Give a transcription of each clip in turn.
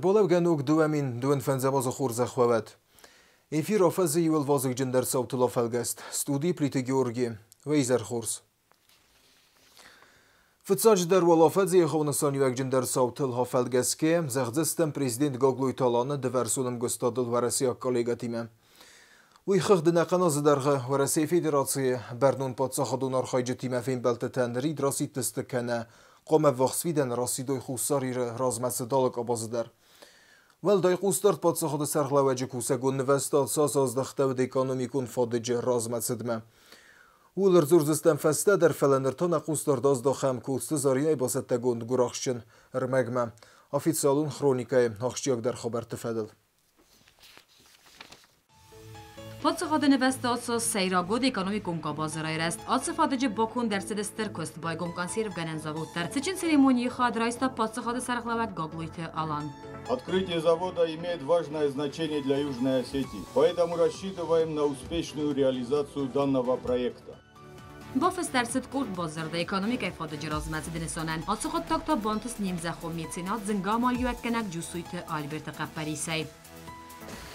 Ӕрбалӕугӕ ног 2025 азы хорзӕх уӕвӕд! Эфир афӕдзы иууыл вазыгджындӕр цаутыл афӕлгӕст. Студийы Плиты Георги. Уӕ изӕр хорз! Фыццаджыдӕр уал афӕдзы егъау нысаниуӕгджындӕр цаутыл афӕлгӕсгӕ, зӕгъдзыстӕм президент Гаглойты Аланы дывӕрсон ӕмгуыстадыл уӕрӕсейаг коллегӕтимӕ. Уый хыгъд ӕнӕхъӕн азы дӕргъы Уӕрӕсейы Федерацийы бӕрнон паддзахадон архайджытимӕ фембӕлдтытӕ нырид расидтысты кӕнӕ хъуамӕ ӕввахс фидӕны расидой Хуссар Иры размӕцыд алы къабазы дӕр. Уӕлдай хъусдард паддзахады сӕргълӕууӕджы кусӕгон нывӕзтад цас аздӕхтӕуыд экономикон фадыджы размӕцыдмӕ. Ууыл ӕрдзурдзыстӕм фӕстӕдӕр, фӕлӕ ныр та нӕ хъусдард аздахӕм Коцты Заринӕйы бацӕттӕгонд гуырахстджын ӕрмӕгмӕ официалон хроникӕйы ахсджиагдӕр хабӕртты фӕдыл. Паддзахады нывӕзты ацы сӕйраг уыд экономикон къабазы райрӕзт. Ацы фадыджы баконд ӕрцыд стыр куыст, байгом консервгӕнӕн завод дӕр. Цытджын церемонийы хад райста паддзахады сӕргълӕууӕг Гаглойты Алан. Открытие завода имеет важное значение для Южной Осетии, поэтому рассчитываем на успешную реализацию данного проекта. Бафыст ӕрцыд къорд бадзырды экономикӕйы фадыджы размӕцыды нысанӕн. Ацы хъуыддаг та бантыст не мзӕххон меценат, зынгӕ амалиуӕггӕнӕг Джусойты Альберты хъӕппӕрисӕй.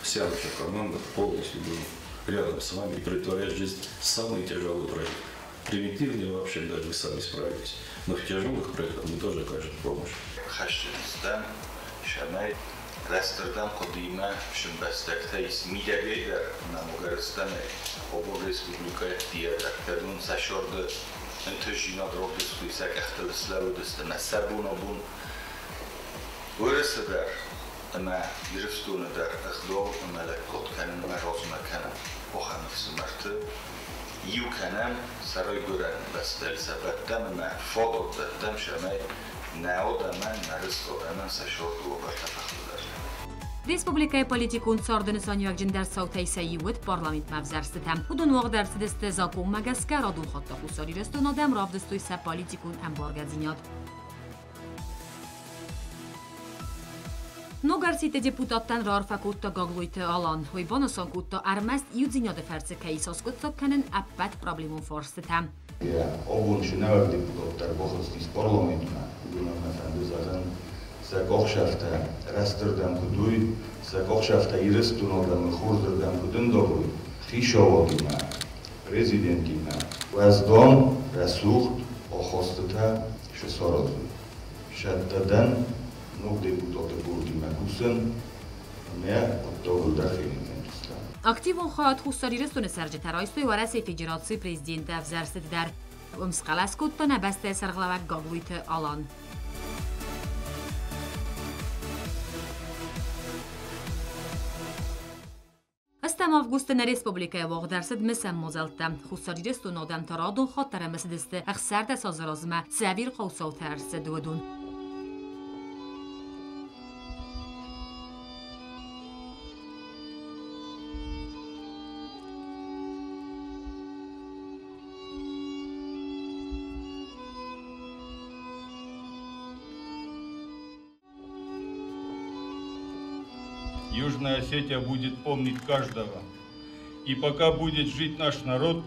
Вся наша команда полностью была рядом с вами, претворяя в жизнь самый тяжелый проект. Примитивные вообще даже вы сами справитесь. Но в тяжелых проектах мы тоже окажем помощь. Хӕсджын сӕмӕй рӕстырдӕм хъуыдыимӕ сымбӕстӕгтӕ ис мидӕгӕй дӕр ӕмӕ ӕгӕрыстӕмӕй обор республикӕйы ӕддейӕ дӕр. Кӕд уын сӕ сӕрды ӕнтыстдзинад равдыстой, сӕ къӕхтыл слӕууыдысты ӕмӕ сӕ бон абон Уырысы дӕр ӕмӕ Ирыстоны дӕр ӕгъдау ӕмӕ лӕггад кӕнынмӕ размӕ кӕнӕм ахӕм ӕфсымӕрты. Иу кӕнӕм сӕ райгуырӕн бӕстӕйыл сӕ бӕттӕм ӕмӕ фадат дӕттӕм, цӕмӕй нӕ адӕмӕн, нӕ рыст адӕмӕн сӕ царды уавӕртӕ фӕхуыздӕр. Республикӕйы политикон царды нысаниуӕгджындӕр цаутӕй сӕ иу уыд парламентмӕ ӕвзӕрстытӕ. Уыдон уагъд ӕрцыдысты закъонмӕ гӕсгӕ, радон хатт Хуссар Ирыстоны адӕм равдыстой сӕ политикон ӕмбаргӕдзинад. Ног ӕрсидты депутаттӕн раарфӕ кодта Гаглойты Алан. Уый банысан кодта, ӕрмӕст иудзинады фӕрцы кӕй саскъуыддзаг кӕнын ӕппӕт проблемон фарстытӕ. Абон нӕуӕг депутаттӕ бахызтис парламентмӕ, уыдонӕн мӕ фӕнды зӕгъын, сӕ къахсӕфтӕ рӕстырдӕм куыд уой, сӕ къахсӕфтӕ Ирыстоны адӕмы хорзырдӕм куыд ӕндавой, хицауадимӕ, президентимӕ уӕздан, рӕсугъд ахастытӕ саразын. Сӕттӕ дӕн ног депутаты къордимӕ кусын ӕмӕ хъуыддагыл дӕр фенын кӕндзыстӕм. Активон хайад Хуссар Ирыстоны цӕрджытӕ райстой Уӕрӕсейы Федерацийы президенты ӕвзӕрстыты дӕр. Уым схъӕлӕс кодта нӕ бӕстӕйы сӕргълӕууӕг Гаглойты Алан. Ӕстӕм августы нӕ республикӕйы уагъд ӕрцыд мысӕн мадзӕлттӕ. Хуссар Ирыстоны адӕмтӕ радон хатт ӕрӕмысыдысты 16 азы размӕ цы ӕвирхъау цаутӕ ӕрцыд, уыдон. Южная Осетия будет помнить каждого. И пока будет жить наш народ,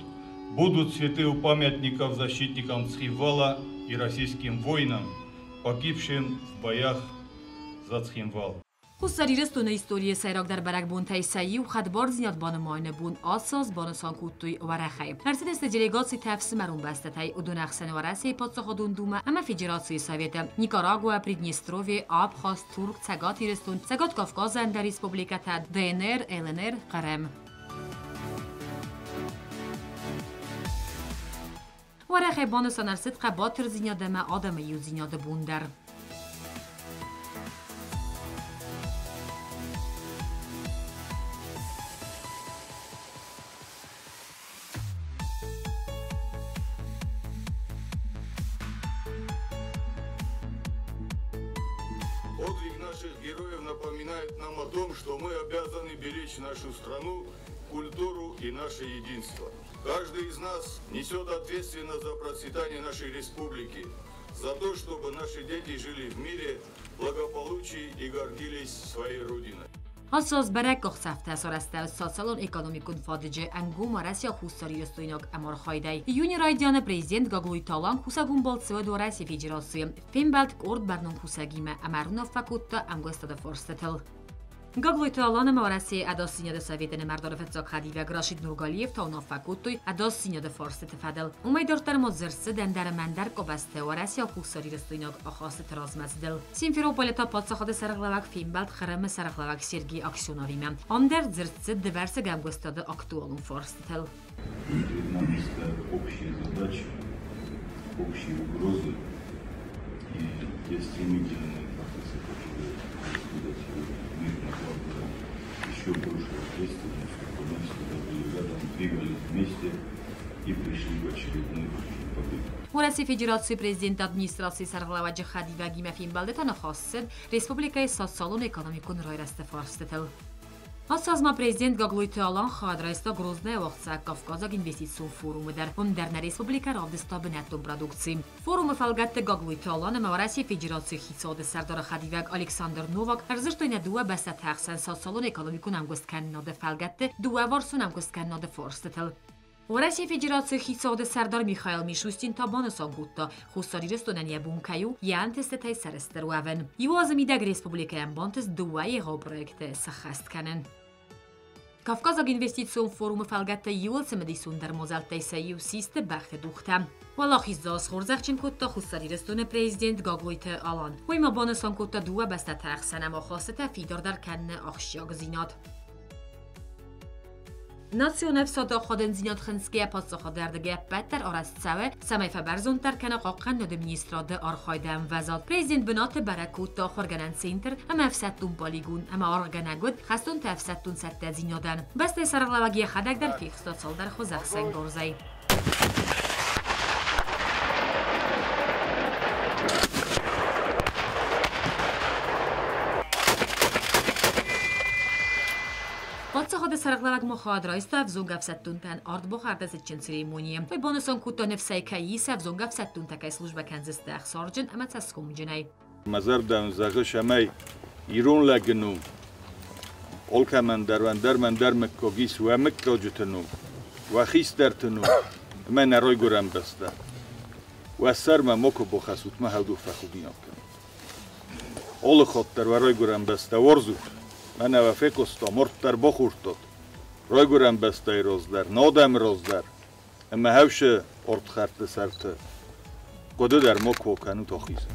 будут цветы у памятников защитникам Цхинвала и российским воинам, погибшим в боях за Цхинвал. Хуссар Ирыстоны историйы сӕйрагдӕр бӕрӕгбонтӕй сӕ иу хӕдбардзинад банымайыны бон ацы аз банысан кодтой уӕрӕхӕй. Ӕрцыдысты делегацитӕ ӕфсымӕрон бӕстӕтӕй, уыдон ӕхсӕн Уӕрӕсейы паддзахадон думӕ ӕмӕ Федерацийы Советы, Никарагуа, Приднестровье, Абхаз, Турк, Цӕгат Ирыстон, Цӕгат Кавказы ӕндӕр республикӕтӕ, ДНР, ЛНР, Хъырым. Уӕрӕхӕй банысан ӕрцыд хъӕбатырдзинад ӕмӕ адӕмы иудзинады бон дӕр. Подвиг наших героев напоминает нам о том, что мы обязаны беречь нашу страну, культуру и наше единство. Каждый из нас несет ответственность за процветание нашей республики, за то, чтобы наши дети жили в мире, благополучии и гордились своей Родиной. Ацы аз бӕрӕг къахдзӕфтӕ сарӕзта социалон-экономикон фадыджы ӕнгом уӕрӕсейаг-хуссарирыстойнаг ӕмархайдӕй. Июны райдианы президент Гаглойты Алан кусӕгон балцы уыд Уӕрӕсейы Федерацийы. Фембӕлд къорд бӕрнон кусӕгимӕ ӕмӕ ӕруынаффӕ кодта ӕмгуыстады фарстытыл. Гаглойты Алан ӕмӕ Уӕрӕсейы Ӕдасдзинады советы нымӕрдары фыццаг хӕдивӕг Рашид Нургалиев та уынаффӕ кодтой ӕдасдзинады фарстыты фӕдыл. Уымӕй дарддӕр ма дзырд цыд ӕндӕр ӕмӕ ӕндӕр къабӕзты уӕрӕсейаг-хуссарирыстойнаг ахастыты размӕцыдыл. Симферополы та паддзахады сӕргълӕууӕг фембӕлд Хъырымы сӕргълӕууӕг Сергей Аксеновимӕ. Ам дӕр дзырд цыд дывӕрсыг ӕмгуыстады актуалон фарстытыл. Перед нами стоят общие задачи, общие угрозы и те стремительные процессы, которые происходят сегодня в мире, накладывают еще большую ответственность, чтобы мы всегда были рядом, двигались вместе и пришли к очередной победе. Уӕрӕсейы Федерацийы президенты администрацийы сӕргълӕууӕджы хӕдивӕгимӕ фембӕлды та ныхас цыд республикӕйы социалон-экономикон райрӕзты фарстытыл. Ацы аз ма президент Гаглойты Алан хайад райста Грознайы уагъдцӕуӕг Кавказаг инвестицион форумы дӕр. Уым дӕр нӕ республикӕ равдыста бынӕттон продукци. Форумы фӕлгӕтты Гаглойты Алан ӕмӕ Уӕрӕсейы Федерацийы хицауады сӕрдары хӕдивӕг Александр Новак ӕрдзырдтой нӕ дыууӕ бӕстӕты ӕхсӕн социалон-экономикон ӕмгуысткӕнынады фӕлгӕтты дыууӕварсон ӕмгуысткӕнынады фарстытыл. Уӕрӕсейы Федерацийы хицауады сӕрдар Михаил Мишустин та банысан кодта, Хуссар Ирыстонӕн йӕ бон кӕй у йӕ ӕнтыстытӕй сӕрыстыр уӕвын. Иу азы мидӕг республикӕйӕн бантыст дыууӕ егъау проекты сӕххӕст кӕнын. Кавказаг инвестицион форумы фӕлгӕтты иууыл цымыдисондӕр мадзӕлттӕй сӕ иу систы бӕхты дугътӕ. Уӕлахиздзау схорзӕхджын кодта Хуссар Ирыстоны президент Гаглойты Алан. Уый ма банысан кодта дыууӕ бӕстӕты ӕхсӕн ӕмахастытӕ фидардӕр кӕныны ахсджиагдзинад. Национ ӕфсады ахадындзинад хынцгӕйӕ паддзахады ӕрдыгӕй ӕппӕт дӕр арӕзт цӕуы, цӕмӕй фӕбӕрзонддӕр кӕна хъахъхъӕнынады министрады архайды ӕмвӕзад. Президент бынаты бӕрӕг кодта ахуыргӕнӕн центр ӕмӕ ӕфсӕддон полигон ӕмӕ аргъгӕнӕг уыд хӕстонты ӕфсӕддон цӕттӕдзинадӕн. Бӕстӕйы сӕргълӕууӕг йӕхӕдӕг дӕр фехста цалдӕр хуыз ӕхсӕнгарзӕй. Паддзахады сӕргълӕууӕг ма хайад райста ӕвзонг ӕфсӕддонтӕн ардбахӕрды цытджын церемонийы. Уый банысан кодта ныфсӕй кӕй ис, ӕвзонг ӕфсӕддонтӕ кӕй службӕ кӕндзысты ӕхсарджын ӕмӕ цӕсгомджынӕй. Мӕ зӕрдӕ уын зӕгъы, цӕмӕй ирон лӕджы ном алкӕмӕн дӕр ӕндӕр мӕндӕр мыггаг ис, уӕ мыггаджыты ном, уӕ хистӕрты ном ӕмӕ нӕ райгуырӕн бӕстӕ. Уӕ сӕрмӕ макуы бахӕссут, ма хӕдух фӕхудинаг кӕнут. Алы хатт дӕр уӕ райгуырӕн бӕстӕ уарзут, мӕнӕ уӕ фехъуыстам, ард дӕр бахордтат. Райгуырӕн бӕстӕйы раз дӕр, нӕ адӕмы раз дӕр ӕмӕ хӕвсы ардхӕрдты сӕрты хъуыды дӕр макуы кӕнут ахизын.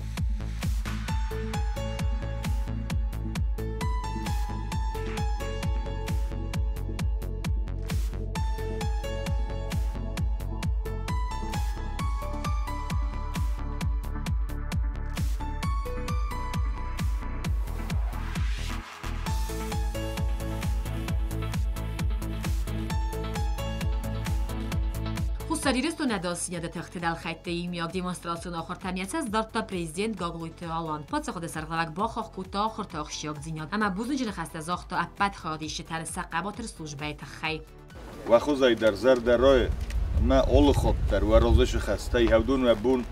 Хуссар Ирыстоны ӕдасдзинады тыхты дӕлхӕйтты иумиаг демонстрацион ахуыртӕм йӕ цӕст дардта президент Гаглойты Алан. Паддзахады сӕргълӕууӕг бахахх кодта ахуырты ахсджиагдзинад ӕмӕ бузныджы ныхӕстӕ загъта ӕппӕт хайадисджытӕн сӕ хъӕбатыр службӕйы тыххӕй. Уӕ хуызӕй дӕр зӕрдӕ райы ӕмӕ алы хатт дӕр уӕ разы сыхӕстӕй хӕвдон уӕ бон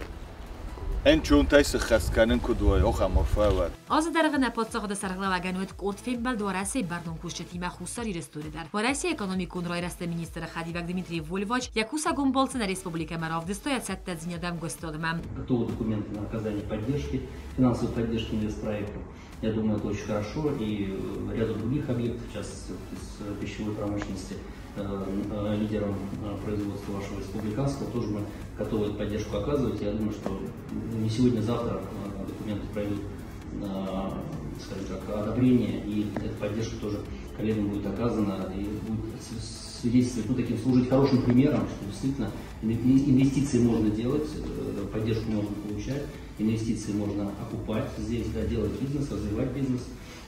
ӕнцонтӕй сыххӕст кӕнын куыд уай, ахӕм арфӕ уӕд. Азы дӕргъы нӕ паддзахады сӕргълӕууӕгӕн уыд къорд фембӕлд Уӕрӕсейы бӕрнон кусджытимӕ Хуссар Ирыстоны дӕр. Уӕрӕсейы экономикон райрӕзты министры хӕдивӕг Дмитрий Вольвач йӕ кусӕгон балцы нӕ республикӕмӕ равдыста йӕ цӕттӕдзинад ӕмгуыстадмӕ. Готовы документы на оказание поддержки, финансовой поддержки инвестпроектов. Я думаю, это очень хорошо. И ряду других объектов, в частности, из пищевой промышленности, лидером производства вашего республиканского, тоже мы готовы эту поддержку оказывать. Я думаю, что не сегодня-завтра документы пройдут, скажем так, одобрение, и эта поддержка тоже коллегам будет оказана и будет свидетельствовать, ну, таким служить хорошим примером, что действительно инвестиции можно делать, поддержку можно получать, инвестиции можно окупать здесь, да, делать бизнес, развивать бизнес,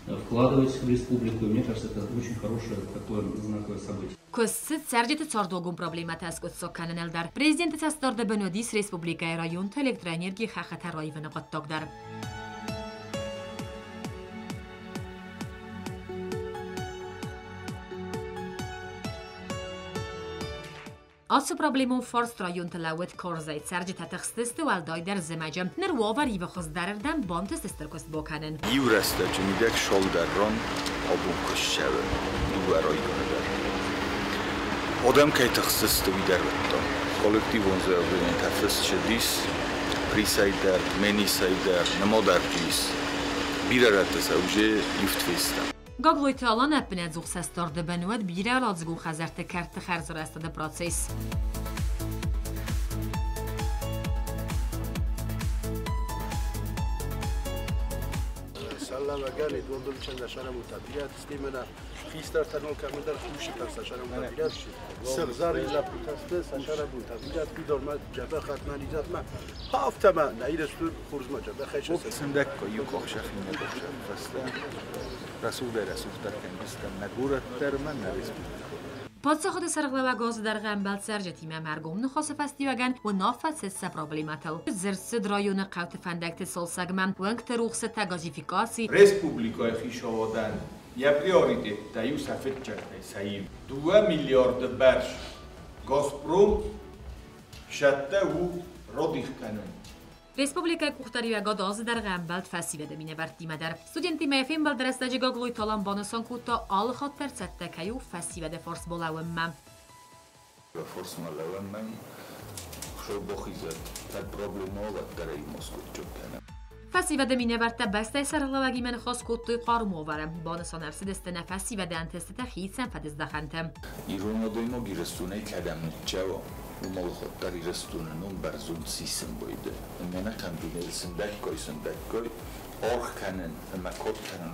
вкладывать в республику. И мне кажется, это очень хорошее такое знаковое событие. Куыст цыд цӕрджыты цардуагон проблемӕтӕ аскъуыддзаг кӕныныл дӕр. Президенты цӕстдарды бын уыдис республикӕйы районты электроэнергийы хӕххытӕ раивыны хъуыддаг дӕр. Ацы проблемон фарст районты лӕууыд карзӕй, цӕрджытӕ тыхстысты, уӕлдайдӕр зымӕджы. Ныр уавӕр ивы хуыздӕрырдӕм, бантыст стыр куыст бакӕнын. Иу рӕстӕджы мидӕг цалдӕр ран абон куыст цӕуы дыууӕ районы дӕр. Адӕм кӕй тыхстысты, уый дӕр уыдтам. Коллективон заявлениетӕ фыст цыдис Присӕй дӕр, Дменисӕй дӕр, нымад ӕрцыдис. Бирӕ рӕтты сӕ уже ивд фестӕм. Гаглойты Алан ӕппынӕдзух цӕстдарды бын уыд бирӕуӕладзыгон хӕдзӕртты кӕртты хӕрзарӕзтады процесс. Паддзахады сӕргълӕууӕг азы дӕргъы ӕмбӕлд цӕрджытимӕ ӕмӕ ӕргом ныхасы фӕстиуӕгӕн уынаффӕ цыд сӕ проблемӕтыл. Дзырд цыд районы хъӕуты фӕндӕгты цалцӕгмӕ, уынгты рухсытӕ, газификаци. Республикӕйы хицауадӕн йӕ приоритеттӕ иу сӕ фыццӕгтӕй сӕ иу. 2 миллиарды бӕрц Газпром цӕттӕ у радих кӕнын. Республикӕйы къухдариуӕгад азы дӕргъы ӕмбӕлд фӕсивӕды минӕвӕрттимӕ дӕр. Студенттимӕ фембӕлды рӕстӕджы Гаглойты Алан банысан кодта, алы хатт дӕр цӕттӕ кӕй у фӕсивӕды фарс балӕууынмӕ. Фарсмӕ лӕууӕм, Хуыцау бахизӕд, кӕд проблемӕ уа, уӕддӕр ӕй ма скъуыддзаг кӕнӕм. Фӕсивӕды минӕвӕрттӕ бӕстӕйы сӕргълӕууӕгимӕ ныхас кодтой хъарм уавӕры. Банысан ӕрцыдысты нӕ фӕсивӕды ӕнтыстытӕ хицӕн фӕдыздӕхӕнты. Ирон адӕймаг Ирыстонӕй кӕдӕм ныццӕуа, уым алыхатт дӕр Ирыстоны ном бӕрзонд сисын байдайы. Ӕмӕ ӕнӕхъӕн дунейыл сындӕггай-сындӕггай аргъ кӕнын ӕмӕ кад кӕнын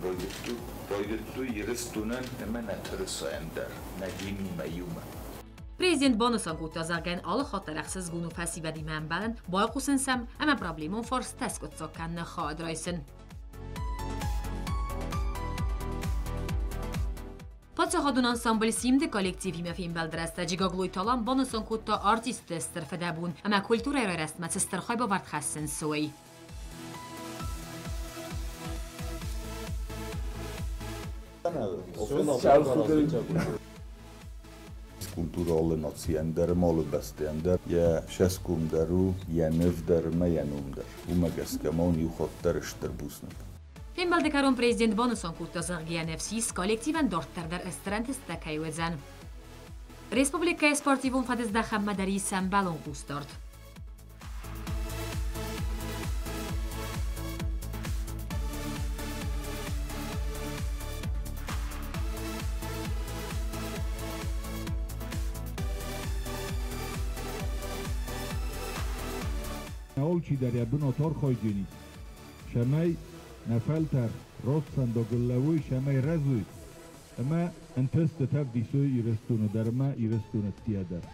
райдыдтой Ирыстонӕн ӕмӕ нӕ тырысайӕн дӕр, нӕ гимнимӕ иумӕ. Президент банысан кодта, зӕгъгӕ, алы хатт дӕр ӕхсызгон у фӕсивӕдимӕ ӕмбӕлын, байхъусын сӕм ӕмӕ проблемон фарстытӕ скъуыддзаг кӕныны хайад райсын. Паддзахадон ансамбль «Симд»-ы коллективимӕ фембӕлды рӕстӕджы Гаглойты Алан банысан кодта артистты стыр фыдӕбон ӕмӕ культурӕйы райрӕзтмӕ цы стыр хайбавӕрд хӕссынц, уый. Культура алы нацийӕн дӕр ӕмӕ алы бӕстӕйӕн дӕр йӕ сӕсгом дӕр у, йӕ ныв дӕр ӕмӕ йӕ ном дӕр. Уымӕ гӕсгӕ ма уын иу хатт дӕр стыр бузныг. Фембӕлды кӕрон президент банысан кодта, зӕгъгӕ, ныфс ис, коллективӕн дарддӕр дӕр стыр ӕнтыстытӕ кӕй уыдзӕн. Республикӕйы спортивон фӕдыздӕхӕнмӕ дӕр ис ӕмбӕлон хъусдард. Алчидӕр йӕ бынат архайдзӕнис, цӕмӕй нӕ фӕлтӕр раст фӕндагыл лӕууой, цӕмӕй рӕзой ӕмӕ ӕнтыстытӕ ӕвдисой Ирыстоны дӕр ӕмӕ Ирыстоны ӕддейӕ дӕр.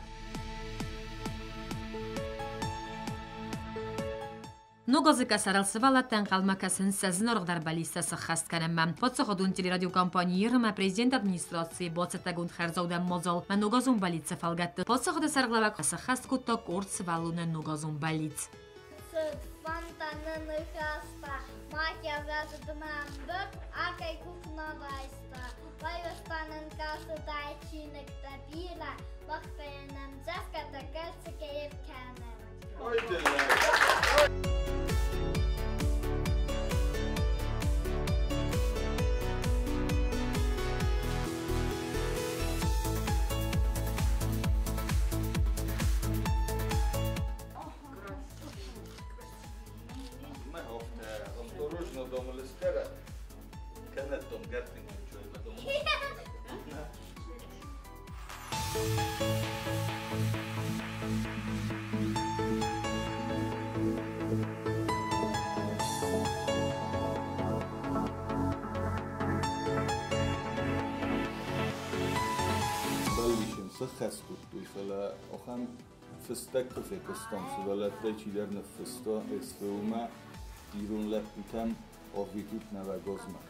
Ног азы къӕсӕрыл сывӕллӕттӕ ӕнхъӕлмӕ кӕсынц сӕ зынаргъдӕр бӕллицтӕ сӕххӕст кӕнынмӕ. Паддзахадон телерадиокомпани ӕмӕ президенты администрацийы бацӕттӕгонд хӕрзаудӕн мадзал Ногазон бӕллицы фӕлгӕтты паддзахады сӕргълӕууӕг сӕххӕст кодта къорд сывӕллоны ногазон бӕллиц. Фонтаны ныхӕстӕ, мах ӕмбырд, акӕй къух нӕ райста. Байуӕрста нын кӕсыдӕй чиныгтӕ бирӕ, мах та йын ӕмдзӕвгӕтӕ кӕсгӕ кӕнӕм. Осторожно, дом Лестера. Кенет дом Гертинг. Бӕллицӕн сӕххӕст кодтой, фӕлӕ ахӕм фыстӕг куы фехъуыстам, сывӕллӕттӕй чидӕр ныффыста СВО-мӕ ирон лӕппутӕм арвитут Нӕуӕгазмӕ.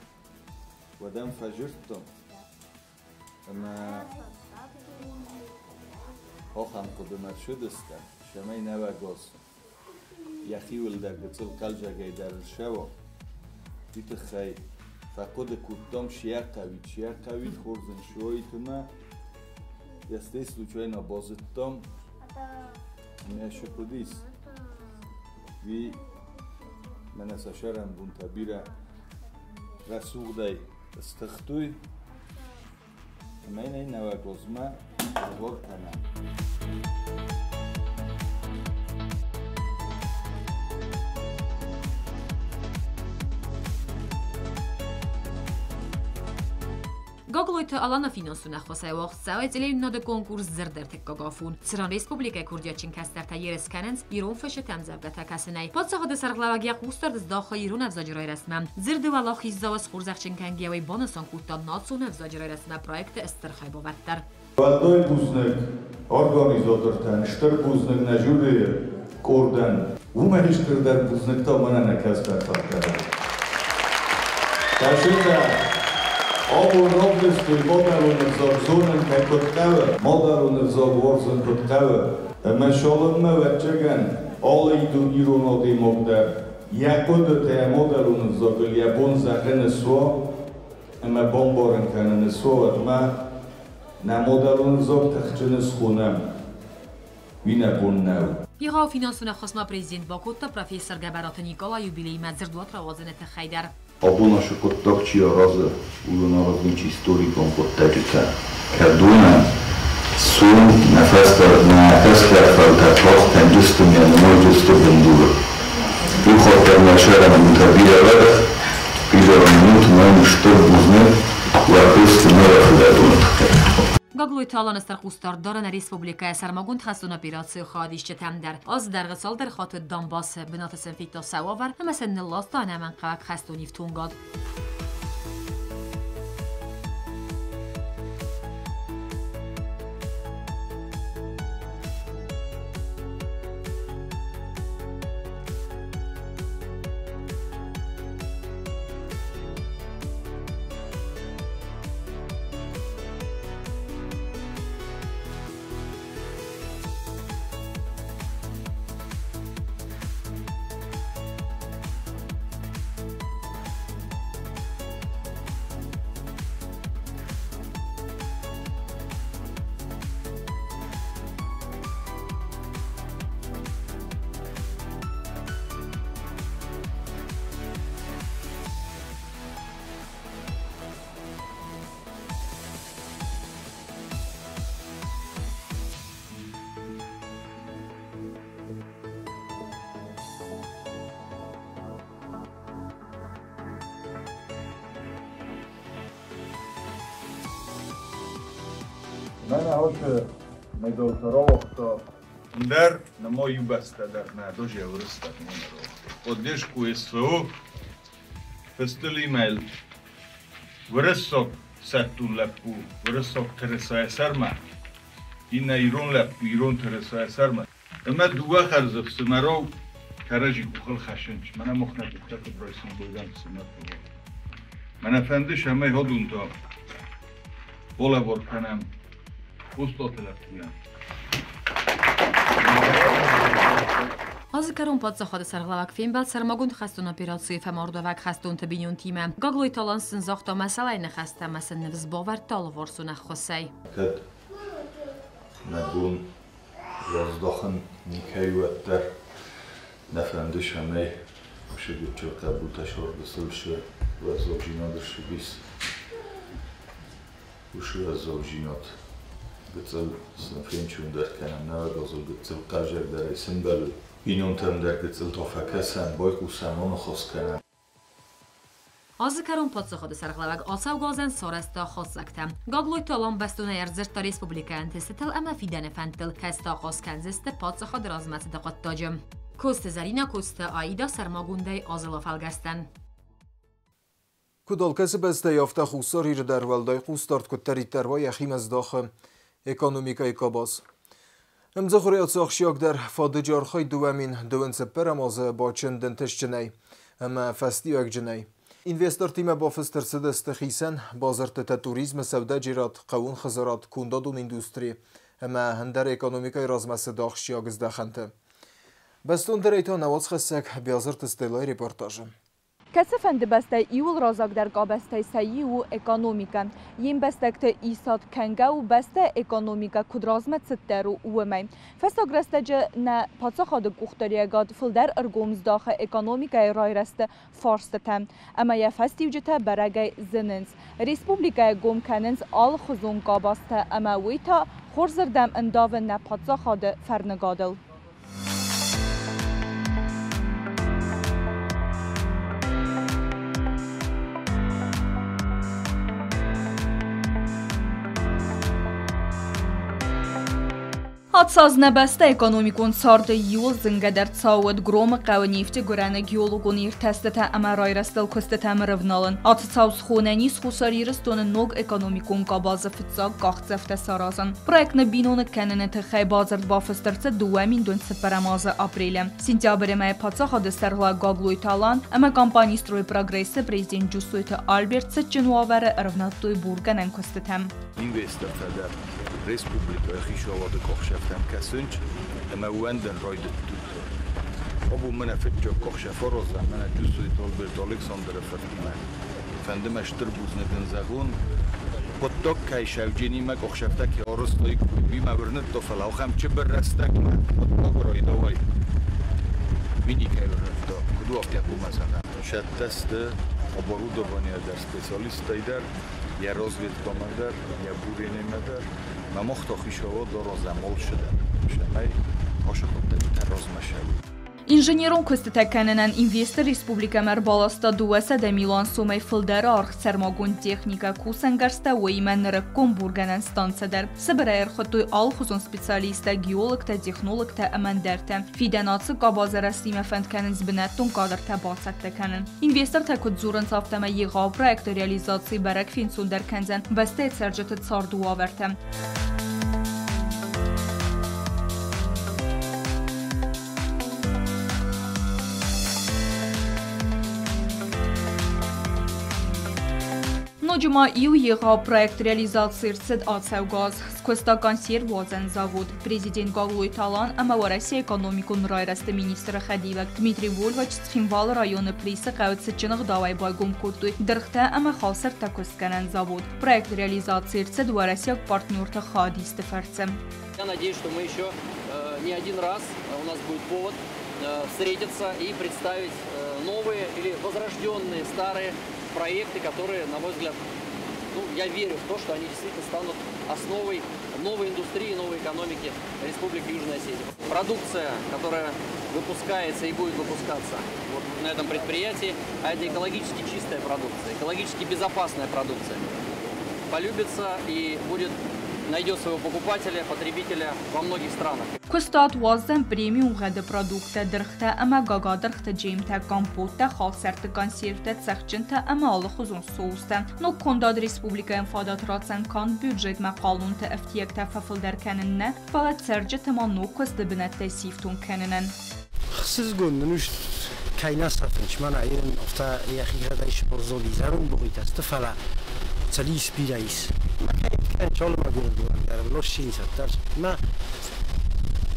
Уӕд ӕм фӕдзырдтам ӕмӕ ахӕм хъуыдымӕ рцыдыстӕм, цӕмӕй Нӕуӕгаз йӕхиуыл дӕр гыццыл хъӕлдзӕгӕй дӕр ссӕуа. Уый тыххӕй фӕхъуыды кодтам, цы йӕ хъӕуид, хорз ын суаид ӕмӕ Я здесь случайно базыдтам, ме шукудис. Ви мӕнӕ сӕ сӕрӕнбонтӕ бирӕ рӕсугъдӕй стыхтой, ӕмӕ йын ӕй Нӕуӕг азмӕ лӕвар кӕнӕм. Гаглойты Алана финансон ӕххуысӕй уагъд цӕуы телеуынынады конкурс «Дзырд ӕртыккаг афон», цыран республикӕйы курдиатджын кӕстӕртӕ ерыс кӕнынц ирон фысджыты ӕмдзӕвгӕтӕ кӕсынӕй. Паддзахады сӕргълӕууӕг йӕ хъусдард здахы ирон ӕвзаджы райрӕзтмӕ. Дзырды уӕлахиздзауы схорзӕхджын кӕнгӕйӕ уый банысан кодта национ ӕвзаджы райрӕзтмӕ проекты стыр хайбавӕрд дӕр. Уӕлдай бузныг организатортӕн, стыр бузныг нӕ жюрийы къордӕн. Уымӕй стырдӕр бузныг та мӕнӕ нӕ кӕстӕр фӕлтӕрӕн. Кӕсытӕ, абон равдыстой, мадӕлон ӕвзаг зонын кӕй куыд хъӕуы, мадӕлон ӕвзаг уарзын куыд хъӕуы. Ӕмӕ цалынмӕ, ӕвӕццӕгӕн, алы ирон адӕймаг дӕр йӕ хъуыдытӕ йӕ мадӕлон ӕвзагыл йӕ бон зӕгъын суа ӕмӕ бамбарын кӕнын суа, уӕдмӕ нӕ мадӕлон ӕвзаг тыхджын схонӕм, уый нӕ бон нӕу. Егъау финансон ӕххуыс ма президент бакодта профессор Гӕбӕраты Никъалайы юбилеймӕ дзырдуат рауадзыны тыххӕй дӕр. Абон ацы хъуыддаг чи аразы, уыдон аразынц историкон хъуыддӕджытӕ. Кӕдонӕн сом нӕ фӕстӕ нӕ кӕстӕр фӕлтӕр тох кӕндзысты ме нымайдзысты бындуры. Иу хатт дӕр мӕ сӕрӕнбонтӕ бирӕ уӕд, бирӕ мӕн стыр бузныг уӕ куысты нӕ фыдӕбоны тыххӕй. Гаглойты Аланы стыр хъусдард дары нӕ республикӕйы сӕрмагонд хӕстон операцийы хайадисджытӕм дӕр. Азы дӕргъы цалдӕр хатты Донбассы бынаты сын федта сӕ уавӕр ӕмӕ сын нылласта ӕнӕмӕнгхъӕуӕг хӕстон ифтонгад. Мӕнӕ ацы медалтӕ рауагъта ӕндӕр нӕма иу бӕстӕ дӕр нӕ даже уырыстаг нӕ рауагъта. Поддержку СВО фыстыл имейл уырыссаг сӕттон лӕппу уырыссаг тырысайы сӕрмӕ, иннӕ ирон лӕппу ирон тырысайы сӕрмӕ. Ӕмӕ дыууӕ хӕрзы фсымӕрау кӕрӕдзи къухыл хӕссынц. Мӕнӕ мах нӕ къухтӕ куыд райсӕм Бойдан фсымӕрты. Мӕнӕ фӕнды, цӕмӕй уыдон та балӕвар кӕнӕм Остъаты лӕппуйӕн. Азы кӕрон паддзахады сӕргълӕууӕг фембӕлд сӕрмагонд хӕстон операцийы фӕмардуӕвӕг хӕстонты бинонтимӕ. Гаглойты Алан сын загъта мӕсӕлӕй ныхӕстӕ ӕмӕ сын ныфс бавӕрдта алыварсон ӕххуысӕй. Кӕд нӕ бон раздахын никӕй, уӕддӕр нӕ фӕнды, цӕмӕй уыцы гуыччыл хъӕбултӕ сӕрдысыл цы уӕззаудзинад ссыдис, уыцы уӕззаудзинад гыццыл сын фенчондӕр кӕнӕм, науӕд азыл гыццыл хъазӕгдӕрӕй сымбӕлы. Бинонтӕм дӕр гыццыл та фӕкӕсӕм, байхъусӕм, аныхас кӕнӕм. Азы кӕрон паддзахады сӕргълӕууӕг ацӕугӕ азӕн сарӕзта хатдзӕгтӕ. Гаглойты Алан бӕстонӕй ӕрдзырдта республикӕйы ӕнтыстытыл ӕмӕ фидӕны фӕндтыл, кӕцытӕ ахъаз кӕндзысты паддзахады размӕцыды хъуыддаджы. Коцты Зӕринӕ, Коцты Аида сӕрмагондӕй Азылы фӕлгӕстӕн. Куыд алкӕцы бӕстӕйы, афтӕ Хуссар Иры дӕр уӕлдай хъусдард куыддӕриддӕр уа, йӕхимӕ здахы экономикӕйы къабаз. Ӕмдзӕхъуыры ахсджиагдӕр фадыджы архайд 2024 азы бачынд ӕнтыстджынӕй ӕмӕ фӕстиуӕгджынӕй. Инвестортимӕ бафыст ӕрцыдысты хицӕн бадзырдтытӕ туризмы, сӕудӕджерад, хъӕууон хӕдзарад, кондадон индустри ӕмӕ ӕндӕр экономикӕйы размӕцыды ахсджиаг здӕхӕнты. Бӕстондӕрӕй та нӕ уацхӕссӕг Биазырты Стеллайы репортажы. Кӕцыфӕнды бӕстӕйы иууыл раззагдӕр къабӕзтӕй сӕ иу у экономикӕ. Йе мбӕстӕгты исад кӕнгӕ у бӕстӕйы экономикӕ куыд размӕцыддӕр у, уымӕй. Фӕстаг рӕстӕджы нӕ паддзахады къухдариуӕгад фылдӕр ӕргом здахы экономикӕйы райрӕзты фарстытӕм ӕмӕ йӕ фӕстиуджытӕ бӕрӕгӕй зынынц. Республикӕйы гом кӕнынц алыхуызон къабӕзтӕ ӕмӕ уый та хорзырдӕм ӕндавы нӕ паддзахады фӕрныгадыл. Ацы аз нӕ бӕстӕ экономикон царды иууыл зынгӕдӕр цау уыд Громы хъӕуы нефты гуырӕны геологон иртӕстытӕ ӕмӕ райрӕзтыл куыстытӕм ӕрӕвналын. Ацы цау схонӕн ис Хуссар Ирыстоны ног экономикон къабазы фыццаг къахдзӕфтӕ саразын. Проект ныббиноныг кӕныны тыххӕй бадзырд бафыст ӕрцыд 2004 азы апрелы. Сентябры мӕйы паддзахады сӕргълӕууӕг Гаглойты Алан ӕмӕ компани «Стройпрогресс»-ы президент Джусойты Альберт цытджын уавӕры ӕрӕвнӕлдтой бургӕнӕн куыстытӕм. Инвестортӕ дӕр республикӕйы хицауады къухсӕфтӕм кӕсынц ӕмӕ ууӕндын райдыдтой. Абон мӕнӕ фыццаг къухсӕф аразӕм, мӕнӕ Джусойты Альберт Александры фыртимӕ. Фӕнды мӕ стыр бузныг ын зӕгъон, хъуыддаг кӕй сӕвдженимӕ къухсӕфтӕ кӕй арӕзтаиккой, уый мӕ уырныдта, фӕлӕ ахӕм чыбыр рӕстӕгмӕ хъуыддаг райдауай. Уый никӕй уырныдта, куыд у афтӕ хъуамӕ зӕгъӕм. Цӕттӕ сты оборудование дӕр, специалисттӕй дӕр, йӕ разведкӕмӕ дӕр, йӕ буренемӕ дӕр. Мӕ мах та хицауад аразӕм алцыдӕр, цӕмӕй ацы хъуыддӕгтӕ размӕ цӕуой. Инженерон куыстытӕ кӕнынӕн инвестор республикӕмӕ ӕрбаласта 200 милуан сомӕй фылдӕр аргъ сӕрмагонд техникӕ, кусӕнгӕрзтӕ, уыимӕ нырыккон бургӕнӕн станцӕ дӕр. Сыбырӕй ӕрхуыдтой алыхуызон специалисттӕ, геологтӕ, технологтӕ ӕмӕ ӕндӕртӕ. Фидӕн ацы къабазы рӕзтимӕ фӕнд кӕнынц бынӕттон кадртӕ бацӕттӕ кӕнын. Инвестортӕ куыд дзурынц, афтӕмӕй егъау проекты реализаци бӕрӕг фенцондӕр кӕндзӕн бӕстӕйы цӕрджыты царды уавӕртӕ. Ноджы ма иу егъау проект реализаци ӕрцыд ацӕугӕ аз. Скуыста консервуадзӕн завод. Президент Гаглойты Алан ӕмӕ Уӕрӕсейы экономикон райрӕзты министры хӕдивӕг Дмитрий Вольвач Цхинвалы районы Присы хъӕуы цытджын ӕгъдауӕй байгом кодтой дыргътӕ ӕмӕ халсӕрттӕ куыстгӕнӕн завод. Проект реализаци ӕрцыд уӕрӕсейаг партнерты хайадисты фӕрцы. Я надеюсь, что мы еще не один раз у нас будет повод встретиться и представить новые или возрожденные старые проекты, которые, на мой взгляд, ну, я верю в то, что они действительно станут основой новой индустрии, новой экономики Республики Южная Осетия. Продукция, которая выпускается и будет выпускаться вот на этом предприятии, а это экологически чистая продукция, экологически безопасная продукция, полюбится и будет найдет своего покупателя, потребителя во многих странах. Куыстуат уадздзӕн премиум гъӕды продукттӕ, дыргътӕ ӕмӕ гагадыргъты джемтӕ, компоттӕ, халсӕртты консервтӕ, цӕхджынтӕ ӕмӕ алыхуызон соустӕ. Ног кондад республикӕйӕн фадат ратдзӕн канд бюджетмӕ хъалонты ӕфтиӕгтӕ фӕфылдӕр кӕнын нӕ, фӕлӕ цӕрджыты ма ног куысты бынӕттӕй сифтонг кӕнынӕн. Хсызгон нын у, кӕй нӕ сӕфынц, мӕнӕ ирын афтӕ йӕхигъӕдӕй сбӕрзонд изӕрон бугъитӕ сты, фӕлӕ цӕлис бирӕ ис.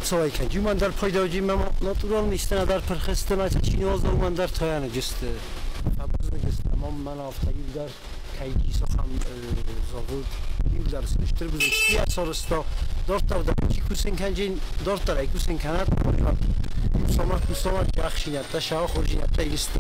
Цуайкӕн пайдауджимӕ натуралнистӕ дӕр пырхысты, чиноздоман дӕр таяныджысты. Фӕбузныгысты, ӕмӕ мӕн афтӕ иу дӕр кӕй исохам завод, иу дӕр стыр бузыг сарызта. Дарддӕр дӕр чи кусын кӕнджын, дарддӕр ӕй кусын кӕнӕд, кусамат, кусамат, ӕхсинӕттӕ, сӕхорзинӕттӕ исты.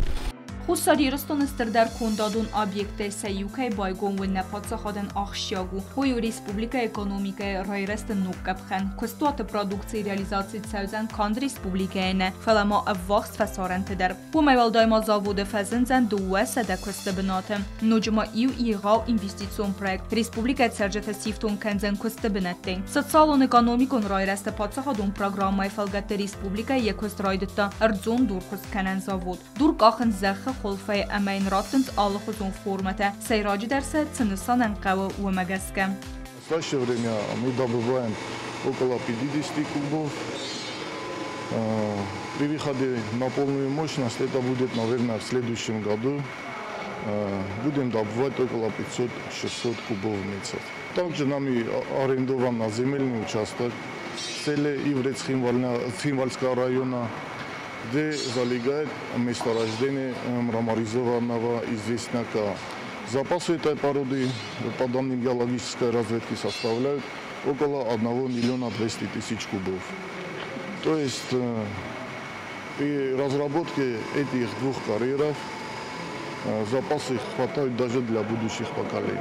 Хуссар Ирыстоны стырдӕр кондадон объекттӕй сӕ иу кӕй байгом уыд нӕ паддзахадӕн ахсджиаг у. Уый у республикӕйы экономикӕйы райрӕзты ног къӕпхӕн. Куыстуаты продукцийы реализаци цӕудзӕн канд республикӕйы нӕ, фӕлӕ ма ӕввахс фӕсарӕнты дӕр. Уымӕй уӕлдай ма заводы фӕзындзӕн 200 куысты бынаты. Ноджы ма иу егъау инвестицион проект республикӕйы цӕрджыты сифтонг кӕндзӕн куысты бынӕттӕй. Социалон-экономикон райрӕзты паддзахадон программӕйы фӕлгӕтты республикӕйы йӕ куыст райдыдта ӕрдзон дуркуыстгӕнӕн завод. Дур къахынц зӕххы хуылфӕй ӕмӕ йын раттынц алыхуызон формӕтӕ, сӕйраджыдӕр сӕ цы нысанӕн хъӕуы, уымӕ гӕсгӕ. В настоящее время мы добываем около 50 кубов. При выходе на полную мощность, это будет, наверное, в следующем году, будем добывать около 500-600 кубов в месяц. Также нами арендован земельный участок в селе Иврец Цхинвальского района. где залегает месторождение мраморизованного известняка. Запасы этой породы, по данным геологической разведки, составляют около 1 миллиона 200 тысяч кубов. То есть при разработке этих двух карьеров запасы хватает даже для будущих поколений.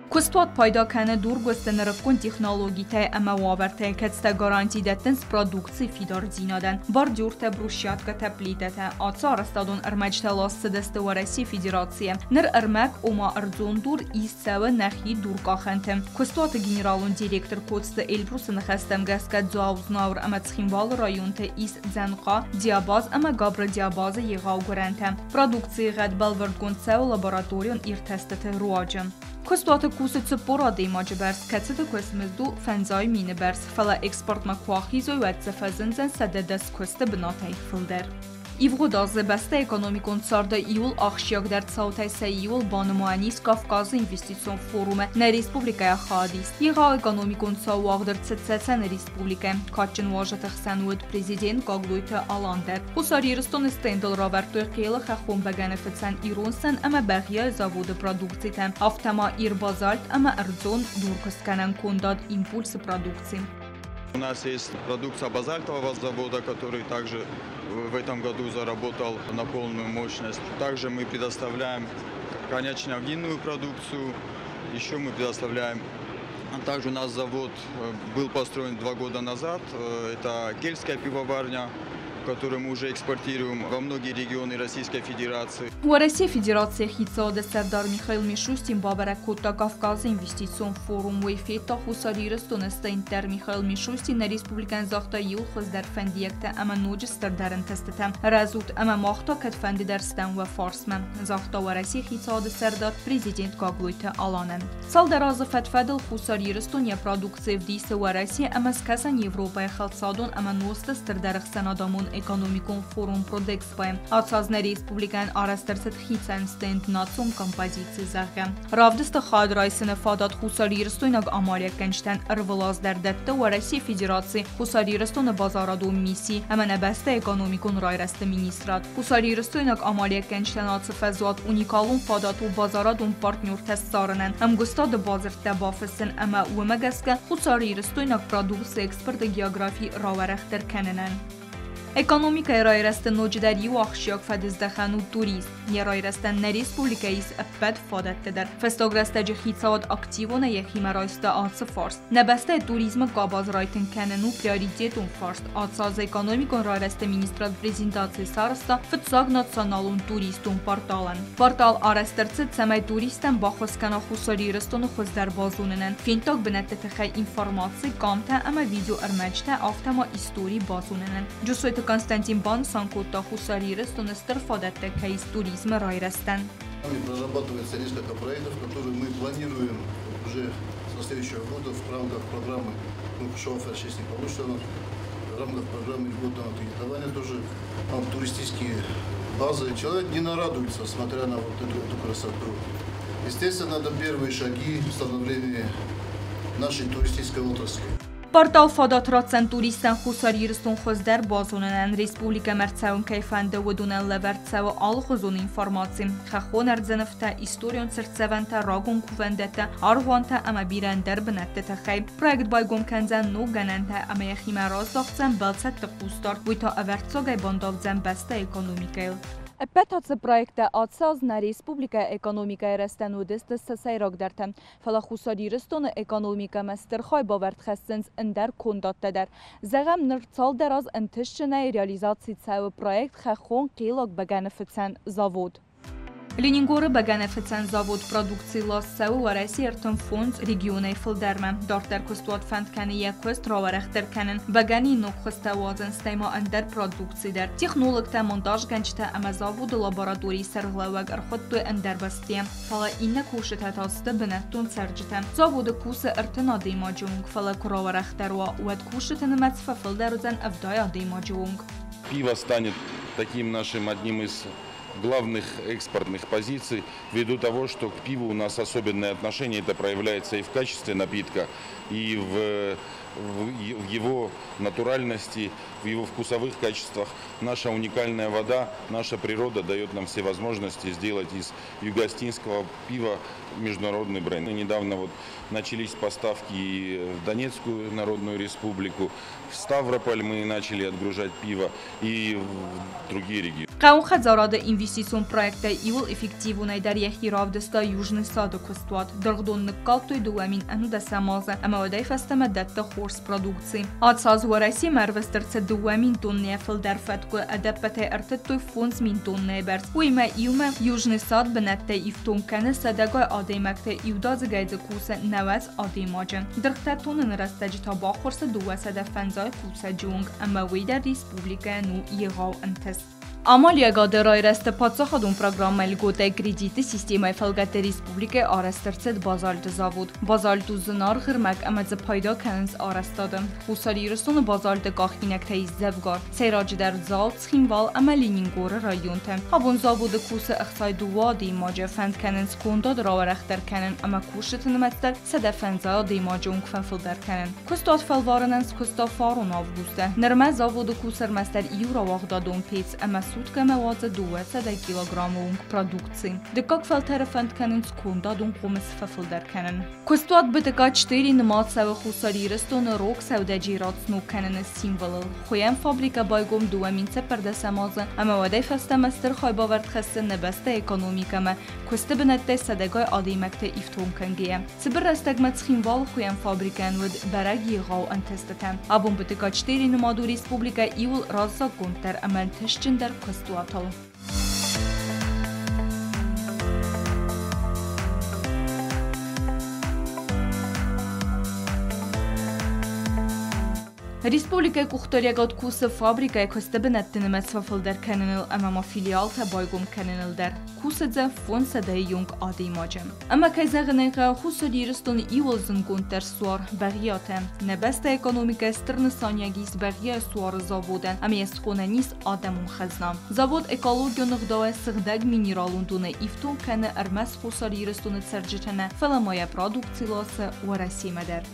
Куыстуат пайда кӕны дургуысты нырыккон технологитӕй ӕмӕ уавӕртӕй, кӕцытӕ гаранти дӕттынц продукцийы фидардзинадӕн. Бордюртӕ, брусчаткӕтӕ, плитӕтӕ. Ацы арӕзтадон ӕрмӕджытӕ ласт цыдысты Уӕрӕсейы Федерацийӕ. Ныр ӕрмӕг, ома ӕрдзон дур, ист цӕуы нӕхи дуркъахӕнты. Куыстуаты генералон директор Коцты Эльбрусы ныхӕстӕм гӕсгӕ Дзау, Знауыр ӕмӕ Цхинвалы районты ис дзӕнхъа, диабаз ӕмӕ габродиабазы егъау гуырӕнтӕ. Продукцийы гъӕд бӕлвырдгонд цӕуы лабораторион иртӕстыты руаджы. Куыстуаты кусы 40 адӕймаджы бӕрц, кӕцыты куыстмызд у 50 000 бӕрц, фӕлӕ экспортмӕ куы ахизой, уӕд дзы фӕзындзӕн 110 куысты бынатӕй фылдӕр. Ивгъуыд азы бӕстӕйы экономикон царды иууыл ахсджиагдӕр цаутӕй сӕ иуыл банымайӕн ис Кавказы инвестицион форумы нӕ республикӕйы хайадист. Егъау экономикон цау уагъд ӕрцыд Цӕцӕны республикӕйы. Кадджын уазджыты хсӕн уыд президент Гаглойты Алан дӕр. Хуссар Ирыстоны стендыл равӕрдтой Хъелы хӕххон бӕгӕныфыцӕн ирон сӕн ӕмӕ Бӕгъиайы заводы продукцитӕ, афтӕ ма Ирбазальт ӕмӕ ӕрдзон дуркуыстгӕнӕн кондад Импульсы продукци. У нас есть продукция базальтового завода, который также в этом году заработал на полную мощность. Также мы предоставляем коньячно-винную продукцию. Еще мы предоставляем. Также у нас завод был построен 2 года назад. Это кельтская пивоварня, которую мы уже экспортируем во многие регионы Российской Федерации. Уӕрӕсейы Федерацийы хицауады сӕрдар Михаил Мишустин бабӕрӕг кодта Кавказы инвестицион форум. Уый федта Хуссар Ирыстоны стенд дӕр. Михаил Мишустин нӕ республикӕйӕн загъта иууыл хуыздӕр фӕндиӕгтӕ ӕмӕ ноджы стырдӕр ӕнтыстытӕ. Рӕзут, ӕмӕ мах та кӕдфӕндыдӕр стӕм уӕ фарсмӕ, загъта Уӕрӕсейы хицауады сӕрдар президент Гаглойты Аланӕн. Цалдӕр азы фӕд-фӕдыл Хуссар Ирыстон йӕ продукци ӕвдисы Уӕрӕсе ӕмӕ Скӕсӕн Европӕйы хӕлцадон ӕмӕ нозты стырдӕр ӕхсӕнадӕмон экономикон форум Продэкспойы. Ацы аз нӕ республикӕйӕн арӕзт ӕрцыд хицӕн стенд, национ композици, зӕгъгӕ. Равдысты хайад райсыны фадат хуссарирыстойнаг амалиуӕггӕнджытӕн ӕрвылаз дӕр дӕтты Уӕрӕсейы Федерацийы Хуссар Ирыстоны базарадон мисси ӕмӕ нӕ бӕстӕйы экономикон райрӕзты министрад. Хуссарирыстойнаг амалиуӕггӕнджытӕн ацы фӕзуат уникалон фадат у базарадон партнертӕ ссарынӕн, ӕмгуыстады бадзырдтӕ бафыссын ӕмӕ уымӕ гӕсгӕ хуссарирыстойнаг продукцийы экспорты географи рауӕрӕхдӕр кӕнынӕн. Экономикӕйы райрӕзты ноджыдӕр иу ахсджиаг фӕдыздӕхӕн у туризм. Йӕ райрӕзтӕн нӕ республикӕйы ис ӕппӕт фадӕттӕ дӕр. Фӕстаг рӕстӕджы хицауад активонӕй йӕхимӕ райста ацы фарст. Нӕ бӕстӕйы туризмы къабаз райтынг кӕнын у приоритетон фарст. Ацы аз экономикон райрӕзты министрад презентаци сарӕзта фыццаг националон туристон порталӕн. Портал арӕзт ӕрцыд, цӕмӕй туристтӕн баххуыс кӕна Хуссар Ирыстоны хуыздӕр базонынӕн, фенддаг бынӕтты тыххӕй информаци, къамтӕ ӕмӕ видеоӕрмӕджытӕ, афтӕ ма истори базонынӕн. Джусойты Константин банысан кодта, Хуссар Ирыстоны стыр фадӕттӕ кӕй ис туризмы райрӕзтӕн. Прорабатывается несколько проектов, которые мы планируем уже со следующего года в рамках программы, ну, если не получится, в рамках программы льготного кредитования тоже там туристические базы. Человек не нарадуется, смотря на вот эту красоту. Естественно, это первые шаги в становлении нашей туристической отрасли. Портал фадат ратдзӕн туристтӕн Хуссар Ирыстон хуыздӕр базонынӕн. Республикӕмӕ ӕрцӕуын кӕй фӕнды, уыдонӕн лӕвӕрд цӕуы алыхуызон информаци: хӕххон ӕрдзы нывтӕ, историон цыртдзӕвӕнтӕ, рагон кувӕндӕттӕ, аргъуантӕ ӕмӕ бирӕ ӕндӕр бынӕтты тыххӕй. Проект байгом кӕндзӕн ног гӕнӕнтӕ ӕмӕ йӕхимӕ раздахдзӕн бӕлцӕтты хъусдард, уый та ӕвӕрццагӕй бандавдзӕн бӕстӕйы экономикӕйыл. Ӕппӕт ацы проекттӕ ацы аз нӕ республикӕйы экономикӕйы рӕзтӕн уыдысты сӕ сӕйрагдӕртӕ. Фӕлӕ Хуссар Ирыстоны экономикӕмӕ стыр хайбавӕрд хӕссынц ӕндӕр кондадтӕ дӕр. Зӕгъӕм, ныр цалдӕр аз ӕнтыстджынӕй реализаци цӕуы проект Хӕххон хъелаг бӕгӕныфыцӕн завод. Ленингоры бӕгӕныфыцӕн завод продукци ласт цӕуы Уӕрӕсейы 35 регионӕй фылдӕрмӕ. Дарддӕр куыстуат фӕнд кӕны йӕ куыст рауӕрӕхдӕр кӕнын, бӕгӕныйы ног хуызтӕ уадзын, стӕй ма ӕндӕр продукци дӕр. Технологтӕ, монтажгӕнджытӕ ӕмӕ заводы лабораторийы сӕргълӕууӕг ӕрхуыдтой ӕндӕр бӕстӕйӕ. Фӕлӕ иннӕ кусджытӕ та сты бынӕттон цӕрджытӕ. Заводы кусы 30 адӕймаджы онг, фӕлӕ куы рауӕрӕхдӕр уа, уӕд кусджыты нымӕц фӕфылдӕр уыдзӕн 70 адӕймаджы онг. Пиво станет таким нашим одним из главных экспортных позиций, ввиду того, что к пиву у нас особенное отношение, это проявляется и в качестве напитка, и в его натуральности, в его вкусовых качествах. Наша уникальная вода, наша природа дает нам все возможности сделать из югоосетинского пива международный бренд. Недавно вот начались поставки в Донецкую Народную Республику, в Ставрополь мы начали отгружать пиво и в другие регионы. Хъӕуы хӕдзарады инвестицион проекттӕй иуыл эффективонӕй дӕр йӕхи равдыста Южный сады куыстуат. Дыргъдон ныккалдтой 2010 азы ӕмӕ уӕдӕй фӕстӕмӕ дӕтты хорз продукци. Ацы аз Уӕрӕсемӕ ӕрвыст ӕрцыд 2000 тоннӕйӕ фылдӕр фӕткъуы, ӕдӕппӕтӕй ӕртыдтой 5000 тоннӕйы бӕрц. Уыимӕ иумӕ Южный сад бынӕттӕй ифтонг кӕны сӕдӕгай адӕймӕгты, иудадзыгӕй дзы кусы 90 адӕймаджы. Дыргътӕ тоныны рӕстӕджы та баххуырсы 250 кусӕджы онг ӕмӕ уый дӕр республикӕйӕн у егъау ӕнтыст. Амалиуӕгады райрӕзты паддзахадон программӕйы льготӕй кредиты системӕйы фӕлгӕтты республикӕйы арӕзт ӕрцыд базальты завод. Базальт у зынаргъ ӕрмӕг ӕмӕ дзы пайда кӕнынц арӕзтады. Хуссар Ирыстоны базальты къахинӕгтӕ ис дзӕвгар. Сӕйраджыдӕр Дзау, Цхинвал ӕмӕ Ленингоры районты. Абон заводы кусы 62 адӕймаджы, фӕнд кӕнынц кондад рауӕрӕхдӕр кӕнын ӕмӕ кусджыты нымӕц дӕр 150 адӕймаджы онг фӕфылдӕр кӕнын. Куыстуат фӕлварынӕн скуыста фарон августы. Нырмӕ заводы кусы ӕрмӕстдӕр иу рауагъдадон пец ӕмӕ суткӕмӕ уадзы 200 килограммы онг продукци. Дыккаг фӕлтӕры фӕнд кӕнынц кондадон хъомыс фӕфылдӕр кӕнын. Куыстуат БТК-4 нымад цӕуы Хуссар Ирыстоны рог сӕудӕджерад сног кӕныны символыл. Хуыйӕн фабрикӕ байгом 2014 азы ӕмӕ уӕдӕй фӕстӕмӕ стыр хайбавӕрд хӕссы нӕ бӕстӕйы экономикӕмӕ, куысты бынӕттӕй сӕдӕгай адӕймӕгты ифтонг кӕнгӕйӕ. Цыбыр рӕстӕгмӕ Цхинвалы хуыйӕн фабрикӕйӕн уыд бӕрӕг егъау ӕнтыстытӕ. Абон БТК-4 нымад у республикӕ иуыл раззаггонддӕр ӕмӕ ӕнтыстджындӕр куыстуатыл. Республикӕйы къухдариуӕгад кусы фабрикӕйы куысты бынӕтты нымӕц фӕфылдӕр кӕныныл ӕмӕ ма филиалтӕ байгом кӕныныл дӕр. Кусы дзы 500 онг адӕймаджы. Ӕмӕ кӕй зӕгъын ӕй хъӕуы, Хуссар Ирыстоны иуыл зындгонддӕр суар Бӕгъиатӕ. Нӕ бӕстӕйы экономикӕйы стыр нысаниуӕг ис Бӕгъиайы суары заводӕн ӕмӕ йӕ схонӕн ис адӕмон хӕзна. Завод экологион ӕгъдауӕй сыгъдӕг минералон донӕй ифтонг кӕны ӕрмӕст Хуссар Ирыстоны цӕрджытӕ нӕ, фӕлӕ ма йӕ продукци ласы Уӕрӕсемӕ дӕр.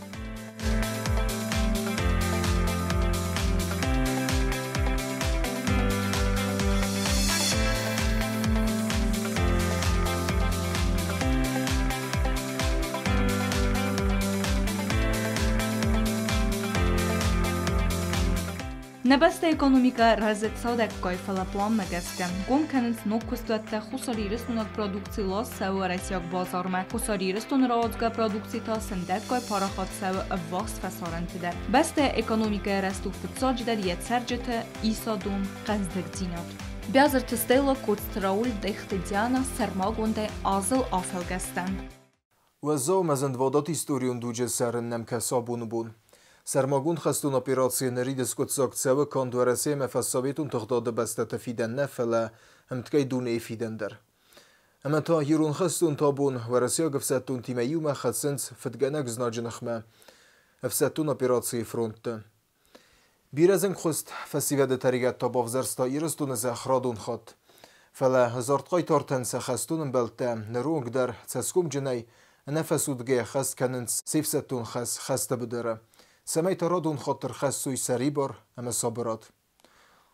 Нӕ бӕстӕйы экономикӕ рӕзы цадӕггай, фӕлӕ пъланмӕ гӕсгӕ. Гом кӕнынц ног куыстуӕттӕ, Хуссар Ирыстонаг продукци ласт цӕуы уӕрӕсейаг базармӕ. Хуссар Ирыстоны рауадзгӕ продукци та сындӕггай парахат цӕуы ӕввахс фӕсарӕнты дӕр. Бӕстӕйы экономикӕйы рӕзт у фыццаджыдӕр йӕ цӕрджыты исадон хъӕздыгдзинад. Биазырты Стелла, Коцты Рауль, Дехты Диана, сӕрмагондӕй азыл афӕлгӕстӕн. Уӕззау ӕмӕ зындвадат историон дуджы цӕрын нӕм кӕсы абоны бон. Сӕрмагонд хӕстон операцийы нырид скъуыддзаг цӕуы канд Уӕрӕсе ӕмӕ фӕссоветон тыгъдады бӕстӕты фидӕн нӕ, фӕлӕ ӕмткӕй дунейы фидӕн дӕр. Ӕмӕ та ирон хӕстонты абон уӕрӕсейаг ӕфсӕддонтимӕ иумӕ хӕцынц фыдгӕнӕг знаджы ныхмӕ ӕфсӕддон операцийы фронтты. Бирӕ зынгхуыст фӕсивӕды тӕригъӕд та бавзӕрста Ирыстоны зӕхх радон хатт. Фӕлӕ ӕдзард хъайтартӕн сӕ хӕстон ӕмбӕлттӕ ныронг дӕр цӕсгомджынӕй, ӕнӕфӕцудгӕйӕ хӕст кӕнынц се фсӕддон хӕс хӕсты быдыры, цӕмӕй та радон хатт ӕрхӕссой сӕрибар ӕмӕ сабырад.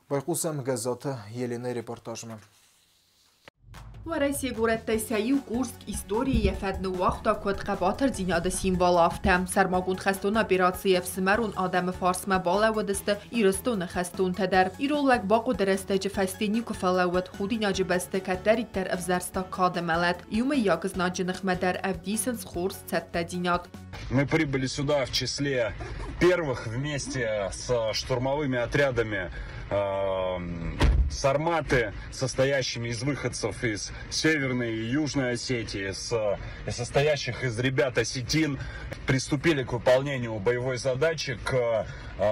Байхъусӕм Гӕззаты Еленӕйы репортажмӕ. Уӕрӕсейы горӕттӕй сӕ иу Курск историйы йӕ фӕд ныууагъта куыд хъӕбатырдзинады символ, афтӕ. Сӕрмагонд хӕстон операцийы ӕфсымӕрон адӕмы фарсмӕ балӕууыдысты Ирыстоны хӕстонтӕ дӕр. Ирон лӕг бахъуыды рӕстӕджы фӕсте никуы фӕлӕууыд, худинаджы бӕсты кӕддӕриддӕр ӕвзӕрста кады мӕлӕт. Иумӕйаг знаджы ныхмӕ дӕр ӕвдисынц хорз цӕттӕдзинад. Мы прибыли сюда в числе первых вместе с штурмовыми отрядами «Сарматы», состоящими из выходцев из Северной и Южной Осетии, состоящих из ребят осетин, приступили к выполнению боевой задачи, к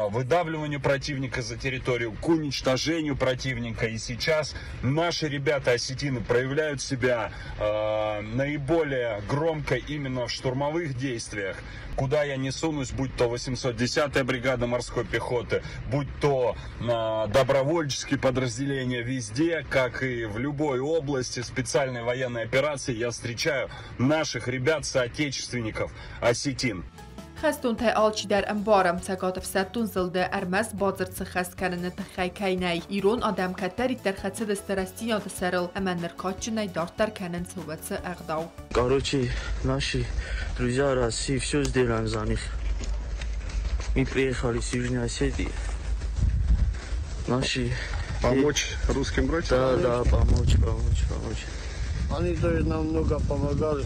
выдавливанию противника за территорию, к уничтожению противника. И сейчас наши ребята осетины проявляют себя наиболее громко именно в штурмовых действиях. Куда я не сунусь, будь то 810-я бригада морской пехоты, будь то добровольческие подразделения, везде, как и в любой области специальной военной операции, я встречаю наших ребят, соотечественников, осетин. Хӕстонтӕй алчидӕр ӕмбары, Цӕгат ӕфсӕддон зылды ӕрмӕст бадзырд сыххӕст кӕныны тыххӕй кӕй нӕй. Ирон адӕм кӕддӕриддӕр хӕцыдысты рӕстдзинады сӕрыл ӕмӕ ныр кадджынӕй дарддӕр кӕнынц уыцы ӕгъдау. Короче, наши друзья России, все сделаем за них. Мы приехали с Южной Осетии. Наши... Помочь русским братьям? Да, да, помочь, помочь, помочь. Они тоже нам много помогали,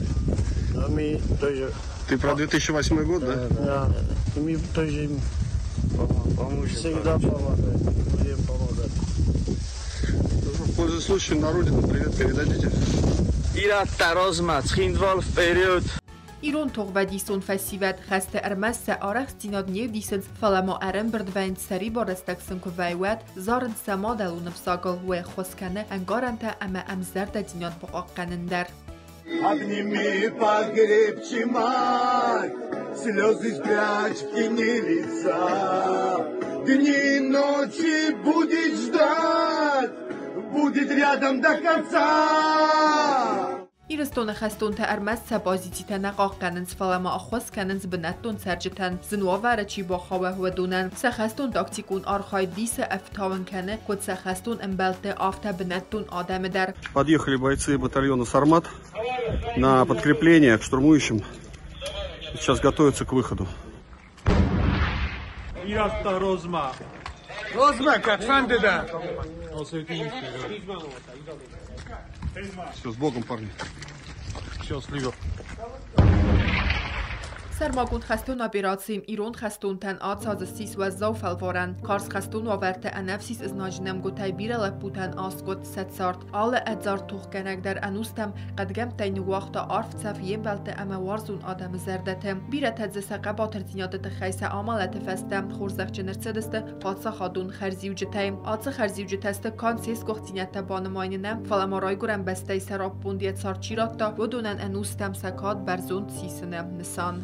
а мы тоже... Ты про 2008 год, да? Да, да. И мы тоже им поможем. Всегда помогаем, будем помогать. Пользуясь случаем, на родину привет передадите. Ирӕттӕ размӕ, Цхинвал вперед! Ирон тохвӕдисон фӕсивӕд хӕсты ӕрмӕст сӕ арӕхстдзинад не вдисынц, фӕлӕ ма ӕрӕмбырд вӕййынц сӕрибар рӕстӕг сын куы вӕййы, уӕд зарынц сӕ мадӕлон ӕвзагыл, уый ӕххуыс кӕны ӕнкъарӕнтӕ ӕмӕ ӕмзӕрдӕдзинад бахъахъхъӕнын дӕр. Обними покрепче, мать, слезы спрячь в тени лица. Дни и ночи будет ждать, будет рядом до конца. Ирыстоны хӕстонтӕ ӕрмӕст сӕ позицитӕ нӕ хъахъхъӕнынц, фӕлӕ ма ӕххуыс кӕнынц бынӕттон цӕрджытӕн, зын уавӕры чи бахауа, уыдонӕн. Сӕ хӕстон тактикон архайд дисы ӕфтауын кӕны, куыд сӕ хӕстон ӕмбӕлтты, афтӕ бынӕттон адӕмы дӕр. Подъехали бойцы батальона «Сармат» на подкрепление к штурмующим. Сейчас готовятся к выходу. Все, с Богом, парни. Счастливо. Сӕрмагонд хӕстон операцийы ирон хӕстонтӕн ацы аз ссис уӕззау фӕлварӕн. Карз хӕстон уавӕрты ӕнӕфсис ызнаджы нӕмгуытӕй бирӕ лӕппутӕн аскъуыд сӕ цард. Алы ӕдзард тохгӕнӕг дӕр ӕнустӕм хъӕдгӕмттӕй ныууагъта арф цӕф йе мбӕлтты ӕмӕ уарзон адӕмы зӕрдӕты. Бирӕтӕ дзы сӕ хъӕбатырдзинады тыххӕй сӕ амӕлӕты фӕстӕ хорзӕхджын ӕрцыдысты паддзахадон хӕрзиуджытӕй. Ацы хӕрзиуджытӕ сты канд се сгуыхтдзинӕдтӕ банымайыны нӕ, фӕлӕ ма райгуырӕн бӕстӕйы сӕраппонд йӕ цард чи радта, уыдонӕн ӕнустӕм сӕ кад бӕрзонд сисыны нысан.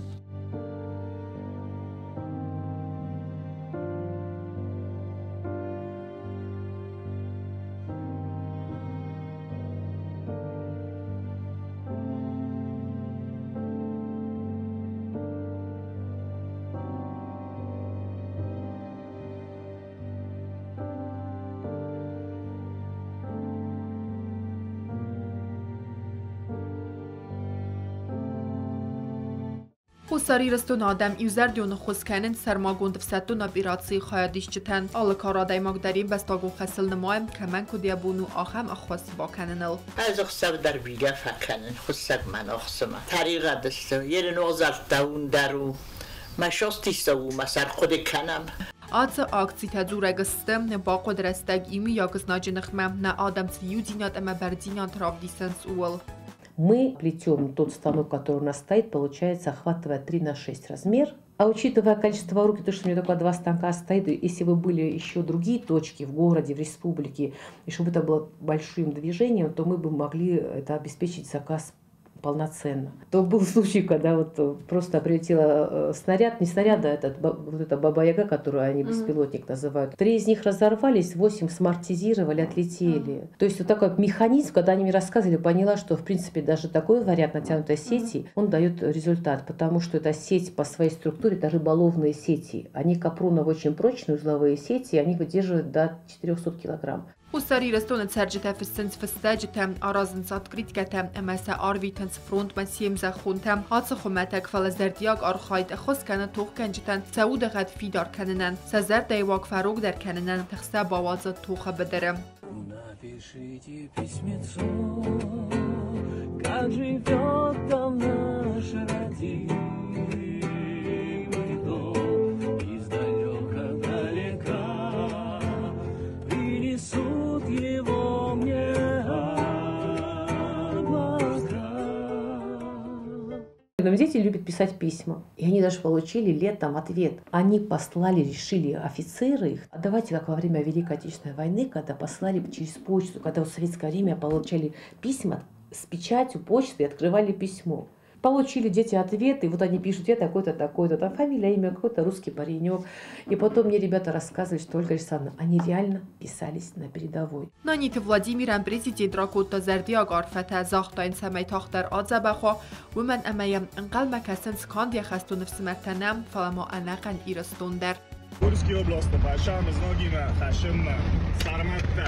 Хуссар Ирыстоны адӕм иузӕрдион ӕххуыс кӕнынц сӕрмагонд ӕфсӕддон операцийы хайадисджытӕн. Алы кары адӕймаг дӕр йе мбӕстагон хӕсыл нымайы, кӕмӕн куыд йӕ бон у, ахӕм ӕххуыс бакӕныныл. Ӕз ӕхсӕв дӕр бирӕ фӕкӕнын, хуыссӕг мӕ ахсы мӕ. Тӕригъӕд сты, йе ногдзӕрдтӕ уым дӕр у. Мӕ сости у, мӕ сӕр хъуыды кӕнӕм. Ацы акцитӕ дзурӕг сты, бахъуыд рӕстӕг иумиаг знаджы ныхмӕ нӕ адӕм цы иудзинад ӕмӕ бӕрндзинад равдисынц, ууыл. Мы плетем тот станок, который у нас стоит, получается, охватывая 3 на 6 размер. А учитывая количество рук, то, что у меня только 2 станка стоит, если бы были еще другие точки в городе, в республике, и чтобы это было большим движением, то мы бы могли это обеспечить заказ полноценно. То был случай, когда вот просто прилетела снаряд, не снаряд, а этот, вот эта Баба-Яга, которую они беспилотник называют. 3 из них разорвались, 8 смортизировали, отлетели. То есть вот такой механизм, когда они мне рассказывали, поняла, что в принципе даже такой вариант натянутой сети, он дает результат, потому что эта сеть по своей структуре, это рыболовные сети. Они капроновые, очень прочные узловые сети, они выдерживают до 400 килограмм. Хуссар Ирыстоны цӕрджытӕ фыссынц фыстӕджытӕ, аразынц открыткӕтӕ ӕмӕ сӕ арвитынц фронтмӕ се мзӕххонтӕм. Ацы хуымӕтӕг, фӕлӕ зӕрдиаг архайд ӕххуыс кӕны тохгӕнджытӕн сӕ удыгъӕд фидар кӕнынӕн, сӕ зӕрдӕйы уаг фӕрогдӕр кӕнынӕн, тых сӕ бауадзы тохы быдыры. Напишите письмецо, как живет там наш родимый дом. Издалека-далека принесут его мне облака. Дети любят писать письма. И они даже получили летом ответ. Они послали, решили офицеры их, а давайте, как во время Великой Отечественной войны, когда послали через почту, когда в советское время получали письма с печатью почты и открывали письмо. Получили дети ответы, и вот они пишут, я такой-то, такой-то, там фамилия, имя, какой-то русский паренек. И потом мне ребята рассказывали, что Ольга Александровна, они реально писались на передовой. Наниты Владимирӕн президент ракодта зӕрдиаг арфӕтӕ, загъта йын, цӕмӕй тагъддӕр адзӕбӕх уа, уымӕн ӕмӕ йӕм ӕнхъӕлмӕ кӕсынц канд йӕ хӕстон ӕфсымӕртӕ нӕ, фӕлӕ ма ӕнӕхъӕн Ирыстон дӕр. Курский областы пашам зногимӕ хӕсынмӕ Сарматтӕ.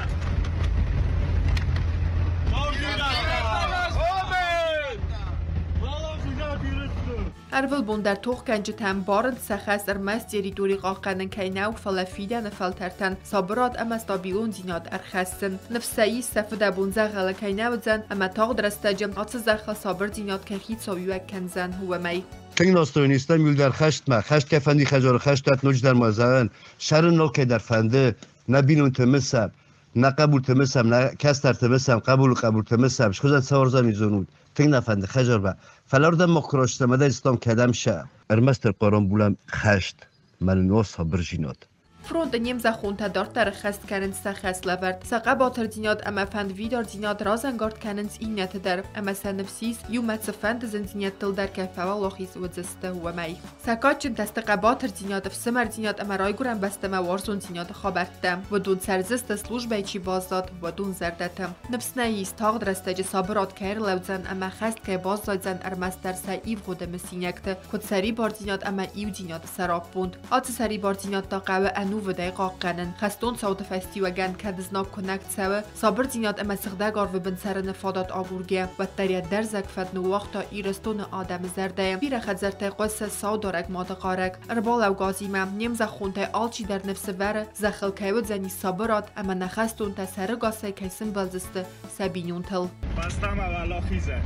Ӕрвылбон дӕр тохгӕнджытӕ ӕмбарынц, сӕ хӕс ӕрмӕст территори хъахъхъӕнын кӕй нӕу, фӕлӕ фидӕны фӕлтӕртӕн сабырад ӕмӕ стабилондзинад ӕрхӕссын. Ныфс сӕ ис, сӕ фыдӕбон дзӕгъӕлы кӕй нӕ уыдзӕн ӕмӕ тагъд рӕстӕджы ацы зӕххыл сабырдзинад кӕй хицауиуӕг кӕндзӕн, уымӕй. Тынг настроенистӕм иуылдӕр хӕстмӕ, хӕст кӕй фӕнди хӕдзары хӕстуат ноджыдӕр ма зӕгъӕн, сӕрын нал кӕйдӕр фӕнды, нӕ бинонты мысӕм, нӕ хъӕбулты мысӕм, нӕ кӕстӕрты мысӕм, хъӕбулы хъӕбулты мысӕм, схуызӕн цӕуӕрзӕм зонут, тынг нӕ фӕнды хӕдзармӕ. Фӕлӕ уырдӕм ма куы растӕм, ӕдӕй стӕм кӕдӕм сӕ. Ӕрмӕстдӕр хъуамӕ хӕст, мӕнӕн уа сабырдзинад. Фронты не мзӕххонтӕ дарддӕр ӕххӕст кӕнынц сӕ хӕслӕвӕрд. Сӕ хъӕбатырдзинад ӕмӕ фӕндвидардзинад разӕнгард кӕнынц иннӕты дӕр, ӕмӕ сӕ ныфс ис, иумӕ цыфӕнды зындзинӕдтыл дӕр кӕй фӕуӕлахиз уыдзысты, уымӕй. Сӕ кадджынтӕ сты хъӕбатырдзинад, ӕфсымӕрдзинад ӕмӕ райгуырӕн бӕстӕмӕ уарзондзинады хабӕрттӕ. Уыдон цӕрдзысты, службӕйы чи баззад, уыдон зӕрдӕты. Ныфс нӕ ис, тагъд рӕстӕджы сабырад кӕй ӕрлӕудзӕн ӕмӕ хӕст кӕй баззайдзӕн ӕрмӕстдӕр сӕ ивгъуыды мысинӕгты, куыд сӕрибардзинад ӕмӕ иудзинады сӕраппонд. Ацы сӕрибардзинад та хъӕуы ӕнувыдӕй хъахъхъӕнын. Хӕстон цауты фӕстиуӕгӕн кӕд знаг куынӕг цӕуы, сабырдзинад ӕмӕ сыгъдӕг арвы бын цӕрыны фадат агургӕ, уӕддӕр йӕ дӕрзӕг фӕд ныууагъта Ирыстоны адӕмы зӕрдӕйы. Бирӕ хӕдзӕрттӕй хъуысы саударӕг мады хъарӕг. Ӕрбалӕугӕ азимӕ не мзӕххонтӕй алчидӕр ныфс ӕвӕры, зӕххыл кӕй уыдзӕнис сабырад ӕмӕ нӕ хӕстонтӕ сӕрыгасӕй кӕй сымбӕлдзысты сӕ бинонтыл. Бӕстӕмӕ уӕлахизӕй!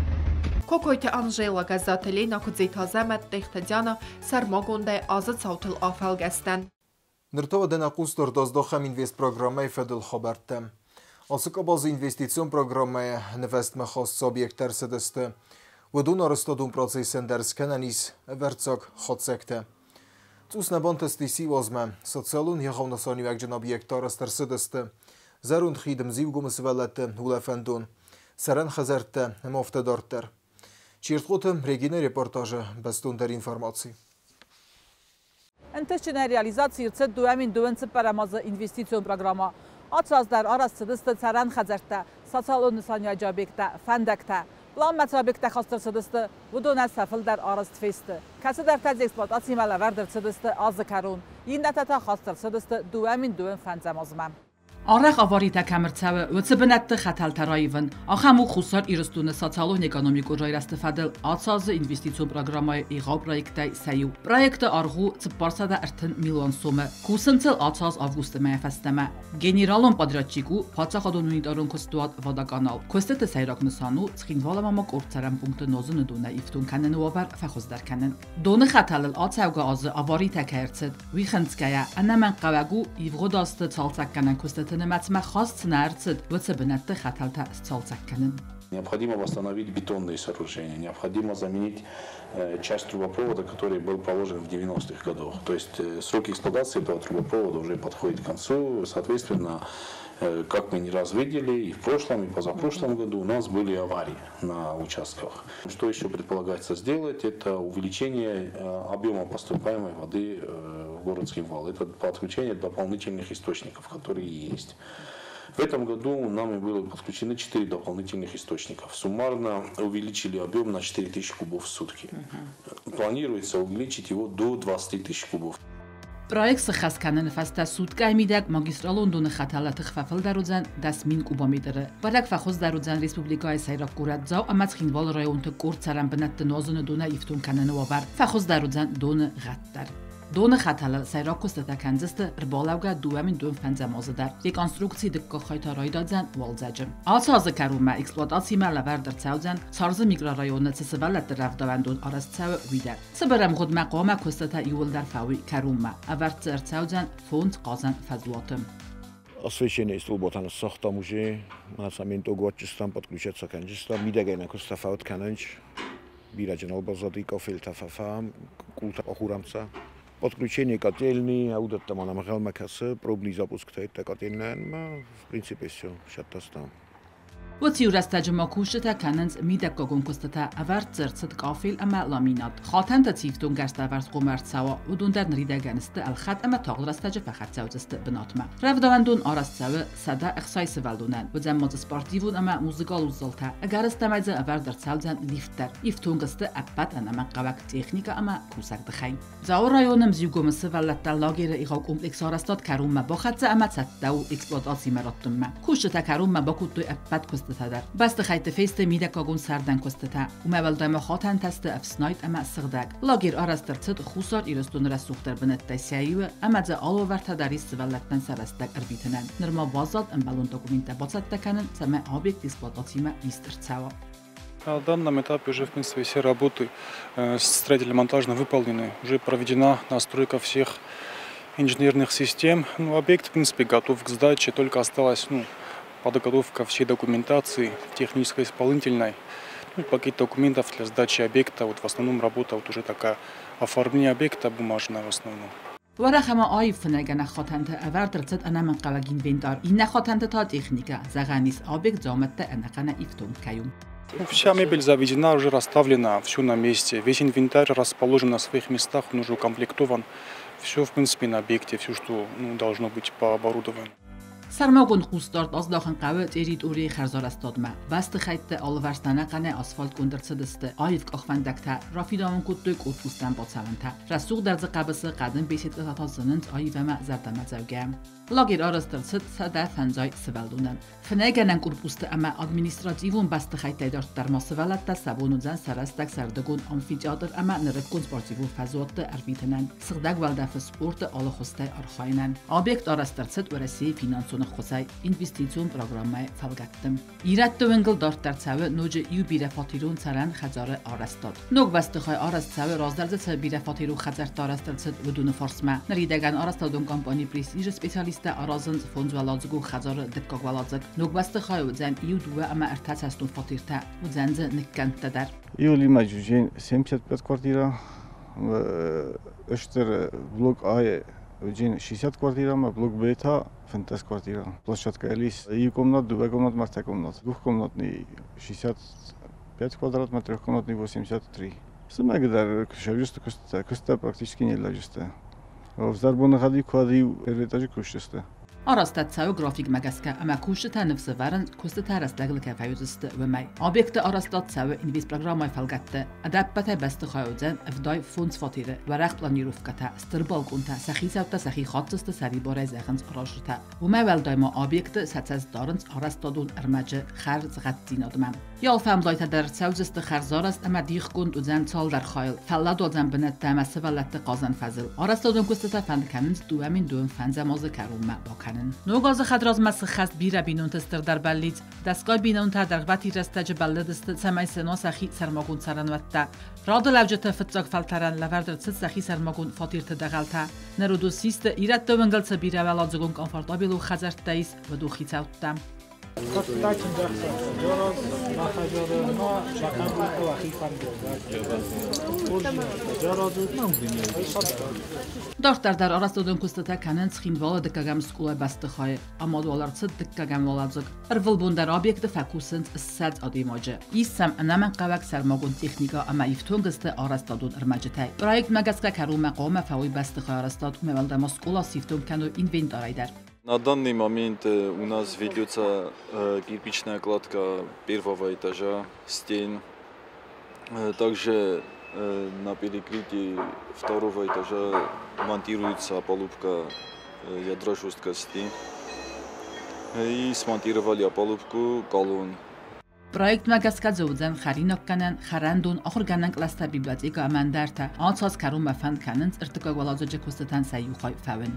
Кокойты Анжела, Гӕззаты Лена, Куыдзеты Азӕмӕт, Тъехты Диана, сӕрмагондӕй азы цаутыл афӕлгӕстӕн. Ныр та уӕдӕ нӕ хъусдард аздахӕм инвестпрограммӕйы фӕдыл хабӕрттӕм. Ацы къабазы инвестицион программӕйы нывӕзтмӕ хаст цы объекттӕ ӕрцыдысты, уыдон арӕзтадон процессӕн дӕр скӕнӕн ис ӕвӕрццаг хатдзӕгтӕ. Цъус нӕ бантысти Сивазмӕ, социалон егъау нысаниуӕгджын объекттӕ арӕзт ӕрцыдысты. Зӕронд хид Мзиугомы сывӕллӕтты улӕфӕндон, цӕрӕн хӕдзӕрттӕ ӕмӕ афтӕ дарддӕр. Чертхъоты Регинӕ репортажы бӕстондӕр информаци. Ӕнтыстджынӕй реализаци ӕрцыд 2024 азы инвестицион программӕ. Ацы аз дӕр арӕзт цыдысты цӕрӕн хӕдзӕрттӕ, социалон нысаниуӕджы объекттӕ, фӕндӕгтӕ. Пъланмӕ цы объекттӕ хаст ӕрцыдысты, уыдонӕн сӕ фылдӕр арӕзт фесты. Кӕцыдӕртӕ дзы эксплуатацимӕ лӕвӕрд ӕрцыдысты азы кӕрон, иннӕтӕ та хаст ӕрцыдысты 2025 азмӕ. Арӕх аваритӕ кӕм ӕрцӕуы, уыцы бынӕтты хӕтӕлтӕ раивын. Ахӕм у Хуссар Ирыстоны социалон-экономикон райрӕзты фӕдыл ацы азы инвестицион программӕйы егъау проекттӕй сӕ иу. Проекты аргъ у 430 милуан сомы. Кусынц ыл ацы аз августы мӕйӕ фӕстӕмӕ. Генералон подрядчик у паддзахадон унитарон куыстуат «Водоканал». Куыстыты сӕйраг нысан у Цхинвал ӕмӕ ма къорд цӕрӕн пункты нозыны донӕй ифтонг кӕныны уавӕр фӕхуыздӕр кӕнын. Доны хӕтӕлыл ацӕугӕ азы аваритӕ кӕй ӕрцыд, уый хынцгӕйӕ, ӕнӕмӕнгхъӕуӕг у ивгъуыд азты цалцӕггӕнӕн куыстыты нымӕцмӕ хаст цы нӕ ӕрцыд, уыцы бынӕтты хӕтӕлтӕ сцалцӕг кӕнын. Необходимо восстановить бетонные сооружения, необходимо заменить часть трубопровода, который был положен в 90-х годах. То есть срок эксплуатации этого трубопровода уже подходит к концу, соответственно, как мы не раз видели, и в прошлом, и позапрошлом году у нас были аварии на участках. Что еще предполагается сделать, это увеличение объема поступаемой воды в город Цхинвал. Это подключение дополнительных источников, которые есть. В этом году нами было подключены 4 дополнительных источников. Суммарно увеличили объем на 4000 кубов в сутки. Планируется увеличить его до 20 тысяч кубов. Проект сыххӕст кӕныны фӕстӕ суткӕйы мидӕг магистралон доны хӕтӕлы тых фӕфылдӕр уыдзӕн 10 000 кубометры. Бӕрӕг фӕхуыздӕр уыдзӕн республикӕйы сӕйраг горӕт Дзау ӕмӕ Цхинвалы районты къорд цӕрӕн бынӕтты нуазыны донӕй ифтонг кӕныны уавӕр. Фӕхуыздӕр уыдзӕн доны гъӕд дӕр. Доны хӕтӕлы сӕйраг куыстытӕ кӕндзысты ӕрбалӕугӕ 2025 азы дӕр. Реконструкцийы дыккаг хай та райдайдзӕн уалдзӕджы. Ацы азы кӕронмӕ эксплуатацимӕ лӕвӕрд ӕрцӕудзӕн, Царзы микрорайоны цы сывӕллӕтты рӕвдауӕндон арӕзт цӕуы, уый дӕр. Цыбыр ӕмгъуыдмӕ хъуамӕ куыстытӕ иууылдӕр фӕуой кӕронмӕ. Ӕвӕрд дзы ӕрцӕудзӕн фондз хъазӕн фӕзуаты. Освещение столбота ныссагътам уже, мӕ минтогватчыстам, подключаться кӕнджыстам, мидӕгӕй нӕ куыста фӕуд кӕнынч. Бирӕджы нал баззади, кафелтӕ фӕфӕм, къултӕ ахурамца. Подключение котельни, аудатта ма нам ӕнхъӕлмӕ кӕсы, пробный запуск та это котельная, в принципе все, щас там. Уыцы иу рӕстӕджы ма кусджытӕ кӕнынц мидӕггагон куыстытӕ, ӕвӕрд дзы ӕрцыд кафел ӕмӕ ламинат. Хатӕнтӕ цы ифтонггӕрзтӕ ӕвӕрд хъуамӕ ӕрцӕуа, уыдон дӕр ныридӕгӕн сты ӕлхӕд ӕмӕ тагъд рӕстӕджы фӕхӕццӕ уыдзысты бынатмӕ. Рӕвдауӕндон арӕзт цӕуы 160 сывӕллонӕн. Уыдзӕн ма дзы спортивон ӕмӕ музыкалон залтӕ. Ӕгӕрыстӕмӕй дзы ӕвӕрд ӕрцӕудзӕн лифт дӕр. Ифтонг сты ӕппӕт ӕнӕмӕнгхъӕуӕг техникӕ ӕмӕ кусӕгдыхӕй. Дзауы районы Мзиугомы сывӕллӕттӕ лагеры егъау комплекс арӕзтад кӕронмӕ бахӕццӕ ӕмӕ цӕттӕ у эксплуатацимӕ раттынмӕ. Кусджытӕ кӕронмӕ бакодтой ӕппӕт куыстытӕ дӕр. Бӕстыхӕйтты фесты мидӕггагон сӕрдӕн куыстытӕ. Уымӕ уӕлдай ма хатӕнтӕ сты ӕфснайд ӕмӕ сыгъдӕг. Лагерь арӕзт ӕрцыд Хуссар Ирыстоны рӕсугъддӕр бынӕттӕй сӕ иуы ӕмӕ дзы алы уавӕртӕ дӕр ис сывӕллӕттӕн сӕ рӕстӕг ӕрвитынӕн. Нырма баззад ӕмбӕлон документтӕ бацӕттӕ кӕнын, цӕмӕй объект эксплуатацимӕ ист ӕрцӕуа. На данном этапе уже, в принципе, все работы строительно-монтажно выполнены. Уже проведена настройка всех инженерных систем. Ну, объект, в принципе, готов к сдаче, только осталась, ну, подготовка всей документации, технической, исполнительной. Ну, пакет документов для сдачи объекта. Вот в основном работа вот уже такая, оформление объекта бумажная в основном. Уӕрӕх ӕмӕ аив фынӕйгӕнӕг хатӕнты ӕвӕрд ӕрцыд ӕнӕмӕнгхъӕуӕг инвентар. Иннӕ хатӕнты та техникӕ. Зӕгъӕн ис, объект дзаумӕттӕ ӕнӕхъӕнӕй ифтонг кӕй у. Ну, вся мебель заведена, уже расставлена, все на месте. Весь инвентарь расположен на своих местах, он уже укомплектован. Все, в принципе, на объекте, все, что, ну, должно быть по оборудованию. Сӕрмагонд хъусдард аздахын хъӕуы территорийы хӕрзарӕзтадмӕ. Бӕстыхӕйтты алыварс ӕнӕхъӕнӕй асфальтгонд ӕрцыдысты, аив къахвӕндӕгтӕ, рафидауын кодтой корпустӕм бацӕуӕнтӕ. Рӕсугъд ӕрдзы хъӕбысы хъӕдын беседкӕтӕ та зынынц аив ӕмӕ зӕрдӕмӕдзӕугӕ. Лагерь арӕзт ӕрцыд 150 сывӕллонӕн. Фынӕйгӕнӕн корпусты ӕмӕ административон бӕстыхӕйттӕй дарддӕр ма сывӕллӕттӕ сӕ бон уыдзӕн сӕ рӕстӕг сӕрдыгон амфитеатр ӕмӕ нырыккон спортивон фӕзуӕтты ӕрвитынӕн, сыгъдӕг уӕлдӕфы спорты алы хуызтӕй архайынӕн. Объект арӕзт ӕрцыд Уӕрӕсейы финансон ӕххуысӕй инвестицион программӕйы фӕлгӕтты. Ирӕтты уынгыл дарддӕр цӕуы ноджы иу бирӕфатерон цӕрӕн хӕдзары арӕзтад. Ног бӕстыхай арӕзт цӕуы раздӕр дзы цы бирӕфатерон хӕдзӕрттӕ арӕзт ӕрцыд, уыдоны фарсмӕ. Ныридӕгӕн арӕзтадон компани Престиж-ы специалисттӕ аразынц фондзуӕладзыгон хӕдзары дыккаг уӕладзыг. Ног бӕстыхайы уыдзӕн иу, дыууӕ ӕмӕ ӕртӕцӕстон фатертӕ, уыдзӕн дзы ныккӕндтӕ дӕр. Июлимӕ 75 квартира, стыр блок А 60 квартира, блок Б та 15 квартира. Площадка Элис. И комнат, две комнат, марта комнат. Двухкомнатный 65 квадратметров, трехкомнатный 83. Сымӕг дӕр куыста практически не лӕджысты. Ӕвзӕр боныгъӕд куы первый этажы кусджысты. Арӕзтад цӕуы графикмӕ гӕсгӕ ӕмӕ кусджытӕ ныфс ӕвӕрынц, куыстытӕ рӕстӕгыл кӕй фӕуыдзысты, уымӕй. Объекты арӕзтад цӕуы инвестпрограммӕйы фӕлгӕтты. Ӕдӕппӕтӕй бӕстыхай уыдзӕн 75 фатеры, уӕрӕх планировкӕтӕ, стыр балкъонтӕ, сӕ хицӕуттӕ сӕхи хатдзысты сӕрибарӕй зӕгъынц аразджытӕ. Уымӕй уӕлдай ма объекты сӕ цӕст дарынц арӕзтадон ӕрмӕджы хӕрзгъӕддзинадмӕ. Йӕ алфӕмблайтӕ дӕр цӕудзысты хӕрзарӕзт ӕмӕ дихгонд уыдзӕн цалдӕр хайыл, фӕлладуадзӕн бынӕттӕ ӕмӕ сывӕллӕтты хъазӕн фӕзыл. Арӕзтадон куыстытӕ фӕнд кӕнынц 2025 азы кӕронмӕ бакӕнын. Ног азы хӕдразмӕ сыххӕст бирӕ бинонты стырдӕр бӕллиц. Дӕсгай бинонтӕ дӕргъвӕтин рӕстӕджы бӕллыдысты, цӕмӕй сын уа сӕхи сӕрмагонд цӕрӕнуӕттӕ. Радылӕуджыты фыццаг фӕлтӕрӕн лӕвӕрд ӕрцыд сӕхи сӕрмагонд фатерты дӕгъӕлтӕ. Ныр уыдон систы, ирӕтты уынгыл цы бирӕуӕладзыгон комфортабелон хӕдзӕрттӕ ис, уыдон хицӕуттӕ. Дарддӕр дӕр арӕзтадон куыстытӕ кӕнынц Цхинвалы дыккӕгӕм скъолайы бӕстыхайы. Амад уал ӕрцыд дыккӕгӕм уӕладзыг. Ӕрвылбон дӕр объекты фӕкусынц 20 адӕймаджы. Ис сӕм ӕнӕмӕнгхъӕуӕг сӕрмагонд техникӕ ӕмӕ ифтонг сты арӕзтадон ӕрмӕджытӕй. Проектмӕ гӕсгӕ кӕронмӕ хъуамӕ фӕуой бӕстыхайы арӕзтад, уымӕ уӕлдай ма скъола сифтонг кӕной инвентарӕй дӕр. На данный момент у нас ведется кирпичная кладка первого этажа, стен. Также на перекрытии второго этажа монтируется опалубка ядра жесткости. И смонтировали опалубку колонн. Проектмӕ гӕсгӕ дзы уыдзӕн хӕринаггӕнӕн, хӕрӕндон, ахуыргӕнӕн кълӕстӕ, библиотекӕ ӕмӕ ӕндӕртӕ. Ацы аз кӕронмӕ фӕнд кӕнынц ӕртыккаг уӕладзыджы куыстытӕн сӕ иу хай фӕуын.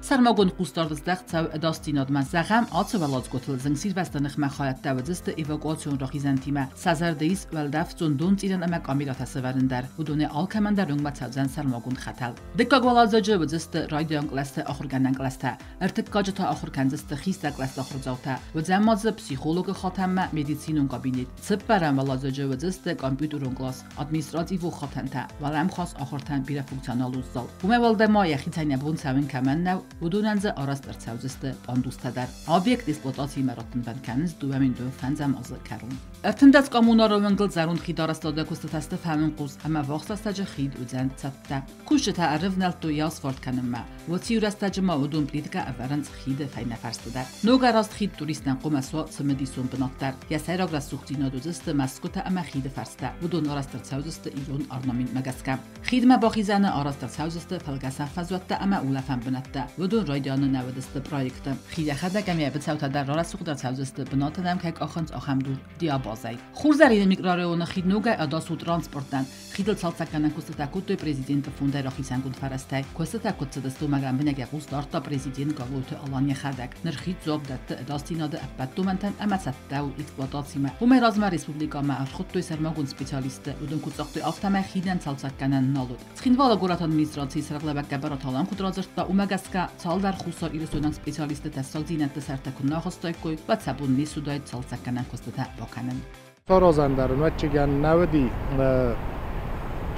Сӕрмагонд хъусдард здӕхт цӕуы ӕдасдзинадмӕ. Зӕгъӕм, ацы уӕладзгуытыл зынгсирвӕзты ныхмӕ хайӕдтӕ уыдзысты эвакуацион рахизӕнтимӕ. Сӕ зӕрды ис уӕлдӕфдзон донцъирӕн ӕмӕ камерӕтӕ сӕвӕрын дӕр. Уыдонӕй алкӕмӕн дӕр уынгмӕ цӕудзӕн сӕрмагонд хӕтӕл. Дыккаг уӕладзыджы уыдзысты райдиан кълӕсты ахуыргӕнӕн кълӕстӕ. Ӕртыккаджы та ахуыр кӕндзысты хистӕр кълӕсты ахуырдзаутӕ. Уыдзӕн ма дзы психологы хатӕнмӕ медицинон кабинет. Цыппӕрӕм уӕладзыджы уыдзысты компьютерон кълас, административон хатӕнтӕ, уӕлӕмхас ахуыртӕн бирӕфункционалон зал. Уымӕй уӕлдай ма йӕхицӕн йӕ бон цӕуын кӕмӕн нӕу, Уыдонӕн дзы арӕзт ӕрцӕудзысты пандустӕ дӕр. Объект эксплуатацимӕ раттынвӕнд кӕнынц 2025 азы кӕрон. 13 Коммунары уынгыл зӕронд хид арӕзтады куыстытӕ сты фӕуынхъус, ӕмӕ ввахс рӕстӕджы хид уыдзӕн цӕттӕ. Кусджытӕ ӕрывнӕлдтой йӕ асфальт кӕнынмӕ. Уыцы иу рӕстӕджы ма уыдон плиткӕ ӕвӕрынц хиды фӕйнӕфӕрсты дӕр. Ног арӕзт хид туристтӕн хъуамӕ суа цымыдисон бынат дӕр. Йӕ сӕйраг рӕсугъддзинад уыдзысты мӕсгуытӕ ӕмӕ хиды фӕрстӕ. Уыдон арӕзт ӕрцӕудзысты ирон орнаментмӕ гӕсгӕ. Хидмӕ бахизӕны арӕзт ӕрцӕудзысты фӕлгӕсӕн фӕзуӕттӕ ӕмӕ улӕфӕн бынӕттӕ. Уыдон райдианы нӕ уыдысты проекты. Хид йӕхӕдӕг ӕмӕ йӕ быцӕутӕ дӕр рарӕсугъд ӕрцӕудзысты, бынаты нӕм кӕй къахынц, ахӕм дур диабазӕй. Хурзӕрины микрорайоны хид ногӕй ӕдас у транспортӕн. Хидыл цалцӕггӕнӕн куыстытӕ кодтой президенты фондӕй рахицӕнгонд фӕрӕзтӕй. Куыстытӕ куыд цыдысты, уымӕ лӕмбынӕг йӕ хъус дардта президент Гаглойты Алан йӕхӕдӕг. Ныр хид дзуапп дӕтты ӕдасдзинады ӕппӕт домӕнтӕн ӕмӕ цӕттӕ у эксплуатацимӕ. Уымӕй размӕ республикӕмӕ ӕрхуыдтой сӕрмагонд специалистты. Уыдон куыд загътой, афтӕмӕй хидӕн цалцӕггӕнӕн нал уыд. Цхинвалы горӕты администрацийы сӕргълӕууӕг Гӕбӕраты Алан куыд радзырдта, уымӕ гӕсгӕ цалдӕр Хуссар Ирыстойнаг специалисты тӕссагдзинӕдты сӕртӕ куы нӕ ахызтаиккой, уӕд сӕ бон не суыдаид цалцӕггӕнӕн куыстытӕ бакӕнын. Саразӕн дӕр ӕвӕццӕгӕн нӕ уыди.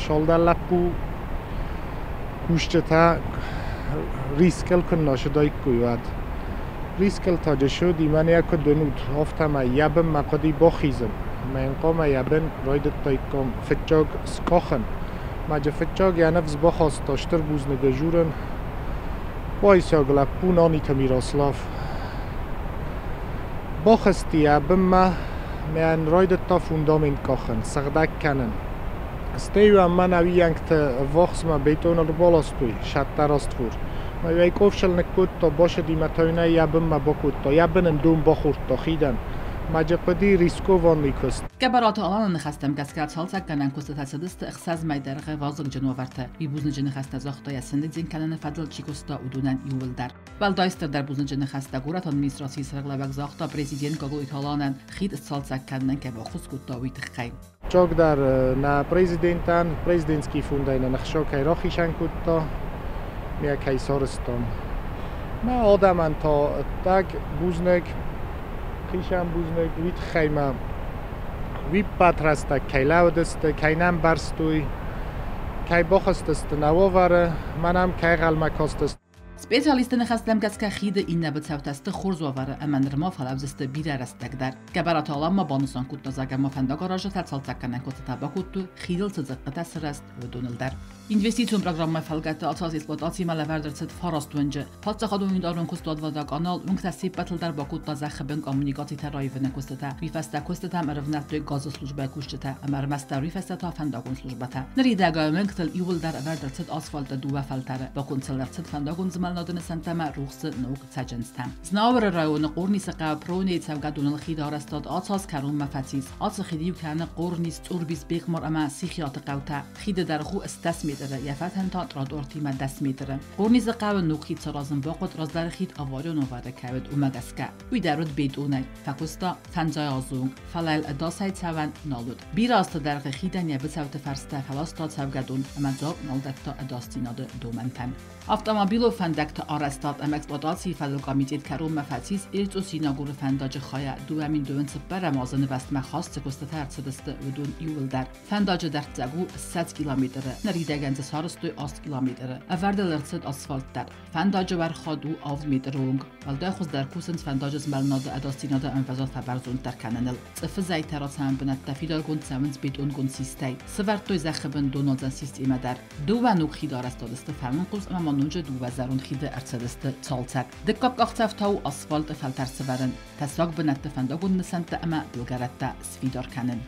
Цалдӕр лӕппу кусджытӕ рискыл куыннӕ суыдаиккой, уӕд. Рискыл та уыди, мӕнӕ йӕ куыд уынут, афтӕмӕй йӕ бынмӕ хъуыди бахизын. Ӕмӕ йын хъуамӕ йӕ бын райдыдтаиккам фыццаг скъахын. Мӕ фыццаг йӕ ныфс бахаста стыр бузныгы журын Уайсаг лӕппу Наниты Мирослав. Бахызти йӕ бынмӕ, мӕн райдыдта фундамент къахын, сыгъдӕг кӕнын. Стӕй-иу ӕм мӕн ӕвийӕнгты ӕввахсмӕ бетон ӕрбаластой, сӕттӕраствор. Мӕ-иу ӕй къофсыл ныккодта, басыди мӕ та йын ӕй йӕ бынмӕ бакодта, йӕ бын ын дон бахордта хидӕн. Мӕ хъуыди рискованный куыст. Гӕбӕраты Аланы ныхӕстӕм гӕсгӕ цалцӕггӕнӕн куыстытӕ цыдысты 6 мӕй дӕргъы вазыгджын уавӕрты. Уый бузныджы ныхӕстӕ загъта, йӕ сӕндидзын кӕныны фӕдыл чи куыста, уыдонӕн иууылдӕр. Уӕлдай стырдӕр бузныджы ныхӕстӕ горӕты администрацийы сӕргълӕууӕг загъта президент Гаглойты Аланӕн, хид сцалцӕг кӕнынӕн кӕй баххуыс кодта, уый тыххӕй. Чогдар нӕ президентӕн, президентский фондӕй нӕ ныхсо кӕй рахицӕн кодта, ме кӕй сарӕзтам. Мӕ адӕмӕн та ӕддаг бузныг, хицӕн бузныг, уый тыххӕй ма уый ӕппӕт рӕстӕг кӕй лӕууыдысты, кӕй нӕ ӕмбӕрстой, кӕй бахызтысты нӕ уавӕры, мӕнӕм кӕй ӕнхъӕлмӕ кастысты. Специалистты ныхӕстӕм гӕсгӕ хиды иннӕ быцӕутӕ сты хорз уавӕры ӕмӕ нырма фӕлӕудзысты бирӕ рӕстӕг дӕр. Гӕбӕраты Алан ма банысан кодта, зӕгъгӕ ма фӕндагаразджытӕ цалцӕггӕнӕн куыстытӕ бакодтой, хидыл цы дзыхъхъытӕ сырӕзт, уыдоныл дӕр. Инвестицион программӕйы фӕлгӕтты ацы аз эксплуатацимӕ лӕвӕрд ӕрцыд фараст уынджы. Паддзахадон унитарон куыстуат «Водоканал» уынгтӕ се ппӕтыл дӕр бакодта зӕххы бын коммуникацитӕ раивыны куыстытӕ. Уый фӕстӕ куыстытӕм ӕрывнӕлдтой газы службӕйы кусджытӕ ӕмӕ ӕрмӕстдӕр уый фӕстӕ та фӕндагон службӕтӕ. Ныридӕгӕн уынгтыл иууылдӕр ӕвӕрд ӕрцыд асфальты дыууӕ фӕлтӕры. Баконд сыл ӕрцыд фӕндагон змӕлынады нысӕнттӕ ӕмӕ рухсы ног цӕджындзтӕ. Знауыры районы Хъорнисы хъӕуы Пронейы цӕугӕдоныл хиды арӕзтад ацы аз кӕронмӕ фӕцис. Ацы хид иу кӕны Хъорнис, Цъурбис, Бехъмар ӕмӕ Сихиаты хъӕутӕ. Хиды дӕргъ у 10 метры, йӕ фӕтӕн та тротуартимӕ 10 метры. Хъорнисы хъӕуы ног хид саразын бахъуыд, раздӕры хид аварион уавӕры кӕй уыд, уымӕ гӕсгӕ. Уый дӕр уыд бетонӕй. Фӕкуыста фӕндзай азы онг, фӕлӕ йыл ӕдасӕй цӕуӕн нал уыд. Бирӕ азты дӕргъы хидӕн йӕ быцӕуты фӕрстӕ фӕласта цӕугӕдон ӕмӕ дзуапп нал дӕтта ӕдасдзинады домӕнтӕн. Автомобилон фӕндӕгты арӕзтад ӕмӕ эксплуатацийы фӕдыл комитет кӕронмӕ фӕцис Эрцъо-Синагуры фӕндаджы хайӕ 2024 азы нывӕзтмӕ хаст цы куыстытӕ ӕрцыдысты, уыдон иууылдӕр. Фӕндаджы дӕрддзӕг у 20 километры, ныридӕгӕн дзы сарӕзтой 8 километры. Ӕвӕрд ыл ӕрцыд асфальт дӕр. Фӕндаджы уӕрхад у 7 метры онг. Уӕлдай хуыздӕр кусынц фӕндаджы змӕлынады ӕдасдзинады ӕмвӕзад фӕбӕрзонддӕр кӕныныл. Цъыфы зӕйтӕ рацӕуӕн бынӕттӕ фидаргонд цӕуынц бетонгонд систӕй. Сывӕрдтой зӕххы бын донуадзӕн системӕ дӕр. Дыууӕ ног хиды арӕзтад сты фӕуынхъус ӕмӕ ма ноджы дыууӕ зӕронд хиды ӕрцыдысты цалцӕг. Дыккаг къахдзӕф та у асфальты фӕлтӕр сывӕрын, тӕссаг бынӕтты фӕндагон нысӕнттӕ ӕмӕ былгӕрӕттӕ сфидар кӕнын.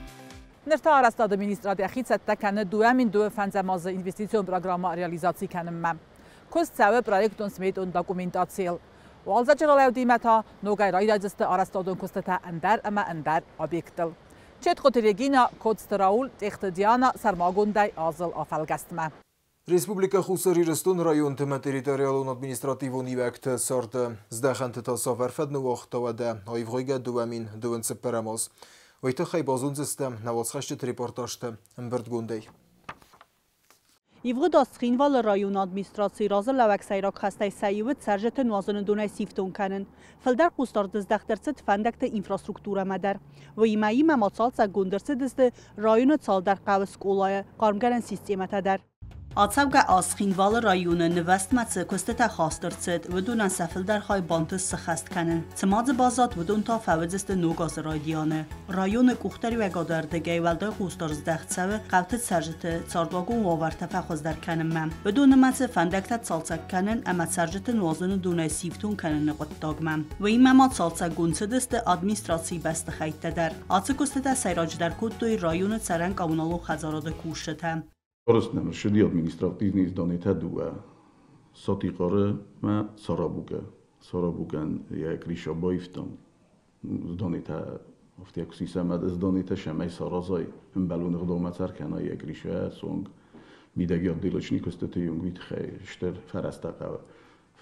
Ныр та арӕзтады министрад йӕхи цӕттӕ кӕны 2025 азы инвестицион программӕ реализаци кӕнынмӕ. Куыст цӕуы проектон-сметон документацийыл. Уалдзӕджы ралӕудимӕ та ногӕй райдайдзысты арӕзтадон куыстытӕ ӕндӕр ӕмӕ ӕндӕр объекттыл. Четхъуты Регина, Коцты Рауль, Тъехты Диана сӕрмагондӕй азыл афӕлгӕстмӕ. Республикӕ Хуссар Ирыстоны районты ӕмӕ территориалон административон ивӕгты царды здӕхӕнты та цавӕр фӕд ныууагъта уӕдӕ аивгъуыйгӕ 2024 аз? Уый тыххӕй базондзыстӕм нӕ уацхӕсджыты репортажты ӕмбырдгондӕй. Ивгъуыд аз Цхинвалы районы администрацийы разылӕууӕг сӕйраг хӕстӕй сӕ иуы цӕрджыты нуазыны донӕй сифтонг кӕнын. Фылдӕр хъусдард здӕхт ӕрцыд фӕндӕгты инфраструктурӕмӕ дӕр. Уыимӕ имӕ ма цалцӕггонд ӕрцыдысты районы цалдӕр хъӕуы скъолайы хъармгӕнӕн системӕтӕ дӕр. Ацӕугӕ аз Цхинвалы районы нывӕзтмӕ цы куыстытӕ хаст ӕрцыд, уыдонӕн сӕ фылдӕр хай бантыст сыххӕст кӕнын. Цы ма дзы баззад, уыдон та фӕуыдзысты ног азы райдианы. Районы къухдариуӕгады ӕрдыгӕй уӕлдай хъусдард здӕхт цӕуы хъӕуты цӕрджыты цардуагон уавӕртӕ фӕхуыздӕр кӕнынмӕ. Уыдон нымӕцы фӕндӕгтӕ цалцӕг кӕнын ӕмӕ цӕрджыты нуазыны донӕй сифтонг кӕныны хъуыддагмӕ. Уыимӕ ма цалцӕггонд цыдысты администрацийы бӕстыхӕйттӕ дӕр. Ацы куыстытӕ сӕйраджыдӕр кодтой районы цӕрӕн коммуналон хӕдзарады кусджытӕ. Арыстнӕм ссыди административный зданитӕ дыууӕ: Сатихъары мӕ Сарабукъы. Сарабукъӕн йӕ крыша баивтам. Зданитӕ афтӕ куы сисӕм, зданитӕ сӕмӕй саразай, ӕмбӕлон ӕгъдаумӕ цӕр кӕнай йӕ крыша цонг мидӕги отделочный куыстыты онг, уый тыххӕй стыр фӕрӕзтӕ хъӕуы.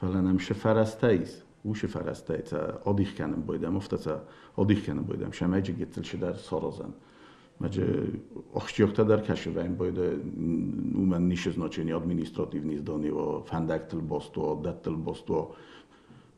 Фӕлӕ нӕм цы фӕрӕзтӕ ис, уыцы фӕрӕзтӕй сӕ адих кӕнын байдӕм, афтӕ сӕ адих кӕнын байдӕм, сӕмӕй гыццыл цыдӕр саразӕн. Мӕджы ахсджиӕгтӕ дӕр кӕсывӕн байда, уымӕн ницы значение административный здание, фӕндӕгтыл баст уа, дӕттыл баст уа,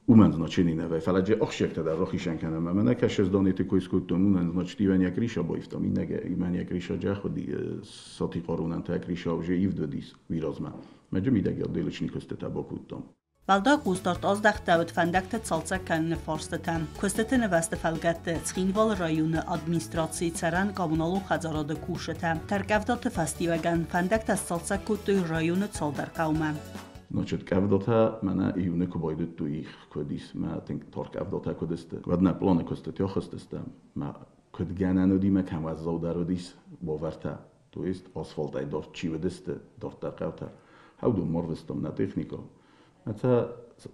уымӕн значение нӕ вӕй, фӕлӕ ахсджиӕгтӕ дӕр рахизӕн кӕнӕм. Ӕмӕ нӕ кӕсы зданиты кой скодтон, уымӕн значит ивӕн йӕ криша баивтам, иннӕ имӕн йӕ криша джах уыди, Сатихъарунӕн та криша уже ивд уыдис уый размӕ. Мӕджы мидӕг отделочный куыстытӕ бакодтам. Уӕлдай хъусдард аздӕхтӕуыд фӕндӕгтӕ цалцӕг кӕныны фарстытӕм. Куыстыты нывӕзты фӕлгӕтты Цхинвалы районы администрацийы цӕрӕн коммуналон хӕдзарады кусджытӕ тӕрккъӕвдаты фӕстиуӕгӕн фӕндӕгтӕ сцалцӕг кодтой районы цалдӕр хъӕумӕ. Значит, къӕвдатӕ мӕнӕ июны куы байдыдтой их куыд ис, мӕ тынг тӕрккъӕвдатӕ куыд сты, уӕд нӕ планы куыстытӕ ахызтыстӕм, мӕ куыд гӕнӕн уыди, мӕ кӕм уӕззаудӕр уыдис уавӕртӕ, то есть асфальтӕй дард чи уыдысты, дарддӕр хъӕутӕ, уыдон ма рвыстам нӕ техникӕ. Це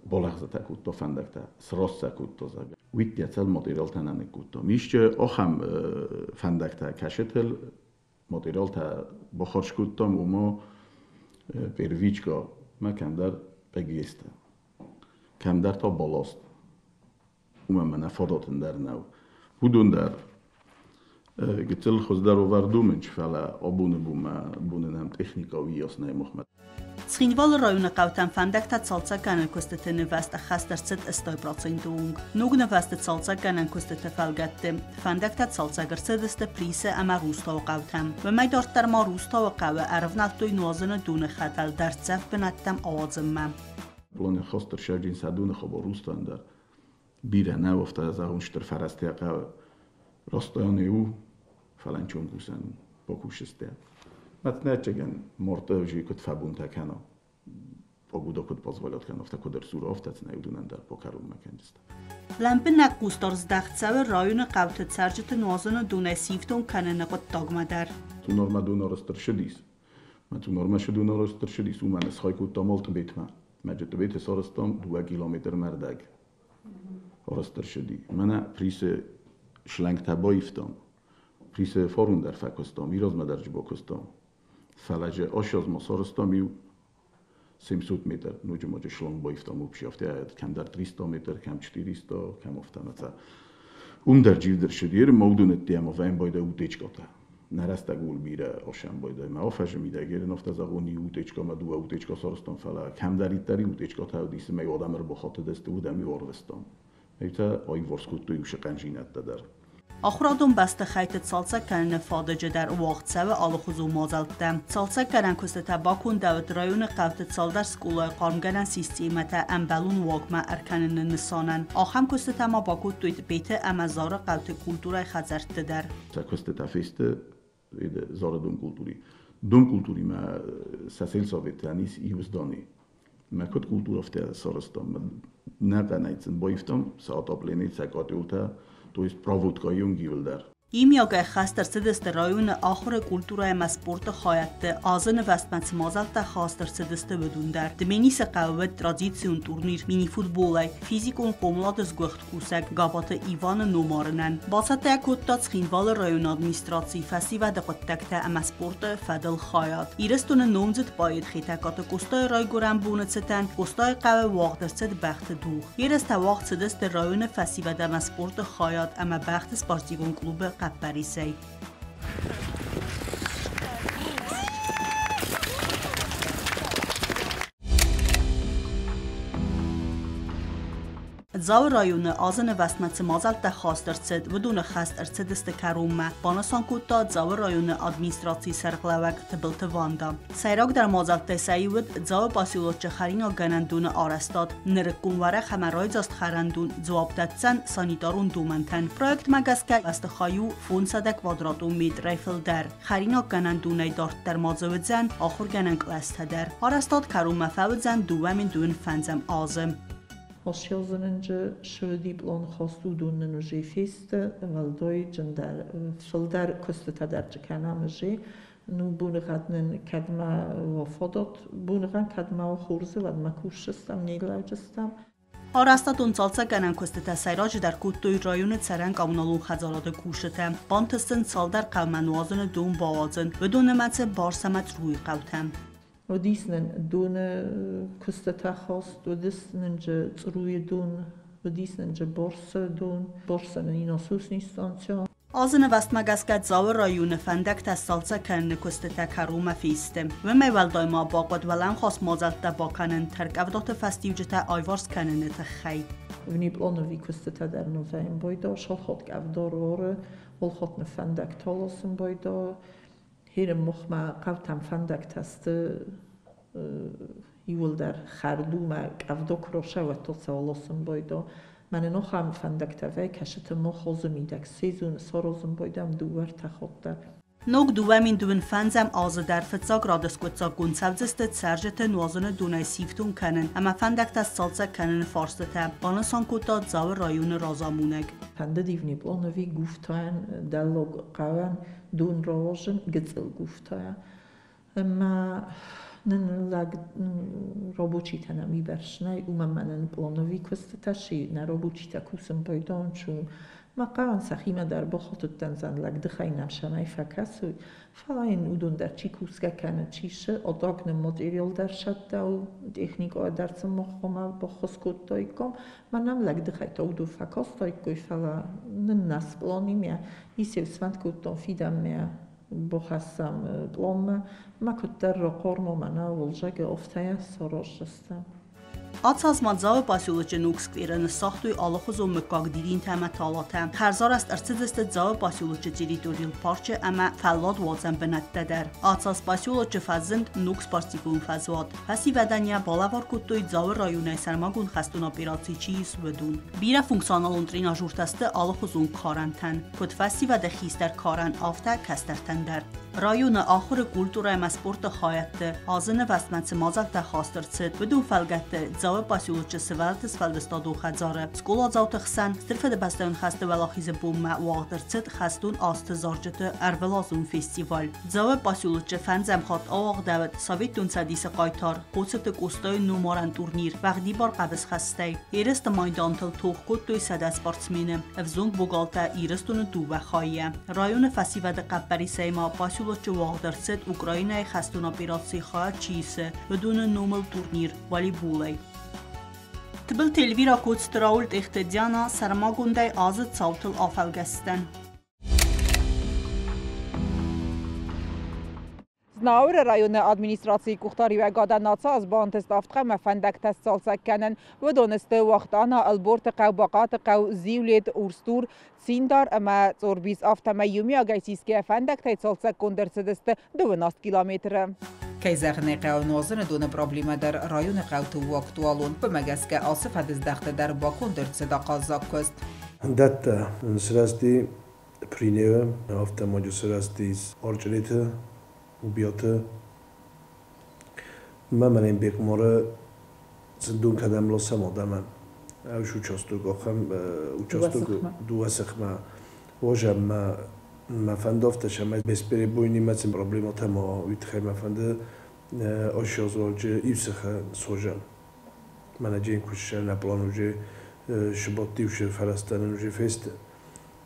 балӕгъзытӕ кодта фӕндӕгтӕ, сраст сӕ кодта, зӕгъгӕ. Уыдта цӕл материалтӕ нӕ ныккодта. Мисчы ахӕм фӕндӕгтӕ кӕсытыл материалтӕ бахарз кодтам, уымӕ первичка мӕ кӕмдӕр пегестӕ, кӕмдӕр та балласт. Уымӕн мӕнӕ фадат ӕндӕр нӕу. Уыдон дӕр гыццыл хуыздӕр уавӕр домынц, фӕлӕ абоны бонмӕ боны нӕм техникӕ уыйас нӕй махмӕ. Цхинвалы районы хъӕутӕм фӕндӕгтӕ цалцӕггӕнӕн куыстыты нывӕзт ӕххӕст ӕрцыд 80% онг. Ног нывӕзты цалцӕггӕнӕн куыстыты фӕлгӕтты фӕндӕгтӕ цалцӕг ӕрцыдысты Присы ӕмӕ Рустауы хъӕутӕм. Уымӕй дарддӕр ма Рустауы хъӕуы ӕрывнӕлдтой нуазыны доны хӕтӕл дӕрддзӕф бынӕттӕм ауадзынмӕ. Планы хастыр сӕвджын сӕ доны хабар Рустауӕн дӕр. Бирӕ нӕ афтӕ зӕгъун стыр фӕрӕзтӕ хъӕуы. Растайӕн у, фӕлӕ кусӕн у, бакусыстӕ. Мӕтнӕччеген марты уже куыд фӕбунтӕ кӕна. Погода куыд позволят кӕна, афтӕ куыд ӕрсура, афтӕ цынӕ уыдонӕн дӕр покӕронмӕ кӕнджысты. Лӕмбынӕг хъусдард здӕхт цӕуы районы хъӕуты цӕрджыты нуазыны донӕй сифтонг кӕныны хъуыддагмӕ дӕр. Цунормӕ дон арӕзт ӕрцыдис. Мӕ цунормӕ цы дон арӕзт ӕрцыдис, уымӕн схай кодтам Алтыбетмӕ. Мӕ Тыбеты сарӕзтам 2 километрмӕ ӕрдӕг. Арӕзт ӕрцыди. Мӕнӕ Присы шлангтӕ баивтам. Присы фарон дӕр фӕкуыстам, уый дӕр бакуыстам. Фӕлӕ же ошозма сарӕзтам иу 700 метр, ноджы ма шланг баивтам вообще, афтӕ кӕмдӕр 300 метр, кӕм 400, кӕм афтӕ мӕ Уым дӕр дживдӕр ссыди, ма уыдон ӕдде ӕмӕ вӕм байда утечкатӕ. Нӕ рӕстӕг ул бирӕ осӕн байда. Мӕ афӕзы мидӕг ерын афтӕ зӕгъон иу утечка мӕ дыууӕ утечка сарӕзтам, фӕлӕ кӕмдӕриддӕр утечкатӕ уыдис, мӕ адӕм ӕрбахатыдысты, уыдӕм иу арвыстам. Ӕйтӕ аиварс кодтой уыцы хъӕнзинӕдтӕ дӕр. Ахуырадон бӕстыхӕйтты цалцӕг кӕныны фадыджы дӕр уагъд цӕуы алыхуызон мадзӕлттӕ. Цалцӕггӕнӕн куыстытӕ бакондӕуыд районы хъӕуты цалдӕр скъолайы хъармгӕнӕн системӕтӕ ӕмбӕлон уагмӕ ӕркӕныны нысанӕн. Ахӕм куыстытӕ ма бакодтой Тъбеты ӕмӕ Зары хъӕуты культурӕйы хӕдзӕртты дӕр. Сӕ куыстытӕ фесты Зары домкультури. Домкультуримӕ сӕ сельсоветӕн ис иу здани. Мӕ куыд культура афтӕ сарӕзтам, нӕ хъӕнӕй сын баивтам сӕ отопление, сӕ котелтӕ, то есть проводка иуылдӕр. Иумиагӕй хаст ӕрцыдысты районы ахуыры, культурӕ ӕмӕ спорты хайӕдты азы нывӕзтмӕ цы мадзӕлттӕ хаст ӕрцыдысты, уыдон дӕр. Дменисы хъӕуы уыд традицион турнир мини-футболӕй физикон хъомылады сгуыхт кусӕг Габаты Иваны номарынӕн. Бацӕттӕ кодта Цхинвалы районы администрацийы фӕсивӕды хъуыддӕгтӕ ӕмӕ спорты фӕдыл хайад. Ирыстоны номдзыд поэт Хетӕгкаты Къостайы райгуырӕн боны цытӕн Къостайы хъӕуы уагъд ӕрцыд бӕхты дугъ. Ерыстӕ уагъд цыдысты районы фӕсивӕд ӕмӕ спорты хайад ӕмӕ бӕхты спортивон клубы хъӕппӕрисӕй. Дзауы районы азы нывӕстмӕ цы мадзӕлттӕ хаст ӕрцыд, уыдоны хӕст ӕрцыдысты кӕронмӕ, банысан кодта Дзауы районы администрацийы сӕргълӕууӕг Тыбылты Ванда. Сӕйрагдӕр мадзӕлттӕй сӕ иу уыд Дзауы поселочы хӕринаггӕнӕндоны арӕзтад. Нырыккон уӕрӕх ӕмӕ райдзаст хӕрӕндон дзуапп дӕтдзӕн санитарон домӕнтӕн. Проектмӕ гӕсгӕ бӕстыхай у 500 квадратон метрӕй фылдӕр. Хӕринаггӕнӕндонӕй дарддӕр ма дзы уыдзӕн ахуыргӕнӕн кълӕстӕ дӕр. Арӕзтад кӕронмӕ фӕуыдзӕн 2025 азы. Хосёзынынджы швы диплом хостудуннын уже фесты, валдой джындар фылдӕр куыстытӕ дӕр кӕнӕм уже. Ну боныгъӕд нын кӕдмӕ фадат, боныгъӕн кӕдмӕ хорзы, уӕдмӕ кусдзыстӕм, не лӕуджыстӕм. Арӕзтадон цалцӕггӕнӕн куыстытӕ сӕйраджыдӕр кодтой районы цӕрӕн коммуналон хӕдзарады кусджытӕ. Бантыст сын цалдӕр хъӕумӕ нуазыны дон бауадзын. Уыдон нымӕцы Барс ӕмӕ Църуйы хъӕутӕм. Уыдис нын доны куыстытӕ хаст, уыдис нын Църуйы дон, уыдис нын Барсы дон, Барсы нын насосный станция. Азы нывӕстмӕ гӕсгӕ Дзауы районы фӕндӕгтӕ сцалцӕг кӕныны куыстытӕ кӕронмӕ фесты. Уымӕй уӕлдай ма бахъуыд уӕлӕмхас мадзӕлттӕ бакӕнын тӕрккъӕвдаты фӕстиуджытӕ аиварс кӕныны тыххӕй. Внеплановый куыстытӕ дӕр нывӕйын байда, шалхат къӕвда руары, олхат фӕндӕгтӕ ласын байда. Херем мохмӕ хъӕутӕм фӕндӕгтӕ сты иууылдӕр хӕрд у мӕ къӕвда куы рацӕуа, то сӕ аласын байда. Мӕнӕ ахӕм фӕндӕгтӕ вӕй кӕсыты мах азы мидӕг сезон саразын байдам дыууӕ-ӕртӕ хатты. Ног 2025 азы дӕр фыццаг рады скъуыддзаггонд цӕудзысты цӕрджыты нуазыны донӕй сифтонг кӕнын ӕмӕ фӕндӕгтӕ сцалцӕг кӕныны фарстытӕ, банысан кодта Дзауы районы разамонӕг. Фӕндыд внеплановый гуфтайӕн дӕллаг хъӕуӕн дон рауадзын гыццыл гуфтайӕ. Ӕмӕ нын лӕг рабочитӕ нӕм уыйбӕрц нӕй, уымӕн ӕмӕ нын плановый куыстытӕ сси, нӕ рабочитӕ кусын байдайынц, мӕ хъӕуӕн сӕхимӕ дӕр бахатыдтӕн зӕн лӕгдыхӕй нӕм цӕмӕй фӕкӕсой, фӕлӕ йын уыдон дӕр чи кусгӕ кӕны, чи цы, адаг нын материал дӕр цӕттӕ у, техникӕ дӕр сын мах хъуамӕ баххуыс кодтаиккам. Мӕнӕн лӕгдыхӕй та уыдон фӕкастаиккой, фӕлӕ нын нӕ спланимӕ исеу сфӕнд кодтам фидӕнмӕ бахӕссӕм пъланмӕ, мӕ куыддӕр рахъарма мӕнӕ уалдзӕгы, афтӕ йӕ сараздзыстӕм. Ацы аз ма Дзауы поселочы ног скверы ныссагътой алыхуызон мыггаг дидинтӕ ӕмӕ талатӕ. Хӕрзарӕзт ӕрцыдысты Дзауы поселочы территорийыл парчы ӕмӕ фӕлладуадзӕн бынӕттӕ дӕр. Ацы аз поселочы фӕзынд ног спортивон фӕзуат. Фӕсивӕдӕн йӕ балӕвар кодтой Дзауы районӕй сӕрмагонд хӕстон операцийы чи ис, уыдон. Бирӕфункционалон тренажертӕ сты алыхуызон карӕнтӕн, куыд фӕсивӕды хистӕр карӕн, афтӕ кӕстӕртӕн дӕр. Районы ахуыры, культурӕ ӕмӕ спорты хайӕдты азы нывӕстмӕ цы мадзӕлттӕ хаст ӕрцыд, уыдон фӕлгӕтты Дзауы поселочы сывӕллӕтты сфӕлдыстадон хӕдзары скъоладзауты хсӕн Стыр Фыдыбӕстӕйон хӕсты Уӕлахизы бонмӕ уагъд ӕрцыд хӕстон азты зарджыты ӕрвылазон фестиваль. Дзауы поселочы фӕндзӕм хатт ауагъдӕуыд Советон Цӕдисы хъайтар Хъоцыты Къостайы номарӕн турнир уӕгъдибар хъӕбысхӕстӕй. Ерысты майдантыл тох кодтой 100 спортсмены, ӕвзонг богалтӕ Ирыстоны дыууӕ хайӕ. Районы фӕсивӕды хъӕппӕрисӕй ма поселочы уагъд ӕрцыд Украинӕйы хӕстон операцийы хайад чи исы, уыдоны номыл турнир волейболӕй. Тыбылты Эльвира, Коцты Рауль, Тъехты Диана сӕрмагондӕй азы цаутыл афӕлгӕсдзӕн. Знауыры районы администрацийы къухдариуӕгадӕн ацы аз бантыст авд хъӕумӕ фӕндӕгтӕ сцалцӕг кӕнын. Уыдон сты Уахтъана, Ӕлборты хъӕу, Бахъаты хъӕу, Зиулет, Урсдур, Циндар ӕмӕ Цъорбис. Афтӕмӕй иумиагӕй сисгӕ фӕндӕгтӕй цалцӕггонд ӕрцыдысты 28 километры. Кӕй зӕгъын ӕй хъӕуы, нуазыны доны проблемӕ дӕр районы хъӕуты у актуалон. Уымӕ гӕсгӕ ацы фӕдыздӕхты дӕр баконд ӕрцыд ахъаззаг куыст. Дӕттӕ сырӕзти Приневы, афтӕ ма сырӕзтис Арчъреты, Убиаты. Мӕ мӕнӕн Бекъмары дон кӕдӕм ласӕм адӕмӕн. Ӕвш участок ахӕм участок дыууӕ сыхмӕ уазӕм мӕ мӕ фӕнды афтӕ цӕмӕй бесперебойнимӕ цы проблемӕтӕ ма уый тыххӕй мӕ фӕнды ӕссӕдз иу сыхы созӕм. Мӕнӕ джен куысса нӕ план уже сыбадти усы фӕрӕзтӕ нын уже фесты.